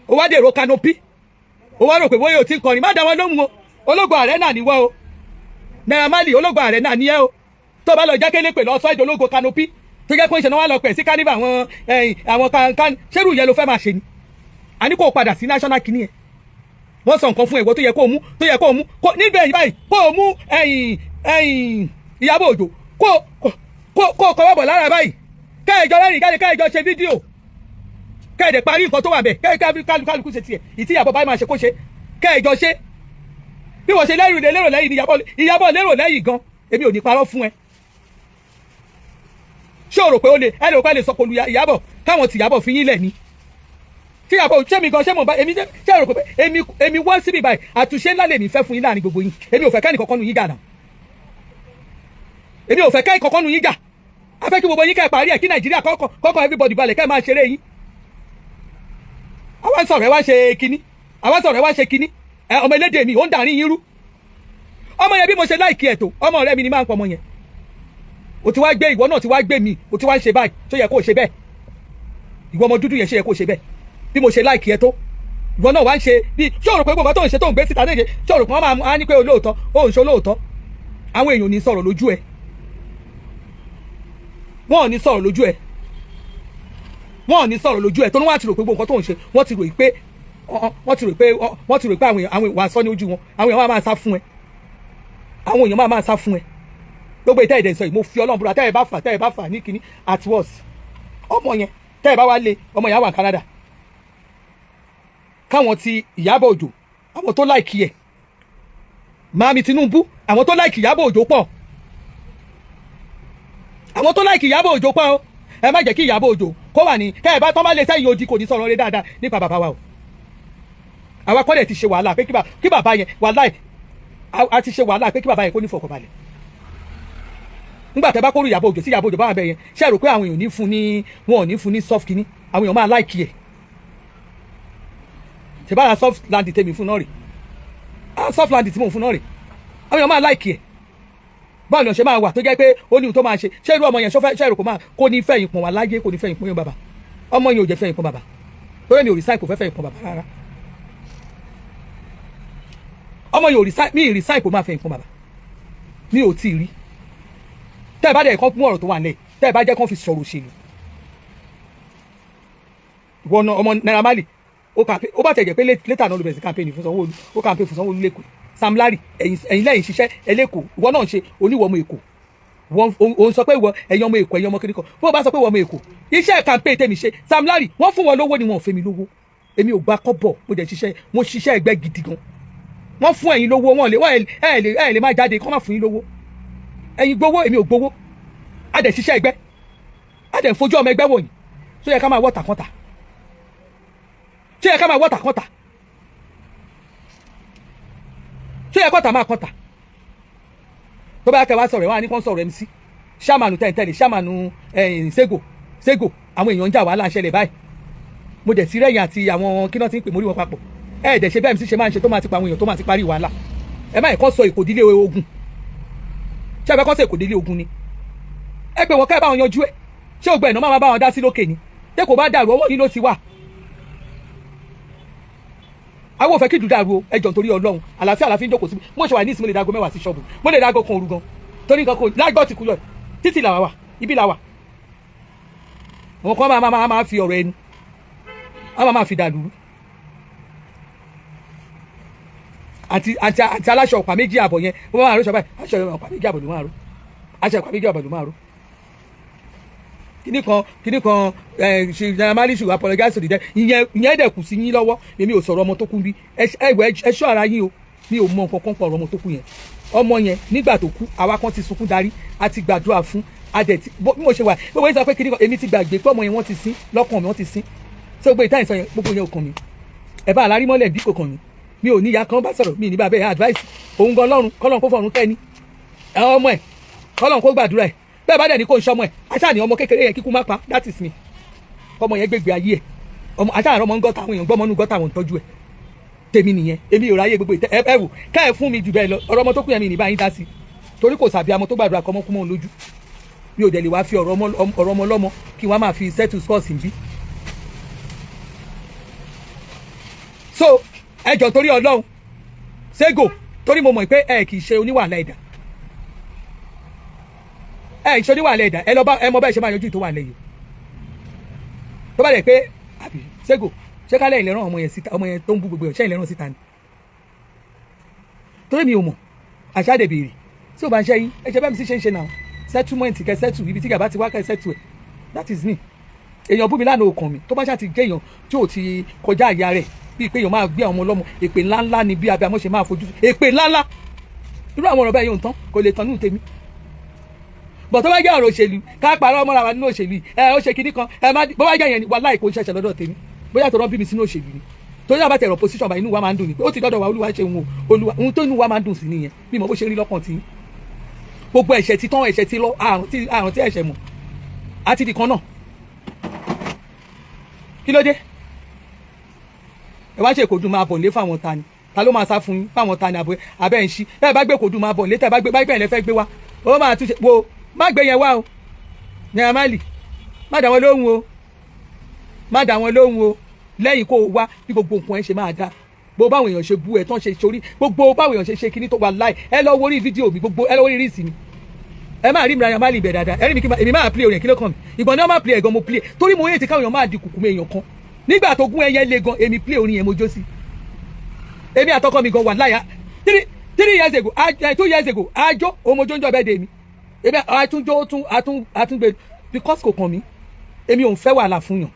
ó wá dèrò canopy. Ó wá rò pé bóyá o ti ń kọrin. Má dá wọn lóhùn o. Ológun arena ni wọ́n o. Naira Marley, ológun arena ni ẹ o. Tó bá lọ jákèlé pè lọ sọ èdè ológun canopy, tó jẹ́ pé ìṣẹ̀nà wà lọ pẹ̀ sí carnival, àwọn kan ṣérù yẹn ló fẹ́ máa ṣe ni. Àní kó o padà sí national kìíní ẹ̀. Wọ́n sọ nǹkan fún ìwọ tó yẹ kó o mú, tó yẹ kó o mú níbẹ̀ báyìí, kó o mú ẹ̀yìn ẹ̀yìn Ìyábọ̀ Òjó, kó o kọ́ bọ̀ lára báyìí, kẹ́ẹ̀jọ lẹ́rìn jáde, kẹ́ẹ̀jọ ṣe fídíò, kẹ́ẹ̀dẹ̀ parí nǹkan tó wà bẹ̀, kẹ́ẹ̀ kálukú ṣe tiẹ̀. Ìtí Ìyábọ̀ báyìí máa ṣe, kó ṣe, kẹ́ẹ̀jọ ṣe. Bí wọ́n ṣe lérò lérò lẹ́yìn ni Ìyábọ̀ lérò lẹ́yìn gan. Èmi ò ní parọ́ fún ẹ. Ṣé o rò pé ó lè ẹ lè rò pé ẹ lè sọ pẹ̀lú Ìyábọ̀, káwọn tí Ìyábọ̀ fi yín lẹ̀ ni? Tí Ìyábọ̀, ṣé mi gan, ṣé mo bá èmi, ṣé o rò pé èmi wá síbi báyìí? Àtúnṣe ńlá lèmi fẹ́ fún yín láàrin gbogbo yín. Èmi ò fẹ́ kẹ́ni kankan nu yín jà náà. Èmi ò fẹ́ kẹ́ni kankan nu yín jà. A fẹ́ kí gbogbo yín kẹ́ ẹ parí ẹ̀, kí Nàìjíríà kọ́kọ́ kọ́kọ́ everybody balẹ̀, kẹ́ ẹ máa ṣeré yín. Àwa ń sọ̀rọ̀, ẹ wá ṣe kinní. Àwa ń sọ̀rọ̀, ẹ wá ṣe kinní. Ẹ ọmọ elédè mi, ó ń dàrin yín rú. Ọmọ yẹn, bí mo ṣe like ẹ̀ tó, ọmọ ọ̀rẹ́ mi ni máa ń pọ̀. Ọmọ yẹn, o ti wá gbé, ìwọ náà ti wá gbé mi, o ti wá ń ṣe báyìí. Ṣó yẹ kó o ṣe bẹ́ẹ̀? Ìwọ ọmọ dúdú yẹn, ṣe yẹ kó o ṣe bẹ́ẹ̀? Bí mo ṣe like ẹ tó, ìwọ náà wá ń ṣe bí. Ṣé o rò pé gbogbo tó ń ṣe, tó ń gbé síta léde, ṣé o rò pé wọ́n máa ní pé olóòótọ́ ó ń ṣe olóòótọ́? Àwọn èèyàn ò ní sọ̀rọ̀ lójú ẹ. Wọ́n ò ní sọ̀rọ̀ lójú ẹ. Wọ́n ò ní sọ̀rọ̀ lójú ẹ tó ní. Wọ́n á ti rò pé gbogbo nǹkan tó ń ṣe, wọ́n ti rò pé àwọn èèyàn wà sọ ní ojú wọn. Àwọn èèyàn máa sá fún ẹ. Àwọn èèyàn máa sá fún ẹ. Gbogbo ìtẹ́ ìdẹ̀ sọ yìí, mo fi Ọlọ́run búra, tẹ́ ẹ bá fà ní kínní at worst, ọmọ yẹn, tẹ́ ẹ bá wá lé ọmọ yẹn á wà Canada. Káwọn ti Ìyábọ̀ Òjó, àwọn tó like ẹ̀, Màámi Tinubu, àwọn tó like Ìyábọ̀ Òjó pọ̀. Àwọn tó like Ìyábọ̀ Òjó pọ̀ o. Ẹ má jẹ́ kí Ìyábọ̀ Òjó kó wà ní kẹ́ ẹ bá tọ́ bá lè sẹ́yìn odi, kò ní sọ̀rọ̀ rẹ dáadáa nípa bàbá wa o. Àwa kọ́lẹ̀ ti ṣe wàhálà pé kí bàbá yẹn, wàhálà a ti ṣe wàhálà pé kí bàbá yẹn kó ní fọkànbalẹ̀. Nígbà tẹ́ bá kóró Ìyábọ̀ Òjó sí, Ìyábọ̀ Òjó bá wà bẹ́ẹ̀ yẹn, ṣe rò pé àwọn èèyàn ní fún ní, wọn ò ní fún ní soft kínní, àwọn èèyàn máa like ẹ̀? Ṣe bára soft land tèmi fún náà rè? Ah, soft land tí mò ń fún náà rè. Àwọn èèyàn máa like ẹ̀. Báwo ni ọ̀ṣẹ́ máa wà tó jẹ́ pé ó ní ohun tó máa ṣe? Ṣé irú ọmọ yẹn ṣọ́fẹ́? Ṣé èrò kò máa kó ní fẹ̀yìn pọ̀n wá láyé? Kò ní fẹ̀yìn pọ̀n yín bàbá. Ọmọ yẹn ò jẹ́ fẹ̀yìn pọ̀n bàbá, torí mi ò rí sáì, kò fẹ́ fẹ̀yìn pọ̀n bàbá rárá. Ọmọ yẹn ò rí sáì, mi ì rí sáì kò máa fẹ̀yìn pọ̀n bàbá, mi ò tí ì rí. Tẹ́ ẹ bá dẹ̀ kán mú ọ̀rọ̀ tó wà nílẹ̀, tẹ́ ẹ bá jẹ́ kán fi sọ̀rọ̀ òṣèlú, ìwọ ọmọ Naira Marley, ó campaign, ó bá tẹ̀ jẹ́ pé later náà ló bẹ̀rẹ̀ sí campaign fún Sanwó-Olú, ó campaign fún Sanwó-Olú lẹ́kọ̀ọ́. Sam Larry, ẹ̀yin lẹ́yìn ṣiṣẹ́ ẹlẹ́kọ̀ọ́, ìwọ náà ń ṣe oníwọ̀ ọmọ Èkó. Òun sọ pé ìwọ, ẹ̀yin ọmọ Èkó, ẹ̀yin ọmọ kíríkọ. Bó o bá sọ pé ìwọ ọmọ Èkó, iṣẹ́ campaign tèmi ṣe, Sam Larry, wọ́n fún wọn lówó ni, wọn ò fẹ́ mi lówó. Èmi ò gba kọ́bọ̀, mo dẹ̀ ṣiṣẹ́, mo ṣiṣẹ́ ẹgbẹ́ gidi gan. Wọ́n fún ẹ̀yin lówó, wọ́n lè wọ́n ẹ̀ lè má jáde kọ́ má fún yín lówó. Ẹ̀yin gbowó, èmi ò gbowó. A dẹ̀ ṣiṣẹ́ ẹgbẹ́, a dẹ̀ fojú ọmọ ẹgbẹ́ wọ̀nyí. Tó yẹ ká máa wọ́ta kọ́ta, tó yẹ ká máa wọ́ta kọ́ta, tó yẹ kọ́ta máa kọ́ta. Tó bá kẹ́ wá sọ̀rọ̀ ẹ̀ wá ní kó sọ̀rọ̀ MC ṣàmánù tẹ̀ǹtẹ̀lì ṣàmánù ẹ̀yìn Ségò Ségò. Àwọn èèyàn ń jà, wàhálà ń ṣẹlẹ̀ báyìí. Mo dẹ̀ ti rẹ́yìn àti àwọn kí náà ti ń pè mórí wọn papọ̀. Ẹ̀ dẹ̀ ṣe bẹ́ẹ̀, MC ṣe máa ń ṣe tó máa ti pa àwọn èèyàn, tó máa ti parí wàhálà. Ẹ má yẹ kó sọ ìkòdílé ogun. Ṣé ẹ fẹ́ kó sọ ìkòdílé ogun ni? Ẹ pé wọn ká ẹ bá wọn yanjú ẹ. Ṣé ògbẹ́ ìná máa bá wọn dá sí lókè ni? Tẹ́ kò bá dàrú, ọwọ́ yín ló ti wà. Àwọn ò fẹ́ kí ìlú dàrú o. Ẹ jọ̀ọ́, nítorí Ọlọ́run, àlàáfíà àlàáfíà ń jókòó síbi mo ṣe wà ní ìsinmi. Lè dago 10 sí ṣọ́ọ̀bù, mo lè dago 1 òru gan, torí nǹkan kò lágbọ́ ti kú yọ títì làwà wà, ibi làwà. Àwọn kan máa fi ọ̀rọ̀ ẹnu, wọ́n máa fi dàlúrú. Àti aláṣọ ọ̀pá méjì àbọ̀ yẹn, wọ́n máa rọ́ṣọ báyìí, aṣọ ọ̀pá méjì àbọ̀ ló máa ró, aṣọ ọ̀pá méjì àbọ̀ ló máa ró. Kíní kan kíní kan ẹ ṣe Naira Marley should apologize to the dead. Ìyẹn dẹ̀ kù sí yín lọ́wọ́. Èmi ò sọ̀rọ̀ ọmọ tó kú bí. Ẹ ẹ ṣọ́ ara yín o. Mi ò mọ nǹkan kan pọ̀ ọ̀rọ̀ ọmọ tó kú yẹn. Ọmọ yẹn, nígbà tó kú, àwa kan ti sunkún darí, a ti gbàdúrà fún, a dẹ̀ ti bí mo ṣe wà, gbogbo yín sọ pé kíní kan, èmi ti gbàgbé pé ọmọ yẹn, wọ́n ti sin lọ́kàn mi, wọ́n ti sin. Ṣé gbogbo ìtàn ìsọ yẹn, gbogbo yẹn ò kàn mí. Ẹ bá alárí mọ́lẹ̀ bí kò kàn mí. Mi ò ní ìyá kan bá sọ̀rọ̀, mi ní bàbá ẹ̀ advice òun gan. Lọ́run kọ́lọ́n kó fọ̀run kẹ́ni ọmọ ẹ̀, kọ́lọ́n kó gbàdúrà ẹ̀. Bẹ́ẹ̀ bá dẹ̀ ní kó ń ṣọmọ ẹ̀, aṣáà ní ọmọ kékeré yẹn kíkú má pa. That is me. Ọmọ yẹn gbégbé ayé ẹ̀, ọmọ aṣáà ọmọ ń gọ́ta, àwọn èèyàn gbọ́mọ nú gọ́ta, àwọn ń tọ́jú ẹ̀. Tèmi nìyẹn. Èmi ò ráyè gbogbo ìtẹ́ ẹ wò ká ẹ fún mi jù bẹ́ẹ̀ lọ. Ọ̀rọ̀ ọmọ tó kú yẹn, mi ní báyìí dá sí, torí kò sàbí amọ tó gbàdúrà kọ́ ọmọ kú mọ́ òun lójú. Mi ò dẹ̀ lè wá fi ọ̀rọ̀ ọmọ lọ́mọ kí wọ́n máa fi settle scores bí. So ẹ jọ̀ọ́, torí Ọlọ́run, Ségò, torí mo mọ̀ pé ẹ kì í ṣe oníwàhálà ẹ̀dá, ẹ ṣe oníwàhálà ẹ̀dá. Ẹ lọ bá ẹ mọ bẹ́ẹ̀ ṣe máa yanjú tó wà lẹ́yìn. Tó bá dẹ̀ pé àbí Ségò, ṣé kálẹ̀ ìlẹ́ràn ọmọ yẹn síta, ọmọ yẹn tó ń bú gbogbo ẹ̀, ṣé ìlẹ́ràn síta ni? Torí mi ò mọ̀, àṣà dẹ̀ béèrè tí ò bá ń ṣe yín. Ẹ ṣe bẹ́ẹ̀ mi sì ṣe ń ṣe náà, settlement kẹ settle ibi tí gàba ti wá, kẹ settle ẹ̀. That is me. Èèyàn bú mi lánàá, òkàn mi. Tó bá ṣáà ti jẹ́ èèyàn tí ò ti kọjá àyà rẹ̀, bíi pé èèyàn máa gbé àwọn ọmọ ọlọ́mọ, èpè ńláńlá ni, bí abiyamọ ṣe máa fojú èpè ńláńlá, irú àwọn ọ̀rọ̀ bẹ́ẹ̀ yóò tán, kò lè tán nínú tèmi. Bọ̀ tó bá jẹ́ ọ̀rọ̀ òṣèlú, ká parọ́ mọ́ra wa nínú òṣèlú yìí, ẹ ó ṣe kinní kan, ẹ má bó bá jẹ́ yẹn ni, wàláhì kò ń ṣẹ̀ṣẹ̀ lọ́dọ̀ tèmi. Bóyá tó rán bí mi sínú òṣèlú ni, torí àbá tẹ̀rọ position bá, inú wa máa ń dùn ni pé ó ti dọ́dọ̀ wa. Olúwa ṣe òun o, Olúwa. Ohun tó inú wa máa ń dùn sí nìyẹn. Bí mo bó ṣe rí lọ́kàn tí gbogbo ẹ̀ṣẹ̀ ti tán, ẹ̀ṣẹ̀ ti lọ, àrùn tí ẹ̀ṣẹ̀ mọ̀ àti di kan náà. Kí ló dé? Ẹ wá ṣe kò dùn máa bọ̀ lé fáwọn ta ni? Ta ló máa sá fún yín fáwọn ta ni? Àbẹ abẹ́ ń ṣí ẹ bá gbé kò dùn máa bọ̀ lé. Tẹ́ bá gbé bá gbé ẹ̀ lẹ́fẹ́ gbé wá, ó máa tún ṣe wo. Má gbé yẹn wá o, Naira Marley. Má dá wọn lóhùn o, má dá wọn lóhùn o. Lẹ́yìn kó o wá bí gbogbo nǹkan ẹ ṣe máa dá, gbogbo báwọn èèyàn ṣe bú ẹ tán, ṣe sórí gbogbo báwọn èèyàn ṣe ṣe kíní tó wà láì. Ẹ lọ wo orí fídíò mi gbogbo, ẹ lọ wo orí reels mi, ẹ máa rí mi Naira Marley ibẹ̀ dáadáa. Ẹ rí mi kí èmi máa play orin. Kí ló kàn mí? Ìgbọ̀n ni wọ́n máa play ẹ̀ gan. Mo play torí mo yé ti káwọn èèyàn máa di kùkù mi. Èèyàn kan nígbà tó gún ẹyẹ le gan, èmi play orin yẹn, mo jó sí. Èmi àtọkọ mi gan wà láyà 3 years ago, 2 years ago, àjọ òmòjó ń jọ bẹ́ẹ̀ dé mi. Èmi àtúnjó tún àtúngbè because kò kàn mí. Èmi ò ń fẹ́ wàhálà fún yàn.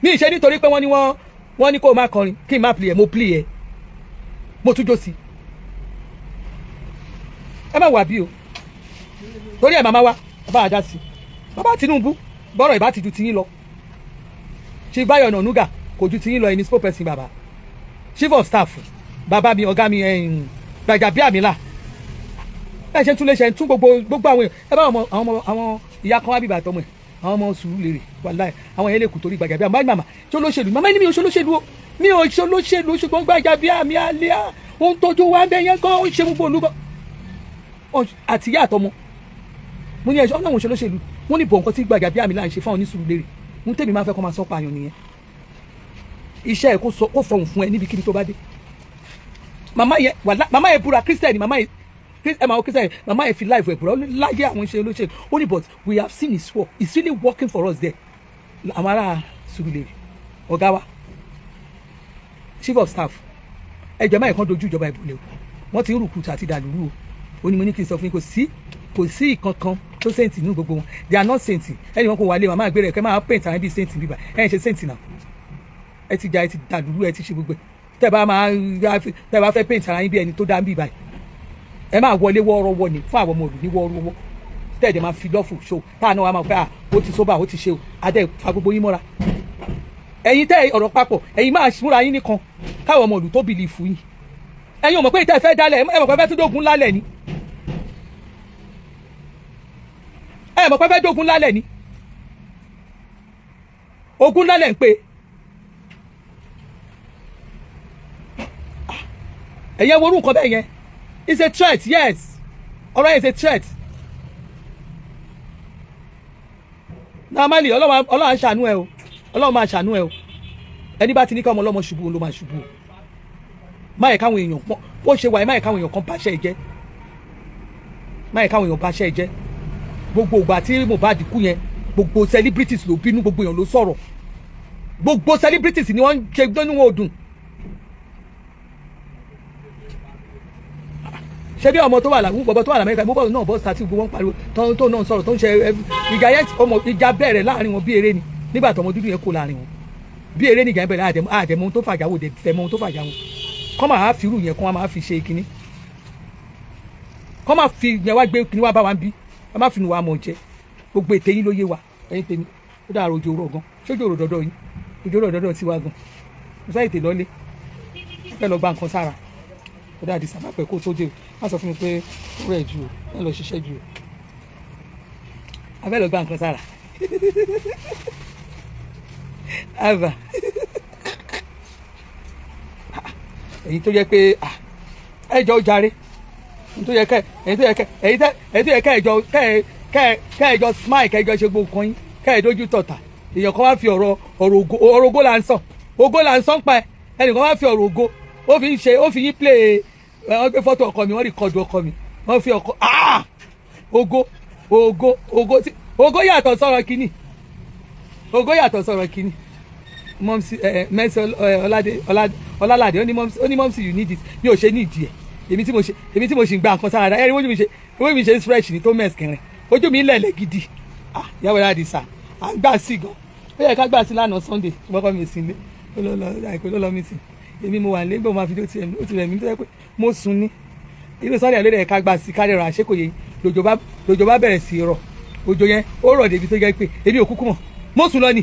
Mi ì ṣe nítorí pé wọ́n ní wọ́n ní kó o má kọrin kí n má play ẹ̀. Mo play ẹ̀, mo tún jó sí. Ẹ má wà bí o, torí ẹ̀ màmá wa bàbá àdá sí bàbá Tinubu, bọ́rọ̀ ìbá ti ju tiyín lọ. Chief Báyọ̀ Ọ̀nànúgà kò ju tiyín lọ. Ẹni spokesperson bàbá, Chief of staff, bàbá mi, ọ̀gá mi, Gbajabiamila, ẹ ṣe ń tún lè ṣe ń tún gbogbo àwọn èèyàn. Ẹ bá àwọn ọmọ, àwọn ìyá kan wá bíbà àtọmọ ẹ, àwọn ọmọ Sùúrùlérè, wàláì àwọn yẹn lè kù torí Gbajabiamila. Báyìí, màmá tí olóṣèlú, màmá ní mi ò ṣe olóṣèlú o, mi ò ṣe olóṣèlú, ṣùgbọ́n Gbajabiamila ó ń tọ́jú wa bẹ́ẹ̀ yẹn gan, ó ń ṣe gbogbo olúkọ àti ìyá àtọmọ. Mo ní ẹ̀ṣọ́ ọ̀nà òun ṣe olóṣèlú. Wọ́n ní bọ̀ nǹkan tí Gbajabiamila ń ṣe fáwọn oníSùúrùlérè, mo tèmi máa fẹ́ kọ́ máa sọ pààyàn nìyẹn. Iṣẹ́ ẹ̀ kó fọhùn fún ẹ níbikíbi tó bá dé. Màmá yẹn, wàlá, màmá yẹn búra. Christian màmá yẹn, ẹ máa wọ Christian. Màmá yẹn fi life ẹ̀ búra, ó ní láyé àwọn iṣẹ́ olóṣèlú. Ó ní but we have seen his work, he's really working for us there. Àwọn ará Sùúrùlérè, ọ̀gá wa, chief of staff, ẹjọ́ máa kan dojú ìjọba ìbòlẹ̀ o. Wọ́n ti ń rùkùtù àti dàlúrú o. Ó ní mo ní kí n sọ fún yín, kò sí ìkankan tó saint nínú gbogbo wọn. They are not saint. Ẹnì wọn kò wà lé wọn máa gbé rẹ kẹ máa paint àwọn bíi saint bíbá ẹ ń ṣe saint náà. Ẹ ti jà, ẹ ti dàlúrú, ẹ ti ṣe gbogbo ẹ. Tẹ bá fẹ́ paint ara yín bí ẹni tó dá ń bíbá ẹ máa wọlé wọ́ọ́rọ́wọ́ ni fún àwọn ọmọ òlù ní wọ́ọ́rọ́wọ́. Tẹ́ ẹ̀ dẹ̀ máa fi lọ́fù ṣó táà náà wà máa pẹ́ à ó ti sóbà, ó ti ṣe o. Adé fa gbogbo yín mọ́ra. Ẹ̀yin tẹ́ ọ̀rọ̀ papọ̀, ẹ̀yin máa múra yín nìkan káwọn ọmọ òlù tó believe yín. Ẹ̀yin ò mọ̀ pé ìtẹ́ fẹ́ dálẹ̀, ẹ mọ̀ pé fẹ́ tún dógun lálẹ̀ ni. Ẹ mọ̀ pé fẹ́ dógun lálẹ̀ ni. Ogun lálẹ̀ ń pè. Ẹ̀yin ẹ wo orú nǹkan bẹ́ẹ̀ yẹn. It's a threat, yes. Ọ̀rọ̀ yẹn is a threat. Normally, Ọlọ́run á ṣàánú ẹ o, Ọlọ́run máa ṣàánú ẹ o. Ẹni bá ti ní ká ọmọ ọlọ́mọ ṣubú, òun ló máa ṣubú o. Má yẹ káwọn èèyàn pọ́n bó ṣe wà yìí, má yẹ káwọn èèyàn kan báṣẹ́ ẹ jẹ́, má yẹ káwọn èèyàn báṣẹ́ ẹ jẹ́. Gbogbo ìgbà tí Mohbad kú yẹn, gbogbo celebrities ló bínú, gbogbo èèyàn ló sọ̀rọ̀, gbogbo celebrities ni wọ́n ń ṣe nínú wọn ò dùn. Ṣé bí ọmọ tó wà láwùjọ, bọ̀bọ̀ tó wà lamẹ́ríkà, bọ́bọ̀ náà bọ́ sátì, gbogbo wọn pariwo tó náà sọ̀rọ̀ tó ń ṣe ìjà yẹn. Ọmọ ìjà bẹ̀rẹ̀ láàrin wọn bí eré ni. Nígbà tó ọmọ dúdú yẹn kó láàrin wọn bí eré ni, ìjà yẹn bẹ̀rẹ̀. Àdẹ̀mọ ohun tó fàjà wò dé fẹ́ mọ ohun tó fàjà wọn. Kọ́ máa fi irú yẹn, kọ́ máa fi ṣe kínní, kọ́ máa fi yẹn wá gbé kínní wá bá wa ń bí wọ́n máa fi nu wa mọ̀ jẹ. Gbogbo ètè yín ló yé wa. Ẹ̀yin tèmi, ó dàrú. Ojú rọ̀ gan, sójú òrò dọ́dọ̀ yín, ojú rọ̀ dọ́dọ̀ tiwa gan. Mo sáyè tè lọ́lé, fẹ́ lọ gba nǹkan sára. Ó dàdí sábà pé kó tó dé o, má sọ fún mi pé ó rẹ̀ ju o, má lọ ṣiṣẹ́ ju o. A fẹ́ lọ gba nǹkan sára. Àbà èyí tó yẹ pé ẹ jọ jàre, èyí tó yẹ kẹ èyí tó yẹ kẹ èyí tó yẹ kẹ ẹ jọ kẹ ẹ jọ smile, kẹ ẹ jọ ṣe gbogbo nǹkan yín, kẹ ẹ dójú tọ̀tà. Èèyàn kan wá fi ọ̀rọ̀ ògo, ọ̀rọ̀ ògo là ń sọ, ògo là ń sọ ń pa ẹ. Ẹnìkan wá fi ọ̀rọ̀ ògo, ó fi ń ṣe, ó fi yín play. Wọ́n gbé fọ́tò ọkọ mi, wọ́n record ọkọ mi, wọ́n fi ọkọ ògo ògo ògo tí ògo yàtọ̀ sọ̀rọ̀ kínní, ògo yàtọ̀ sọ̀rọ̀ kínní. Mọ́mísì ẹ mẹ́sì ọ̀làdé ọ̀làládé, ó ní mọ́mísì, ó ní mọ́mísì, you need it. Mi ò ṣe ní ìdí ẹ̀. Èmi tí mo ṣe ń gba nǹkan sára ẹ rí ojú mi ṣe, ojú mi ṣe ń fresh ní tó mẹ́sì kẹrin, ojú mi lẹ̀lẹ̀ gidi. Ah, ìyàwó rẹ̀ àdìsá, à ń gbà sí gan. Ó yẹ ká gbà sí lánàá Sunday, ṣùgbọ́n kọ́ mi sí ilé ó lọ lọ àìpé ló lọ mí sí. Èmi mo wà nílé gbọ́n máa fi ó ti rẹ̀ mí tó yẹ pé mo sùn ní inú Sunday lórí ẹ̀ ká gbà sí kárẹ̀ rà àṣekòye. Lòjò bá bẹ̀rẹ̀ sí rọ̀, òjò yẹn ó rọ̀ débi tó jẹ́ pé èmi ò kúkú mọ̀. Mo sùn lọ ni,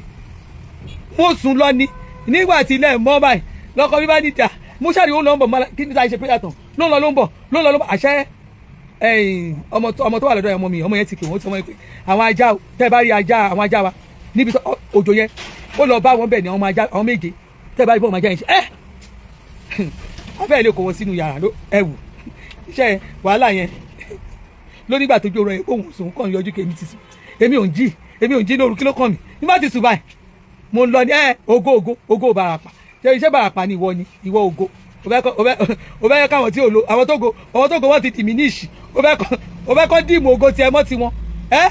mo sùn lọ ni. Nígbà tí ilẹ̀ mọ́ báyìí, lọ́kọ mi bá níjà mo ṣáà rí ó lọ ń bọ̀ mọ́lá. Kí ni táyì ṣe prayer tán, ló ń lọ, ló ń bọ̀, ló ń lọ, ló ń bọ̀. Àṣẹ ọmọ tó wà lọ́dọ̀ ọmọ mi, ọmọ yẹn ti pè wọ́n, ti ọmọ yẹn pé àwọn ajá o, tẹ́ ẹ bá rí ajá, àwọn ajá wa níbi tó òjò yẹn ó lọ bá wọn bẹ̀ ní àwọn ọmọ ajá, àwọn méje. Tẹ́ ẹ bá rí bọ́ ọmọ ajá yẹn ṣe ẹ́ afẹ́ lè kó wọn sínú yàrá ló ẹ̀wù iṣẹ́ wàhálà yẹn lónígbà tó jòrò ẹ̀ òun sùn kàn yọjú kí èmi ti sùn. Èmi ò ń jí, èmi ò ń jí lóru. Kí ló kàn mí nígbà tí sùn báyìí? Mo ń lọ ní ẹ ògo ògo ògo Ìbàràpá. Ṣe iṣẹ́ Ìbàràpá ni ìwọ ni ìwọ ògo? O fẹ́ káwọn tí ò lo àwọn tó go, àwọn tó go wọ́n ti diminish. O fẹ́ kọ́ dìmú ògo tiẹ̀ mọ́ tiwọn. Ẹ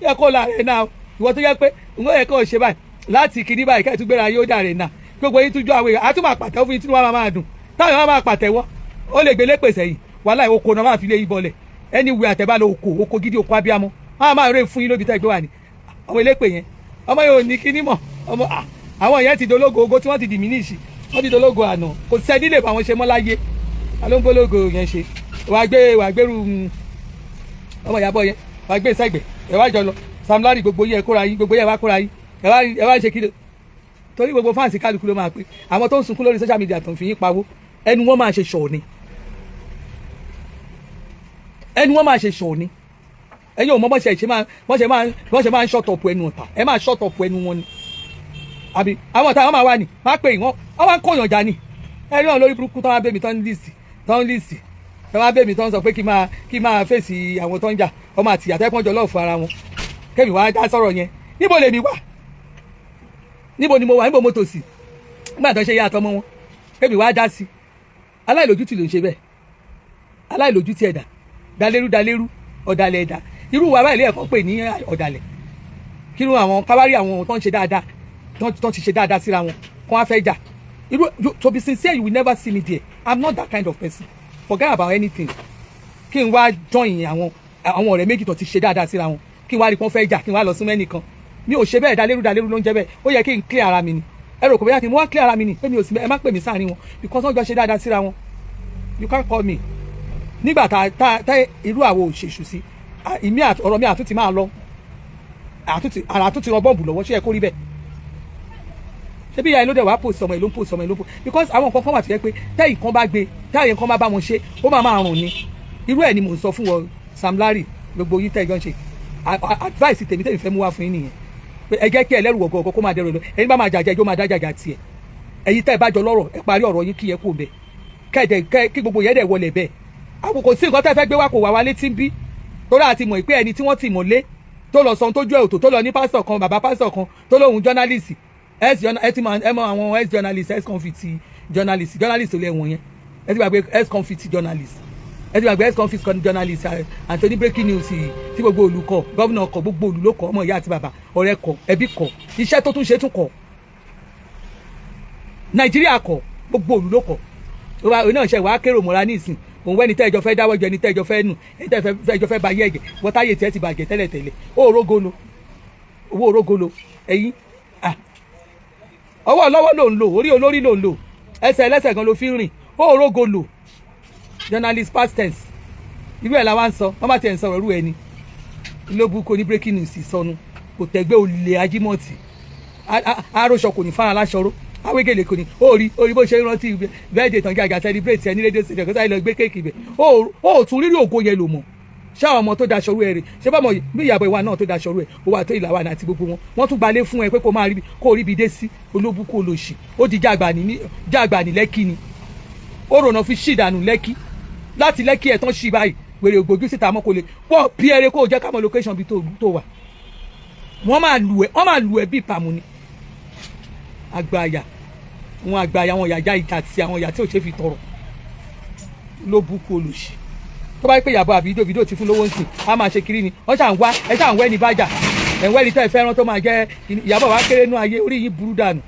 yẹ kó la rẹ̀ náà. Ìwọ tó yẹ pé ìwọ yẹ kó o ṣe báyìí láti kiri báyìí kẹ́ẹ̀ tún gbéra yóò dà rẹ̀ náà. Gbogbo yín tún jó àwọn èèyàn á tún máa pàtẹ́wọ́ fún yín, tí wọ́n máa dùn táwọn èèyàn máa pàtẹ́wọ́. Ó lè gbélé pèsè yìí wàhálà oko náà máa fi lé yín bọlẹ̀. Anywhere àtẹ̀bá lọ oko, oko gidi, oko abiyamọ, wọ́n á máa rè fún yín lóbi tẹ́ gbé wà ní àwọn elépè yẹn. Ọmọ yẹn ò ní kíní mọ̀ ọmọ àwọn yẹn ti dológo, ogo tí wọ́n ti diminish, wọ́n ti dológo àná. Kò sẹ́ni lè bá wọn ṣe mọ́ láyé. Alóńgbólógo yẹn ṣe wàá gbé, wàá gbérù ọmọ ìyàbọ̀ yẹn, wàá gbé sẹ́gbẹ̀ ẹ wá jọ lọ. Sam Larry, gbogbo yẹn kóra yín, gbogbo yẹn wá kóra yín, ẹ wá ṣe kí. Torí gbogbo fans kálukú ló máa pé àwọn tó ń sunkún lórí social media tó ń fi yín pawó, ẹnu wọn máa ṣe ṣọ̀ ni, ẹnu wọn máa ṣe ṣọ̀ ni. Ẹ̀yin ò mọ bọ́n ṣe máa ń shut up ẹnu ọ̀tá. Ẹ máa shut up ẹnu wọn ni, àbí àwọn ọ̀tá wọn máa wà ní má pè wọ́n, wọ́n máa ń kóyàn jà ní. Ẹ rí wọn lórí burúkú tó wá bẹ́ mi tó ń list tó wá bẹ́ mi, tó ń sọ pé kí máa fèsì àwọn tó ń jà, ọmọ àti ìyá tẹ́pọ́n jọ lọ́ọ̀fù ara wọn, kémi wá dá sọ̀rọ̀ yẹn. Níbo lèmi wà? Níbo ni mo wà? Níbo mo tò sí nígbà tó ń ṣe yá àtọmọ wọn? Kémi wá dá sí. Aláìlójútì ló ń ṣe bẹ́ẹ̀, aláìlójútì ẹ̀dá, dalérú dalérú, ọ̀dàlẹ̀ ẹ̀dá. Irú wa báyìí lẹ́ẹ̀kan pè ní ọ̀dàlẹ̀. Kí ló àwọn káwárí, àwọn tó ń ṣe dáadáa, tó ti ṣe dáadáa síra wọn, kó wá fẹ́ jà irú? To be sincere, you will never see me there. I'm not that kind of person. Forget about anything. Kí n wá join àwọn ọ̀rẹ́ méjì tó ti ṣe dáadáa síra wọn, kí n wá rí pọ́n fẹ́ jà, kí n wá lọ sún mẹ́nìkan, mi ò ṣe bẹ́ẹ̀. Dalérú dalérú ló ń jẹ́ bẹ́ẹ̀. Ó yẹ kí n clear ara mi ni. Ẹ rò kò bóyá kí n wá clear ara mi ni pé mi ò sí. Ẹ má pè mí sáàrin wọn because wọ́n jọ ṣe dáadáa síra wọn. You can't call me nígbà tá irú àwọn òṣèṣù sí ìmí. Ọ̀rọ̀ mi àtúntì máa lọ, àtúntì àrà àtúntì rọ bọ́ǹbù lọ́wọ́. Ṣé ẹ kó rí bẹ́ẹ̀? Ṣé bí ìyá ẹ ló dẹ̀ wá post ọmọ ẹ ló ń post, ọmọ ẹ ló ń post? Because àwọn nǹkan kan wà tó yẹ pé tẹ́yìn kan bá gbé, tẹ́yìn kan bá bá wọn ṣe, ó máa máa rùn ni. Irú ẹ̀ ni mò ń sọ fún wọn. Sam Larry, gbogbo yín tẹ́ ẹ jọ ń ṣe, advice tèmi fẹ́ mú wá fún yín nìyẹn, pé ẹ jẹ́ kí ẹlẹ́rù ọ̀gọ̀ọ̀gọ̀ kó máa dẹrù lọ. Ẹ̀yin bá máa jàjà, ẹjọ́ máa dá jàjà tiẹ̀. Ẹ̀yin tẹ́ ẹ bá jọ lọ́rọ̀, ẹ parí ọ̀rọ̀ yín, kí ẹ kú bẹ̀, kẹ́ẹ̀dẹ̀ kí gbogbo yẹn dẹ̀ wọlé bẹ́ẹ̀. Àwọn kò sí nǹkan tẹ́ fẹ́ gbé wá, kò wá wá létí ń bí, torí àti mọ̀ pé ẹni tí wọ́n ti mọ̀ lé tó lọ sọ ohun tójú ẹ̀ òtò, tó lọ ní pásítọ̀ kan, bàbá pásítọ̀ kan tó lóun journalist, ex, ẹ ti mọ, ẹ mọ àwọn ex journalist, ex convict journalist, journalist tó lé ẹ̀wọ̀n yẹn. Ẹ ti gbàgbé ex convict journalist, ẹ ti gbàgbé ex convict journalist Anthony breaking news tí gbogbo olùkọ́, governor kọ, gbogbo olù ló kọ, ọmọ ìyá àti bàbá, ọ̀rẹ́ kọ, ẹbí kọ, iṣẹ́ tó tún ṣe tún kọ, Nàìjíríà kọ, gbogbo olù ló kọ. Òun náà ṣe wàá kérò mọ́ra ní ìsìn. Òun wẹ́ni tẹ́jọ fẹ́ dáwọ́ jọ, ẹni tẹ́jọ fẹ́ nù, ẹni tẹ́jọ fẹ́ ba yé ẹ̀jẹ̀ wọ́táyé tiẹ̀ ti bàjẹ́ tẹ́lẹ̀tẹ́lẹ̀. Ó rógolo, owó rógolo. Ẹ̀yìn ọwọ́ ọlọ́wọ́ ló ń lò, orí olórí ló ń lò, ẹsẹ̀ ẹlẹ́sẹ̀ gan ló fi ń rìn. Ó rógolo, journalist past tense. Irú ẹ̀ la wá ń sọ. Wọ́n bá tiẹ̀ ń sọ̀rọ̀ irú ẹ̀ ni ló ní breaking news sọnù, kò tẹ̀gbẹ́ olè ajímọ̀tì arósọ, kò ní fara láṣọró, awégele kò ní. Ó rí ó rí bó ṣe ń rántí birthday tán gàgà celebrate ẹ ní rédíò station, kó sáré lọ gbé cake bẹ̀. Ó tún rírì ògo yẹn lò mọ̀. Ṣé àwọn ọmọ tó daṣọ rú ẹ rè? Ṣé bá mọ bí ìyàbọ̀ ìwà náà tó daṣọ rú ẹ, ó wà tó ìlàwà àti gbogbo wọn, wọ́n tún gbalé fún ẹ pé kó máa rí, kó rí ibi dé sí. Olóbùkún olóṣì, ó di jàgbà ní Lẹ́kì ni ó rònà fi ṣì dànù Lẹ́kì. Láti Lẹ́kì ẹ̀ tán ṣì báyìí, wèrè ògbójú síta mọ́, kò lè wọ́n bí ẹrẹ kó o jẹ́ ká mọ location bí tó wà. Wọ́n máa lù ẹ́, wọ́n máa lù ẹ́ bí ìpamọ́ ni. Àgbàyà wọn, àgbàyà wọn, yàjà ìjà tí àwọn ìyà tí ò ṣe fi tọrọ ló búkú olùsì. Tó bá yẹ pé Ìyàbọ̀ àbí Davido ti fún lówó nsìn, á máa ṣe kiri ni. Wọ́n ṣà ń wá ẹ, ṣà ń wẹ́ ní bájà ẹ̀ ń wẹ́ ní tẹ́ ẹ fẹ́ràn tó máa jẹ́. Ìyàbọ̀ wa kéré nú ayé, orí yín burú dànù.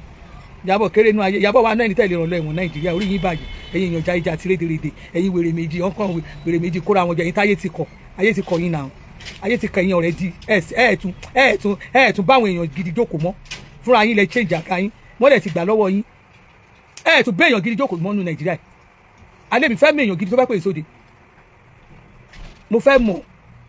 Ìyàbọ̀ kéré nú ayé, Ìyàbọ̀ wa náà ní tẹ̀lé ìrànlọ́ ẹ̀wọ̀n Nàìjíríà. Orí yín bàjẹ́. Ẹ̀yin èèyàn já ìjà tí rédèrèdè, ẹ̀yin wèrè méjì ọkàn, wèrè méjì kóra wọn jẹ. Ẹ̀yin táyé ti kọ̀, ayé ti kọ̀ yín náà, ayé ti kọ̀ yín ọ̀rẹ́ di ẹ̀ tún báwọn èèyàn gidi jókòó mọ́. Fúnra yín lẹ change àga yín, wọ́n lẹ̀ ti gbà lọ́wọ́ yín. Ẹ̀ tún bẹ́ èèyàn gidi jókòó mọ́ nù Nàìjíríà. Alẹ́ mi fẹ́ mọ èèyàn gidi tó fẹ́ pè sóde. Mo fẹ́ mọ̀.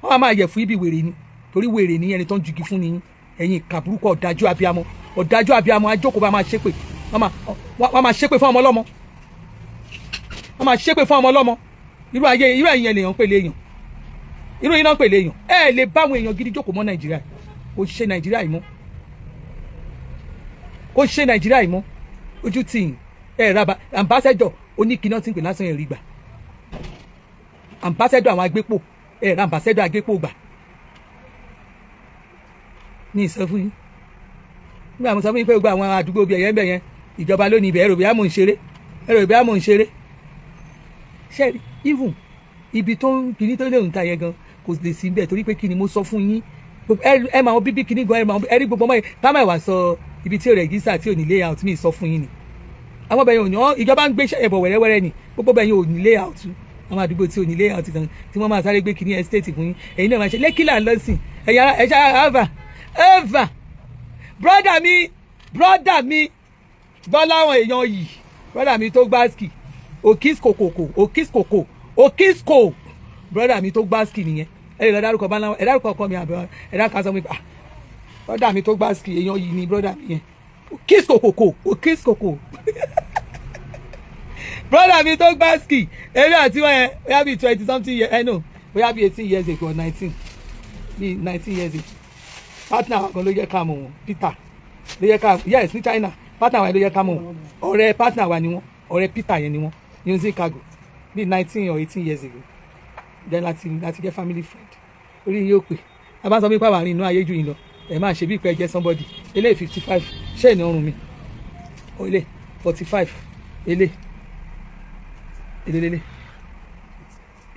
Wọ́n máa yẹ̀ fún ibi wèrè ni, torí wèrè ni ẹni tó ń jugi fún ni. Ẹ̀yin ìkà burúkú, ọ̀dájú abiyamọ, ọ̀dájú abiyamọ ajókòó bá máa ṣépè, wọ́n máa ṣépè fún ọmọ ọlọ́mọ, wọ́n máa ṣépè fún ọmọ ọlọ́mọ. Irú ayé irú ẹ̀yin èèyàn ń pèlè èèyàn, irú yín náà ń pèlè èèyàn. Ẹ lè báwọn èèyàn gidi jókòó mọ́ Nàìjíríà. Kò ṣe Nàìjíríà yìí mọ́, kò ṣe Nàìjíríà yìí mọ́. Ojú tì yín. Ẹ raba ambassador oníkiná tí ń pè lásán, ẹ̀ rí gbà. Ambassador àwọn agbépò, ẹ ra ambassador agbépò gbà ní ìsọ fún yín. Nígbà mo sọ fún yín pé gbogbo àwọn àdúgbò bíi ẹ̀yẹ́ ń bẹ̀ yẹn, ìjọba ló ní ibẹ̀. Ẹ̀rọ bí àmọ̀ ń ṣeré, ẹ̀rọ bí àmọ̀ ń ṣeré. Ṣé even ibi tó ń kíní tó léwu ta yẹn gan kò lè sí bẹ́ẹ̀, torí pé kí ni mo sọ fún yín? Ẹ máa bíbí kíní gan, ẹ máa ẹ rí gbogbo ọmọ yẹn ká má wá sọ ibi tí ò register, tí ò ní layout. Mi sọ fún yín ni àwọn ọbẹ̀ yẹn ò ní. Ìjọba ń gbé iṣẹ́ ẹ̀bọ̀ wẹ́rẹ́wẹ́rẹ́ ni. Gbogbo ọbẹ̀ yẹn ò ní layout. Àwọn àdúgbò tí ò ní layout tán tí wọ́n máa sáré gbé kíní estate fún yín, ẹ̀yin náà máa ṣe Lẹ́kì là ń lọ sí. Ẹ̀yin ara ẹ̀ṣá eva eva, brother mi, brother mi gbọ́ láwọn èèyàn yìí, brother mi tó gbáàsì okis kòkòkò, okis kòkò, okis kò, brother mi tó gbáàsì nìyẹn. Ẹ lè lọ dárúkọ bá ẹ dárúkọ ọkọ mi àbẹ ẹ dárúkọ sọ mi. Ah, brother mi tó gbáàsì, èèyàn yìí ni brother mi yẹn. Kiss kòkòkò o, kiss kòkò. Brother mi tó gbá ski, èmi àti wọn yẹn, bóyá bíi 20 something years, ẹ no, bóyá bíi 18 years ago or 19, bíi 19 years ago. Partner wa kan ló yẹ ká mọ̀ wọn, Peter ló yẹ ká, yes, ní China. Partner wa ló yẹ ká mọ̀ wọn. Ọ̀rẹ́ partner wa ni wọ́n, ọ̀rẹ́ Peter yẹn ni wọ́n ní Chicago bíi 19 or 18 years ago. Then láti jẹ́ family friend. Orí yóò pè a bá sọ pé pàwọn àárín inú ayé jù yín lọ. Ẹ máa ṣe bí ìpẹ́ jẹ́ somebody. Eléyìí 55, ṣé ìní ọrùn mi ó ilé 45, elé elélélé,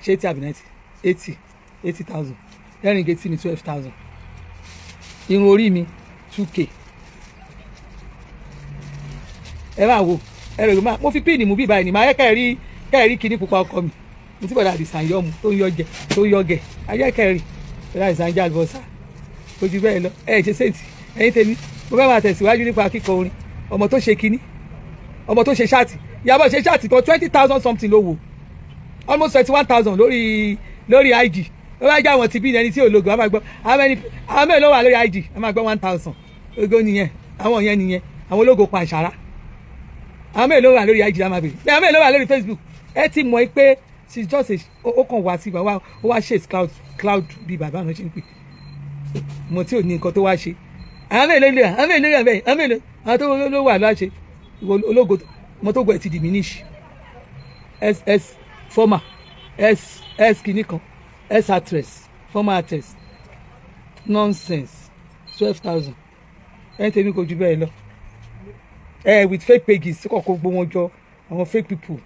ṣé 80 àbí 90? 80, 80,000. Earring etí mi, 12,000. Irun orí mi, 2K. Ẹ máa wo, ẹ rẹ̀ máa mo fi pin mú bí báyìí ni màá yẹ kẹ́ ẹ rí kíní pupa ọkọ mi ní tí bọ̀dà Àdìsá ń yọ mu, tó ń yọ jẹ, tó ń yọ gẹ̀ ayé. Kẹ́ ẹ rí bọ̀dà Àdìsá ń jẹ àlùbọ́sà ojú bẹ́ẹ̀ lọ. Ẹ ṣe sẹ́ǹtì. Ẹ̀yin tèmi, mo fẹ́ máa tẹ̀síwájú nípa kíkọ orin. Ọmọ tó ṣe kíní, ọmọ tó ṣe ṣáàtì, Ìyábọ̀ ṣe ṣáàtì kan, 20,000 something ló wò, almost 21,000 lórí IG. Ó bá jẹ́ àwọn tí bí ẹni tí ò lógo, a máa gbọ́ àwọn mẹ́rin ló wà lórí IG, a máa gbọ́ 1,000. Ogo nìyẹn, àwọn yẹn nìyẹn, àwọn ológo pa àṣàrà. Àwọn mẹ́rin ló wà lórí IG, a máa bèrè àwọn mẹ́rin ló wà lórí Facebook. Ẹ ti mọ̀ pé she just a, ó kàn wá sí bàbá, ó wá ṣe cloud bí bàbá náà ṣe ń pè mo tí ò ní nǹkan tó wá ṣe. Àwọn mẹ́rin ló, àwọn mẹ́rin ló wà bẹ́ẹ̀, àwọn mẹ́rin, àwọn tó ló wà láṣẹ. Ìwọ ológo, mọ́tò gbọ́ ẹ ti diminish. Ss former s s kìíní kan, s actress, former actress, nonsense. 12,000. Ẹni tèmi kò ju bẹ́ẹ̀ lọ. Ẹ with fake pages kọ̀, kó gbó wọn jọ, àwọn fake people,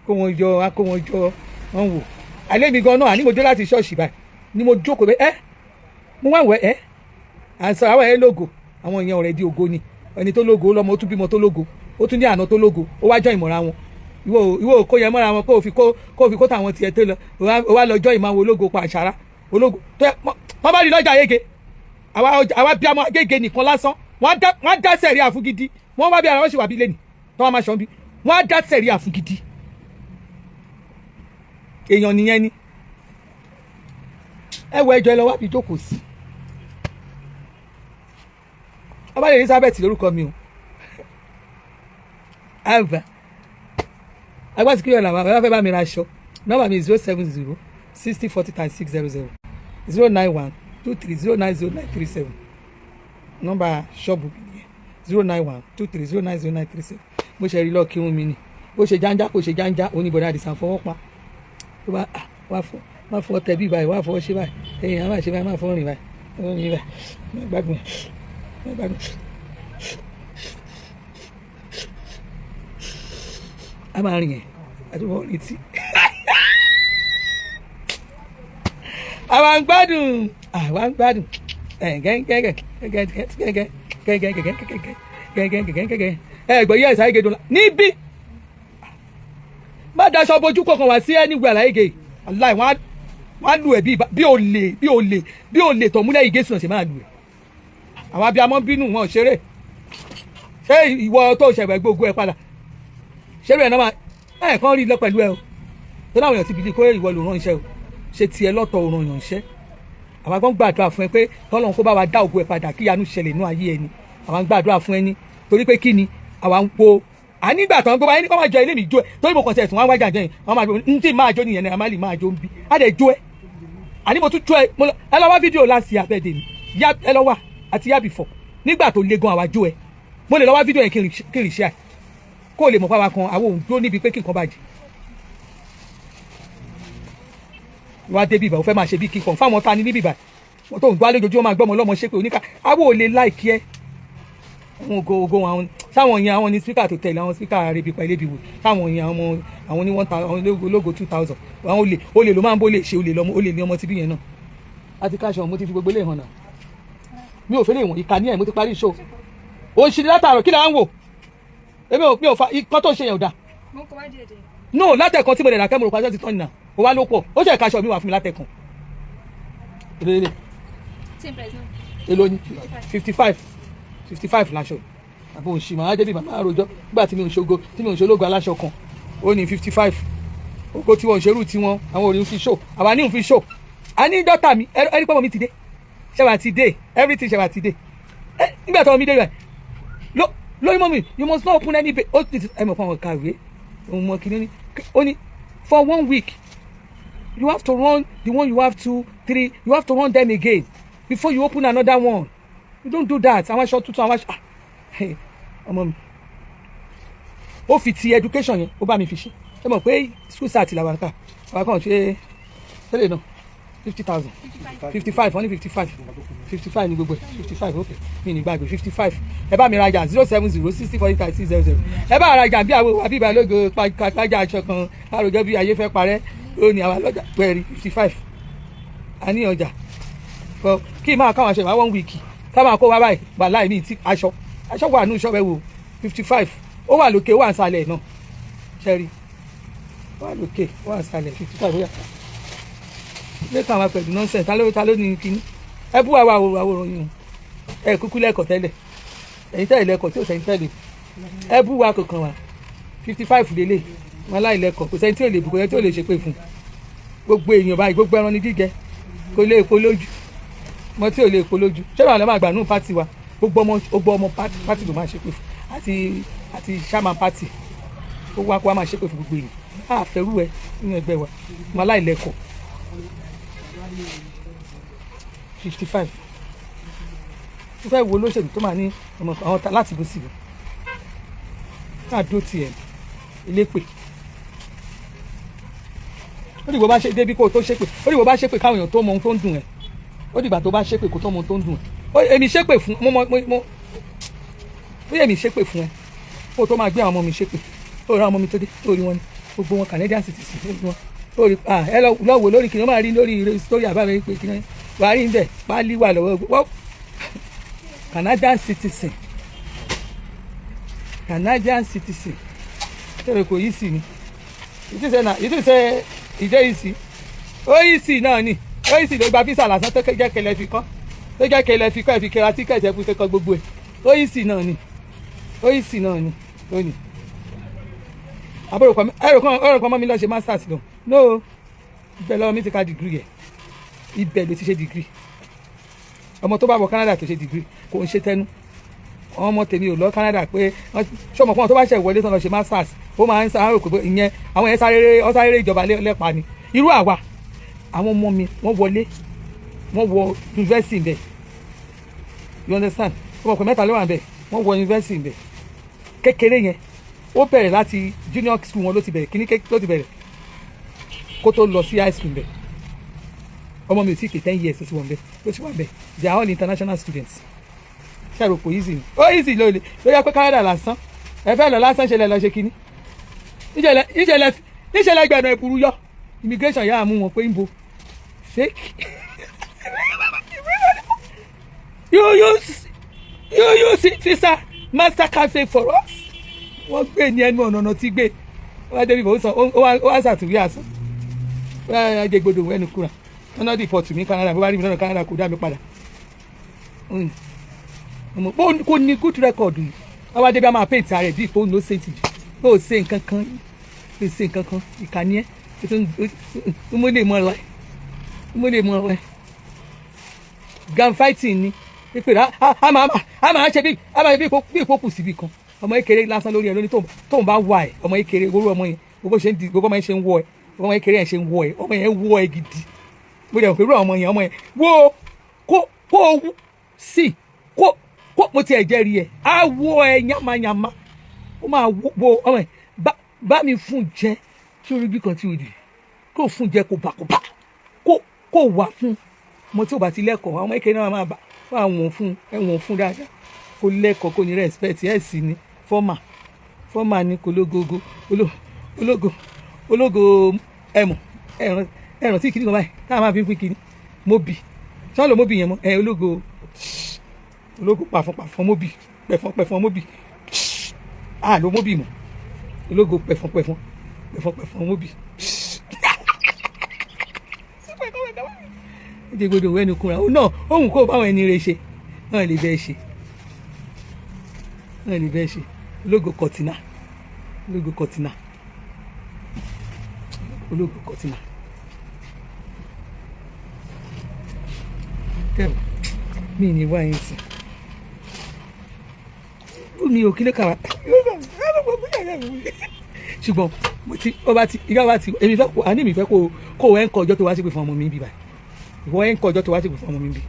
kó wọn jọ, á kó wọn jọ, wọn wò. Alẹ́ mi gan náà, àní mo dé láti ṣọ́ọ̀ṣì báyìí ni mo jókòó bẹ́ẹ̀. Ẹ́ mo wá wẹ̀ ẹ́ à ń sọ àwọn ẹ̀ lógo, àwọn èèyàn ọ̀rẹ́ di ògo ni. Ẹni tó lógo lọ́mọ, ó tún bímọ tó lógo, ó tún ní àná tó lógo, ó wá jọ ìmọ̀ra wọn. Ìwọ kó yẹn mọ́ra wọn, kó o fi kó tàwọn tiẹ̀ tó lọ. Ó wá lọ jọ ìmọ̀ àwọn ológo pa àṣàrà ológo tó yẹ wọ́n bá rí lọ́jà Agége. Àwa bí ọmọ Agége nìkan lásán, wọ́n á dá sẹ̀rí àfúgidi. Wọ́n wá bí ara wọn ṣe wà bí lẹ́nì tó wọ́n máa ṣọ́ bí wọ́n á dá sẹ̀rí àfúgidi. Èèyàn nìyẹn ni. Ẹ wọ ẹjọ́, ẹ lọ wá bí jókòó sí. Ọba Elizabeth lórúkọ mi o. Àbá agbásíkúrò làwọn àbá fẹ́ bá mi ra aṣọ. Nọ́mbà mi 070 60 40 36 00, 09123090937. Nọ́mbà ṣọ́ọ̀bù mi nìyẹn, 09123090937. Mo ṣe rí lọ́ọ́ kírun mi ni. Bó ṣe jáńjá, kò ṣe jáńjá, oníbọ̀dá Àdìsá fọwọ́ pa tó bá wá fọ, wá fọ tẹ bí báyìí, wá fọ ṣe báyìí, ẹ̀yìn àwọn àṣẹ báyìí, má fọ rìn báyìí, rìn báyìí, má gbádùn, má gbádùn. A máa rìn yẹn àti wọ́n rìn tí àwa ń gbádùn, àwa ń gbádùn gẹ́gẹ́gẹ́gẹ́gẹ́gẹ́gẹ́gẹ́gẹ́gẹ́gẹ́gẹ́gẹ́gẹ́. Ẹ gbọ́ yẹ́ ẹ̀sà Ayége dùn níbí. Má daṣọ bojú kankan wá sí anywhere láyége. Aláì wọ́n á lù ẹ́ bí olè, bí olè, bí olè tọ̀múlẹ̀ ìgé sùn ṣe máa lù ẹ́. Àwọn abiyamọ bínú wọn ò ṣeré. Ṣé ìwọ tó ṣẹ̀wẹ̀ gbogbo ẹ padà ṣeré ẹ̀ náà máa ẹ̀ kàn rí lọ pẹ̀lú ẹ o? Tó láwọn èèyàn ti bìlí kó ìwọ ló rán iṣẹ́ o, ṣe tiẹ̀ lọ́tọ̀ ò ràn yàn iṣẹ́. Àwọn agbọ́n gbàdúrà fún ẹ pé tọ́lọ́run kó bá wa dá ògo ẹ padà, kí ìyanu ṣẹlẹ̀ inú ayé ẹni. Àwọn gbàdúrà fún ẹni torí pé kí ni àwa ń po ànígbà tó ń gbọ́ báyìí ní kó máa jọ ilé mi jó ẹ, torí mo kàn sí ẹ̀sùn wọn wájà jẹyìn wọn máa ń tí máa jó nìyẹn náà má lè máa jó ń bí á dẹ̀ jó ẹ. Àní mo tún jó ẹ, mo lọ, ẹ lọ wá fídíò láti abẹ́dẹ̀ mi yá, ẹ lọ wá àti yá bìfọ̀ nígbà tó le gan àwa jó ẹ. Mo lè lọ wá fídíò yẹn kí n rì ṣe à kó o lè mọ̀ pé àwa kan àwọn òun dúró níbi pé kí nǹkan bàjẹ́. Wá dé bíbà, ó fẹ́ máa ṣe bí kíkan fáwọn ta ni ní bíbà wọ́n tó ń gbọ́ alójoojúmọ́, máa gbọ́mọ lọ́mọ ṣépè oníkà. Àwọn ò lè láìkí ẹ. Àwọn ògo ògo àwọn sáwọn yẹn, àwọn ní speaker tó tẹ̀lé àwọn speaker arebi pa ilé ìbíwò sáwọn yẹn, àwọn ní 1,000, àwọn ológo 2,000. Àwọn olè, olè ló máa ń bó lè ṣe olè lọ́mọ, olè ní ọmọ tibí yẹn náà. Àti káṣọ mo ti fi gbogbo ilé hàn náà. Mi ò fẹ́ lè wọ̀n ìka ní ẹ̀. Mo ti parí ìṣó òṣìṣẹ́ látàrọ̀. Kí lè à ń wò? Èmi ò, mi ò fa ikán tó ṣe yẹn ò dáa. Mo ń kọ wá díẹ̀ díẹ̀. No, látẹ̀kan tí mo lè rà kẹ́mo rò pàṣẹ ti tán nìyà. Ó wá ló pọ̀, ó ṣe káṣọ mi wà fún mi látẹ̀kan. Èló? Same price náà. Èló ni? 55, 55 láṣọ. Àbò òṣì màá débi màmá àròjọ nígbà tí mi ò ṣogo, tí mi ò ṣológo aláṣọ kan. Ó ní 55 ògo tí wọn ò ṣerú tiwọn. Àwọn òrìn fi ṣò, àwa ní òun fi ṣò. A ní dọ́tà mi ẹni pọ́nmọ́ mi ti dé, ṣẹ́wà ti dé, everything ṣẹ́wà ti dé. Ẹ nígbà tí wọ́n mi dé rẹ̀ Lórí mummy, you must not open any page. Ó ti ẹ mọ̀ fún àwọn kàwé òun mọ̀ kí ni. Ó ní for one week, you have to run the one you have, two, three, you have to run them again before you open another one. You don't do that. Àwọn aṣọ tuntun, àwọn aṣọ, ah, hey, ọmọ mi, ó fi ti education yẹn, ó bá mi fi ṣe. Ẹ mọ̀ pé school cert làwọn kà, àwọn kan ṣe tẹ́lẹ̀ náà, 50,000, 55, wọ́n ní 55, 55 ní gbogbo ẹ̀, 55. Ok, mi ní gbàgbé 55. Ẹ bá mi rajà, 070 60 40 36 00. Ẹ bá rajà bí àwọn àbí ìbálògo pàjá aṣọ kan àròjọ bí ayé fẹ́ parẹ́. Ó ní àwọn lọ́jà pẹ̀rí 55. A ní ọjà kí n máa káwọn aṣọ ìwà one week, ká máa kó wá báyìí. Wà láì ní ti aṣọ, aṣọ wà ní ìṣọ́bẹ̀ wò. 55, ó wà lókè, ó wà nísàlẹ̀ náà. Ṣẹ́rí, ó wà lókè, ó wà nísàlẹ̀. 55. Ó yà lẹ́kàn àwọn pẹ̀lú nonsense. Ta ló ní kíní? Ẹ bú àwa àwòrán yìí o. Ẹ kúkú lẹ́kọ̀ọ́ tẹ́lẹ̀, ẹ̀yin tẹ́lẹ̀ lẹ́kọ̀ọ́ tí ò sẹ́yìn tẹ́lẹ̀. Ẹ bú wa kò kàn wá. 55 lélẹ̀ wọn láì lẹ́kọ̀ọ́. Kò sẹ́yìn tí ò lè bù, kò sẹ́yìn tí ò lè ṣépè fún gbogbo èèyàn báyìí. Gbogbo ẹran ní jíjẹ, kò lè kó lójú mọ tí ò lè kó lójú. Ṣé wàá lọ máa gbà nù party wa? Gbogbo ọmọ party ló máa ṣépè fún, àti chairman party. Ó wá kó wá máa ṣépè fún gbogbo èèyàn. Á fẹ́rù ẹ nínú ẹgbẹ́ wa, wọn aláìlẹ́kọ̀ọ́. 55. Mo fẹ́ wo olóṣèlú tó máa ní ọmọ àwọn ta láti bó síbi káà dó tiẹ̀ elépè. Ó dìgbò bá ṣe débi kó o tó ṣépè. Ó dìgbò bá ṣépè káwọn èèyàn tó mọ ohun tó ń dùn ẹ́. Ó dìgbà tó bá ṣépè kó tó mọ ohun tó ń dùn ẹ́. Èmi ṣépè fún mo mọ mo mo ó yẹ mi ṣépè fún ẹ kó o tó máa gbé àwọn ọmọ mi ṣépè. Ó rá ọmọ mi tó dé, ó rí wọn ní gbogbo wọn Canadian citizen, ó rí wọn, ó rí. Ah, ẹ lọ wò lórí kìnìún, máa rí lórí story àbámi pé kìnìún wàá rí níbẹ̀. Pálí wà lọ́wọ́ wọ́n, Canadian citizen, Canadian citizen. Ṣé kò yí sí ni? Ìtúsẹ̀ náà, ìtúsẹ̀ ìjẹ́ yìí sí, ó yìí sí náà ni. Ó yìí sì ló gba visa lásán tó jẹ́ kẹlẹ́ fi kọ́, tó jẹ́ kẹlẹ́ fi kọ́ ẹ̀ fi kẹra ticket ẹ̀ fi kọ́ gbogbo ẹ̀. Ó yìí sí náà ni, ó yìí sí náà ni. Ó ní àbúrò kan, ẹ̀rọ kan, ẹ̀rọ kan mọ́ mi lọ ṣe masters lọ. No, ibẹ̀ lọ́wọ́ mi ti ka degree ẹ̀, ibẹ̀ ló ti ṣe degree. Ọmọ tó bá wọ Canada tó ṣe degree, kò ń ṣe tẹnu. Ọmọ tèmi ò lọ Canada pé ṣọmọ kan tó bá ṣe wọlé tán lọ ṣe masters, ó máa ń sáré pé ìyẹn àwọn yẹn sáré, ọ sáré ìjọba lẹ́pa ni. Irú àwa, àwọn ọmọ mi, wọ́n wọlé, wọ́n wọ university bẹ́ẹ̀, you understand? Ọmọ ọkọ mẹ́ta ló wà bẹ́ẹ̀, wọ́n wọ university bẹ́ẹ̀. Kékeré yẹn, ó bẹ̀rẹ̀ láti junior school wọn ló ti bẹ̀rẹ̀ kíní ló ti bẹ̀rẹ̀ kó tó lọ sí high school bẹ́ẹ̀. Ọmọ mi ò tí ì pé 10 years ló ti wọ̀ bẹ́ẹ̀, ló ti wà bẹ́ẹ̀. They are all international students. Ṣe àròpọ̀ easy ni? Ó easy ló lè ló yẹ pé Canada lásán ẹ fẹ́ lọ lásán, ṣẹlẹ̀ lọ ṣe kíní níṣẹ̀lẹ̀ gbẹ̀nà ìkúrú yọ immigration yà á mú wọn pé ń bo fake. You use visa, Mastercard fake for us. Wọ́n gbé ní ẹnu ọ̀nà ọ̀nà tí gbé wọ́n á débi ó sọ, ó wá ṣàtúwí àsán, wọ́n á jẹ gbọdọ̀ ẹnu kúra. Wọ́n náà deport mi Canada. Bó bá rí mi lọ́nà Canada, kò dá mi padà. Kò ní good record yìí. Wọ́n wá débi, a máa paint ara ẹ̀ bí ipò no saint, ó ṣe nǹkan kan, ó ṣe nǹkan kan. Ìkànnì ẹ̀ mo lè mọ ẹ, mo lè mọ ẹ. Gang fighting ni pípé. A máa ṣe bí, a máa bí ìkókù síbi kan. Ọmọ kékeré lásán lórí ẹ lóní tóun bá wà ẹ. Ọmọ kékeré gbogbo ọmọ yẹn, gbogbo ṣe ń di, gbogbo ọmọ yẹn ṣe ń wọ ẹ, ọmọ kékeré yẹn ṣe ń wọ ẹ, ọmọ yẹn wọ ẹ gidi. Mo dẹ̀ pẹ̀lú ọmọ yẹn, ọmọ yẹn wo kó sí kó mo tiẹ̀ jẹ́rìí ẹ̀, á wọ ẹ yamayama. Ó máa wo ọmọ yẹn bá mi fún jẹ tí orí bí kan tí o dì kó fún jẹ, kó bà kó bà kó wà fún ọmọ tí o bá ti lẹ́kọ̀ọ́. Àwọn kékeré náà máa bá fún àwọn fún ẹ̀wọ̀n fún dáadáa, kó lẹ́kọ̀ọ́, kó ní respect ẹ̀ sì ní fọ́mà fọ́mà ní kólógógó ológo ológo ẹ̀mọ̀ ẹ̀ràn ẹ̀ràn tí kìíní kan báyìí táwọn máa fi ń fún kìíní móbì sọ́ọ́ móbì yẹn mọ́ ẹ̀ ológo ológo pàfọ́n pàfọ́n móbì pẹ̀fọ́n pẹ̀fọ́n móbì àlọ́ móbì mọ́ ológo pẹ̀fọ́n pẹ̀fọ́n pẹ̀fọ́n pẹ̀fọ́n móbì. Ó jẹ́ gbọdọ̀ wẹ́nu kúnra ó náà òun kó báwọn ẹni rẹ̀ ṣe náà lè bẹ́ẹ̀ ṣe, náà lè bẹ́ẹ̀ ṣe. Ológo kọ̀tìnà, ológo kọ̀tìnà, ológo kọ̀tìnà. Tẹ́lẹ̀ mi ní wáyé sí. Mi ò kí ló kà wá, ṣùgbọ́n mo ti ó bá ti ìyá wa ti èmi fẹ́ kó àní mi fẹ́ kó ẹ̀ ń kọ ọjọ́ tó wá sí pé fún ọmọ mi bí báyìí. Ìwọ ẹ̀ ń kọ ọjọ́ tó wá sí pé fún ọmọ mi bí.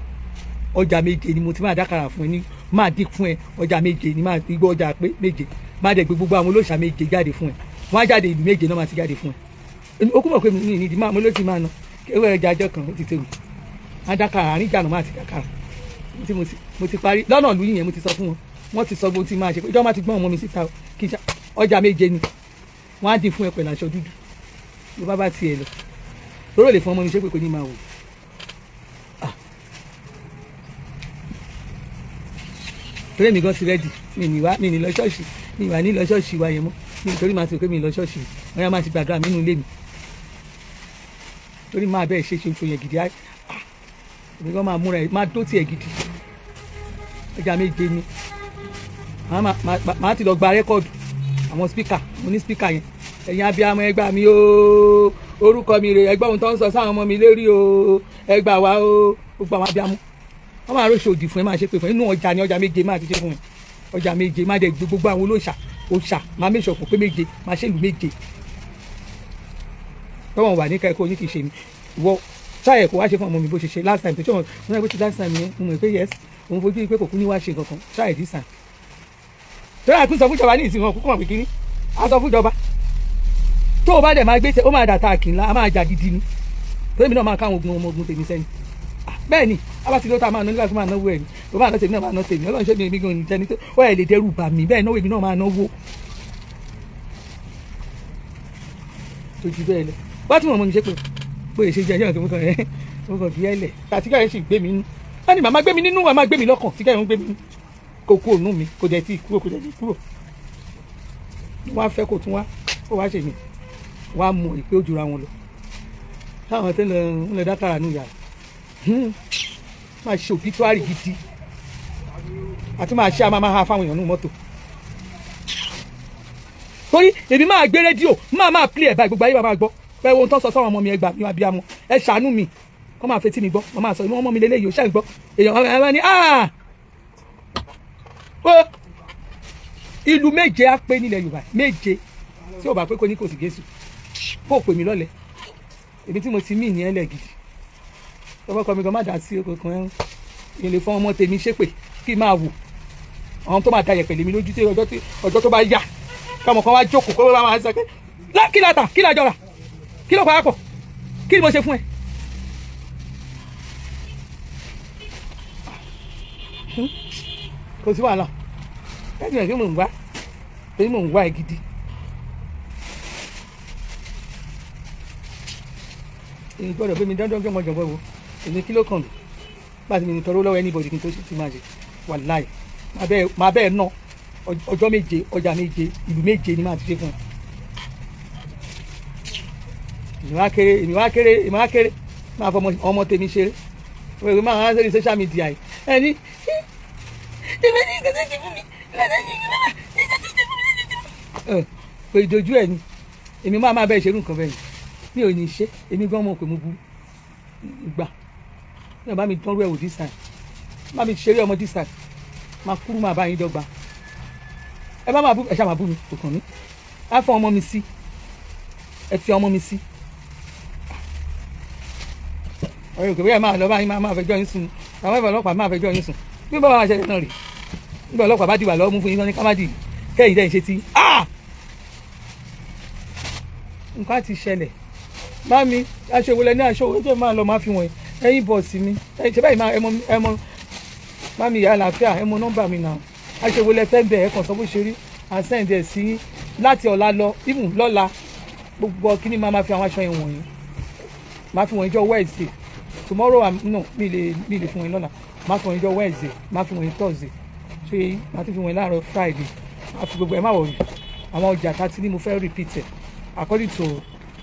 Ọjà 7 ni mo ti máa dákàrà fún ẹ ní, máa dín fún ẹ. Ọjà 7 ni máa gbọ́, ọjà pé 7, máa dẹ̀ gbé gbogbo àwọn olóòṣà 7 jáde fún ẹ. Wọ́n á jáde, ìlú 7 náà máa ti jáde fún ẹ. Ó kú mọ̀ pé mi ní ìdí máa mo ló ti máa ná ewé ẹja ajọ́ kan, ó ti tẹ̀wé. Á dákàrà àárín ìjànà, máa ti dákàrà tí mo ti parí lọ́nà ìlú yìnyẹn. Mo ti sọ fún wọn, wọ́n ti sọ gbogbo tí máa ṣe pé ìjọba ti gbọ́n ọmọ mi síta o, kí n ṣe ọjà 7 ni wọ́n á dín fún ẹ pẹ̀lú aṣọ dúdú ló bá tiẹ̀ lọ lórí lè fún ọmọ mi ṣé pé kò ní máa wò. Ah. Torí èmi gan ti ready, mi ní wá, mi ní lọ ṣọ́ọ̀ṣì, mi wà ní lọ ṣọ́ọ̀ṣì wa yẹn mọ́ mi, torí màá ti rò pé mi lọ ṣọ́ọ̀ṣì, wọ́n yá máa ti gbàdúrà mi nínú ilé mi, torí máa bẹ́ẹ̀ ṣe ṣe yẹn gidi. Ah, èmi gan máa múra ẹ̀, máa dó tiẹ̀ gidi. Ọjà 7 ni màá ti lọ gba record àwọn speaker. Mo ní speaker yẹn. "Ẹ̀yin abiyamọ, ẹ gbà mí o, orúkọ mi rè, ẹgbọ́n ohun tó ń sọ sáwọn ọmọ mi lérí o, ẹ gbà wá o." Gbogbo àwọn abiyamọ, wọ́n máa róṣe òdì fún ẹ, máa ṣe pé fún ẹ inú ọjà ní ọjà 7 máa ti ṣe fún ẹ. Ọjà 7, máa dẹ̀ gbé gbogbo àwọn olóòṣà òòṣà, máa méṣọ̀ kó pé 7, máa ṣèlú 7 tọ́wọ́n wà ní kẹ́kọ̀ọ́ yín. Kì í ṣe mi ìwọ ṣáà kó wá ṣe fún ọmọ mi bó ṣe ṣe last time tó ṣe wọn. Mo náà pé ti last time yẹn, mo mọ̀ pé yes, òun fojú pé kò kú ní wá ṣe nǹkan kan. Ṣáà this time torí àkúnṣe sọ fún ìjọba ní ìsìn wọn kúkú mọ̀ pé kíní a sọ fún ìjọba tó o bá dẹ̀ máa gbé tẹ, ó máa dà táàkì ńlá, a máa jà gidi ni, torí mi náà máa káwọn ogun ọmọ ogun tèmi sẹ́ni. Bẹ́ẹ̀ ni a bá ti lọ́ta máa ná nígbà tó máa náwó ẹ̀ ni tó bá ná tèmi náà máa ná tèmi. Ọlọ́run ṣé mi, èmi gan ní jẹni tó ó ẹ̀ lè dẹ́rù bà mí bẹ́ẹ̀ náwó, èmi náà máa náwó tó ju bẹ́ẹ̀ lọ. Wá tí mo mọ̀ mi ṣe pé bóyá ṣe jẹ́ ẹjọ́ tó mú kàn ẹ́, mo kàn fi ẹ́ lẹ̀ àti káyọ̀ sì gbé mi nínú. Wọ́n ní màmá gbé mi nínú, màmá gbé mi lọ́kàn tí káyọ̀ ń gbé mi nínú kò kúrò nù mí, kò dẹ̀ tí kúrò, kò dẹ̀ tí kúrò. Wọ́n á fẹ́ kó tún wá kó wá ṣe mí, wọ́n á mọ ìpé òjòra wọn lọ táwọn tó ń lọ ń lọ dákàrà nù yàrá, máa ṣe obituary gidi àti máa ṣe àmà máa ha fáwọn èèyàn nù mọ́tò, torí èmi máa gbé rédíò, máa play ẹ̀ báyìí, gbogbo ayé máa gbọ́ pé ohun tó ń sọ sọ́wọ́n ọmọ mi. Ẹ gbà mí, abiyamọ, ẹ ṣàánú mi. Kọ́ máa fetí mi gbọ́, wọ́n máa sọ inú ọmọ mi lélẹ́yìí, ó ṣe ń gbọ́ èèyàn ẹ máa ní ó ìlú 7 á pé nílẹ̀ Yorùbá 7 tí ò bá pé kò ní kò sì Jésù kó pè mí lọ́lẹ̀. Èmi tí mo ti mí ní ẹlẹ́ gidi tọwọ́ kọ mi gan má dá sí okùn ẹ̀rùn ìlè fún ọmọ tèmi ṣépè kí n máa wò àwọn tó máa da yẹ̀pẹ̀ lèmi lójú tí ọjọ́ tó bá yá, káwọn kan wá jókòó kó bá máa sọ pé kí la tà, kí la jọra, kí ló pa á pọ̀, kí ni mo ṣe fún ẹ? Kò sí wàhálà ẹ̀sìn ẹ̀ kí mò ń wá, èyí mò ń wá ẹ gidi. Èyí gbọ́dọ̀ pé mi dandan gbọ́mọ jọ̀gbọ́ wo èmi, kí ló kàn mí bá ti mi ní tọrọ lọ́wọ́ anybody kí n tó ṣe ti máa ṣe. Wàláì, máa bẹ́ẹ̀ ná ọjọ́ 7, ọjà 7, ìlú 7 ni máa ti ṣe fún ẹ. Èmi wá kéré, èmi wá kéré, èmi wá kéré máa fọmọ ọmọ tèmi ṣeré. Wọ́n máa ń sórí social media yìí ẹni pé ìdojú ẹ ni èmi máa bẹ́ẹ̀ ṣerú nǹkan bẹ́ẹ̀ ni. Mi ò ní ṣe, èmi gan mọ̀ pé mo burú ìgbà ní ọba mi dánrú ẹ̀ wò this time, má mi ṣeré ọmọ this time, máa kúrú, máa bá yín dọ́gba. Ẹ bá máa bú, ẹ ṣáà máa bú mi, kò kàn mí. Á fọ ọmọ mi sí, ẹ fi ọmọ mi sí. Ọ̀rẹ́ òkè bóyá máa lọ báyìí, máa fẹjọ́ yín sùn, àwọn ìfọ̀ ọlọ́pàá máa fẹjọ́ yín sùn. Bí bàbá máa ṣẹlẹ̀ náà rè, nígbà ọlọ́pàá bá dìwà lọ́wọ́ mú fún yín ní ká má dì kẹ́yìn dẹ́yìn ṣe tí nǹkan á ti ṣẹlẹ̀. Bá mi aṣọ ìwọlẹ̀ ní aṣọ òwe tó máa lọ máa fi wọ̀nyí ẹ̀yìn bọ̀ọ̀sì mi ṣe báyìí máa ẹmọ ẹmọ bá mi yà àlàáfíà, ẹmọ nọ́mbà mi náà. Aṣọ ìwọlẹ̀ fẹ́ bẹ̀ ẹ̀ kàn sọ bó ṣe rí, à ń send ẹ̀ sí láti ọ̀la lọ, even lọ́la. Gbogbo kíní máa fi àwọn aṣọ yẹn wọ̀nyí, máa fi wọ̀nyí jọ Wednesday. Tomorrow I'm, no, mi lè fún wọn lọ́la. Máa fi wọ̀nyí jọ Wednesday, máa fi wọ̀nyí Thursday, ṣé máa tún fi wọ̀nyí láàárọ̀ Friday. Máa fi gbogbo ẹ̀, má wọ̀nyí àwọn ọjà tá a ti ní mo fẹ́ repeat ẹ̀ according to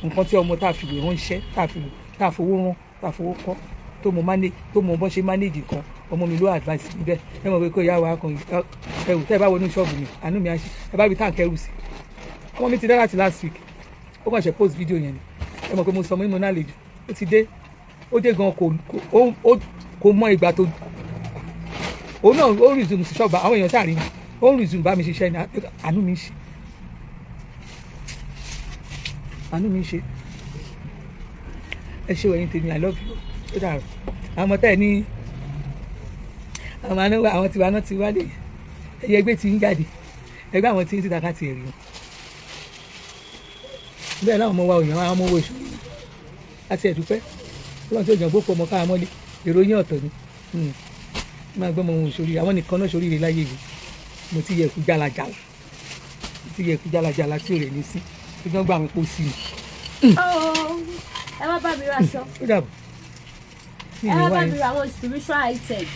nǹkan tí ọmọ tá a fi wé ránṣẹ́, tá a fi tá a fowó rán, tá a fowó kọ́, tó mọ manage, tó mọ bọ́n ṣe manage nǹkan. Ọmọ mi ló advice mi bẹ́ẹ̀. Ẹ mọ̀ pé kó yá wa kan ẹrù tẹ́ ẹ bá wọnú ṣọ́ọ̀bù mi, àánú mi á ṣe. Ẹ bá rí táǹkì ẹrù sí ọmọ mi ti dá láti last week, ó kàn ṣe post video yẹn ni. Ẹ mọ̀ pé mo sọ mo ní mo náà lè jù ó ti dé, ó dé gan, kò mọ ìgbà tó òun náà ó resume sí ṣọ́ọ̀bù. Àwọn èèyàn ṣáà rí mi. Ó ń resume bá mi ṣiṣẹ́ ní. Àánú mi ń ṣe, àánú mi ń ṣe. Ẹ ṣé wẹ̀yìn tèmi, I love you. Ó dàrú. Àwọn ọmọ tẹ́ ẹ ní àwọn àna, àwọn tiwa náà ti wálé. Ẹyẹ ẹgbẹ́ ti ń jáde, ẹgbẹ́ àwọn tí ń síta ká ti rí wọn bẹ́ẹ̀ láwọn ọmọ wa ò yàn, àwọn ọmọ owó oṣù àti ẹ̀dúpẹ́ ọlọ́run tí ó jàn gbókò ọmọ káà mọ́lé. Èrò yín ọ̀tọ̀ ni. Máa gbọ́ ọmọ wọn òṣòrí, àwọn nìkan náà ṣoríire láyé yìí. Mo ti yẹ ẹ̀kú jálajàla, mo ti yẹ ẹ̀kú jálajàla tí ò rẹ̀ ní sí tí wọ́n gbà wọn pọ̀ sí i. Ẹ wá bá mi ra aṣọ. Ó dàbọ̀. Mi Ẹ ì ní wá bá wáyé. mi ra àwọn spiritual items.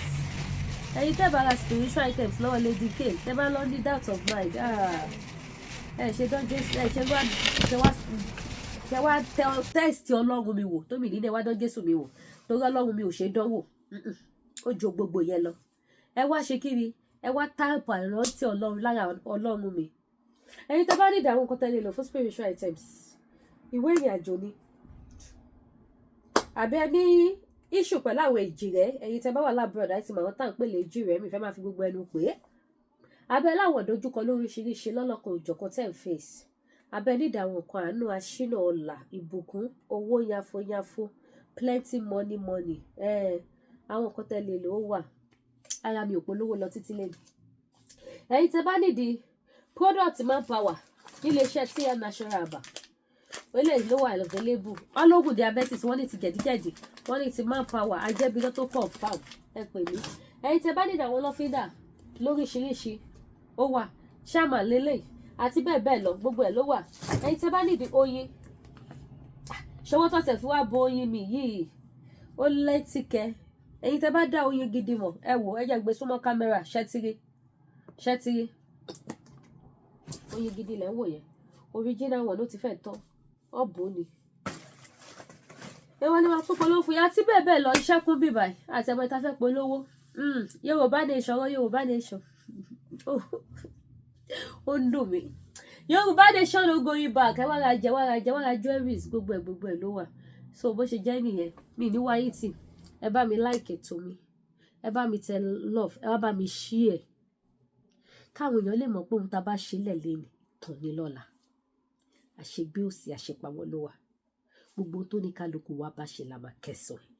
Ẹ̀yin tẹ́ bá ra spiritual items lọ́wọ́ Lady K, tẹ́ bá lọ ní doubt of mind, ah, ẹ ṣe dán Jésù, ẹ ṣe wá, ṣe wá, ṣe wá test Ọlọ́run mi wò tó mi nílẹ̀, wá dán Jésù mi wò, torí Ọlọ́run mi ò ṣe dánwò. Ó ju gbogbo yẹn lọ. Ẹ wá ṣe kí ni? Ẹ wá táìpù àrántí Ọlọ́run lára Ọlọ́run mi. Ẹ̀yin tẹ́ bá ní ìdààmú nǹkan tẹ́lẹ̀ lò fún spiritual items, ìwé ìrìn àjò ni, àbí ẹ ní issue pẹ̀lú àwọn èjì rẹ̀, ẹ̀yin tẹ́ bá wà l'abroad àti màwọn tá à ń pè lè jì rẹ̀, mi fẹ́ máa fi gbogbo ẹnu pè é. Abẹ́ láwọn ìdojúkọ lóríṣiríṣi lọ́lọ́kan òjọ̀kan tẹ̀ ń face, abẹ́ nídìí àwọn nǹkan àánú, aṣínà ọ̀la, ìbùkún, owó yáfóyáfó, plenty money money, àwọn nǹkan tẹ́ lè lò ó wà. Ara mi ò polówó lọ títí lẹ́nu. Ẹ̀yin tẹ́ bá nídìí product manpower nílé iṣẹ́ TM Natural Herbal, eléyìí ló wà available. Wọ́n lóògùn diabetes, wọ́n ní ti jẹ̀díjẹ̀dí, wọ́n ní ti manpower ajẹ́bílọ́ tó confam. Ẹ pè mí. Ẹ̀yin tẹ́ bá nídìí àwọn lọ́fíńdà lóríṣiríṣi, ó wà, ṣáàmà lélẹ̀ àti bẹ́ẹ̀ bẹ́ẹ̀ lọ, gbogbo ẹ̀ ló wà. Ẹ̀yin tẹ́ bá nídìí oyin, ṣọwọ́ tó tẹ̀ fi wá bo oyin mi yìí, ó lẹ́tìkẹ́. Ẹ̀yin tẹ́ bá dá oyin gidi mọ̀, ẹ wò, ẹ jẹ́ gbé súnmọ́ kámẹ́rà. Ṣẹ́tìrì, ṣẹ́tìrì, oyin gidi lẹ́ ń wò yẹn. Original one ló ti fẹ́ tán, ọ̀bùn ni. Ẹ wọ́n ní wọ́n tún polówó fún yín àti bẹ́ẹ̀ bẹ́ẹ̀ lọ. Iṣẹ́ kún bíbà àti ẹ̀mọ́ ìta fẹ́ polówó. Yorùbá Nation, ọ̀rọ̀ Yorùbá Nation, ó ń dùn mí. Yorùbá Nation no going back. Ẹ wá ra jẹ, wá ra jẹ, wá ra jewelries, gbogbo ẹ̀, gbogbo ẹ̀ ló wà. So bó ṣe jẹ́ nìyẹn. Mi ní wáyé tì. Ẹ bá mi like ètò mi, ẹ bá mi tẹ love, ẹ wá bá mi share káwọn èèyàn lè mọ̀ pé ohun tá a bá ṣe lẹ̀ lẹ́nu tàn ní lọ́la. Àṣegbé òsì, àṣepamọ́ ló wà. Gbogbo tó ní kálukú wa bá ṣe la máa kẹsàn-án.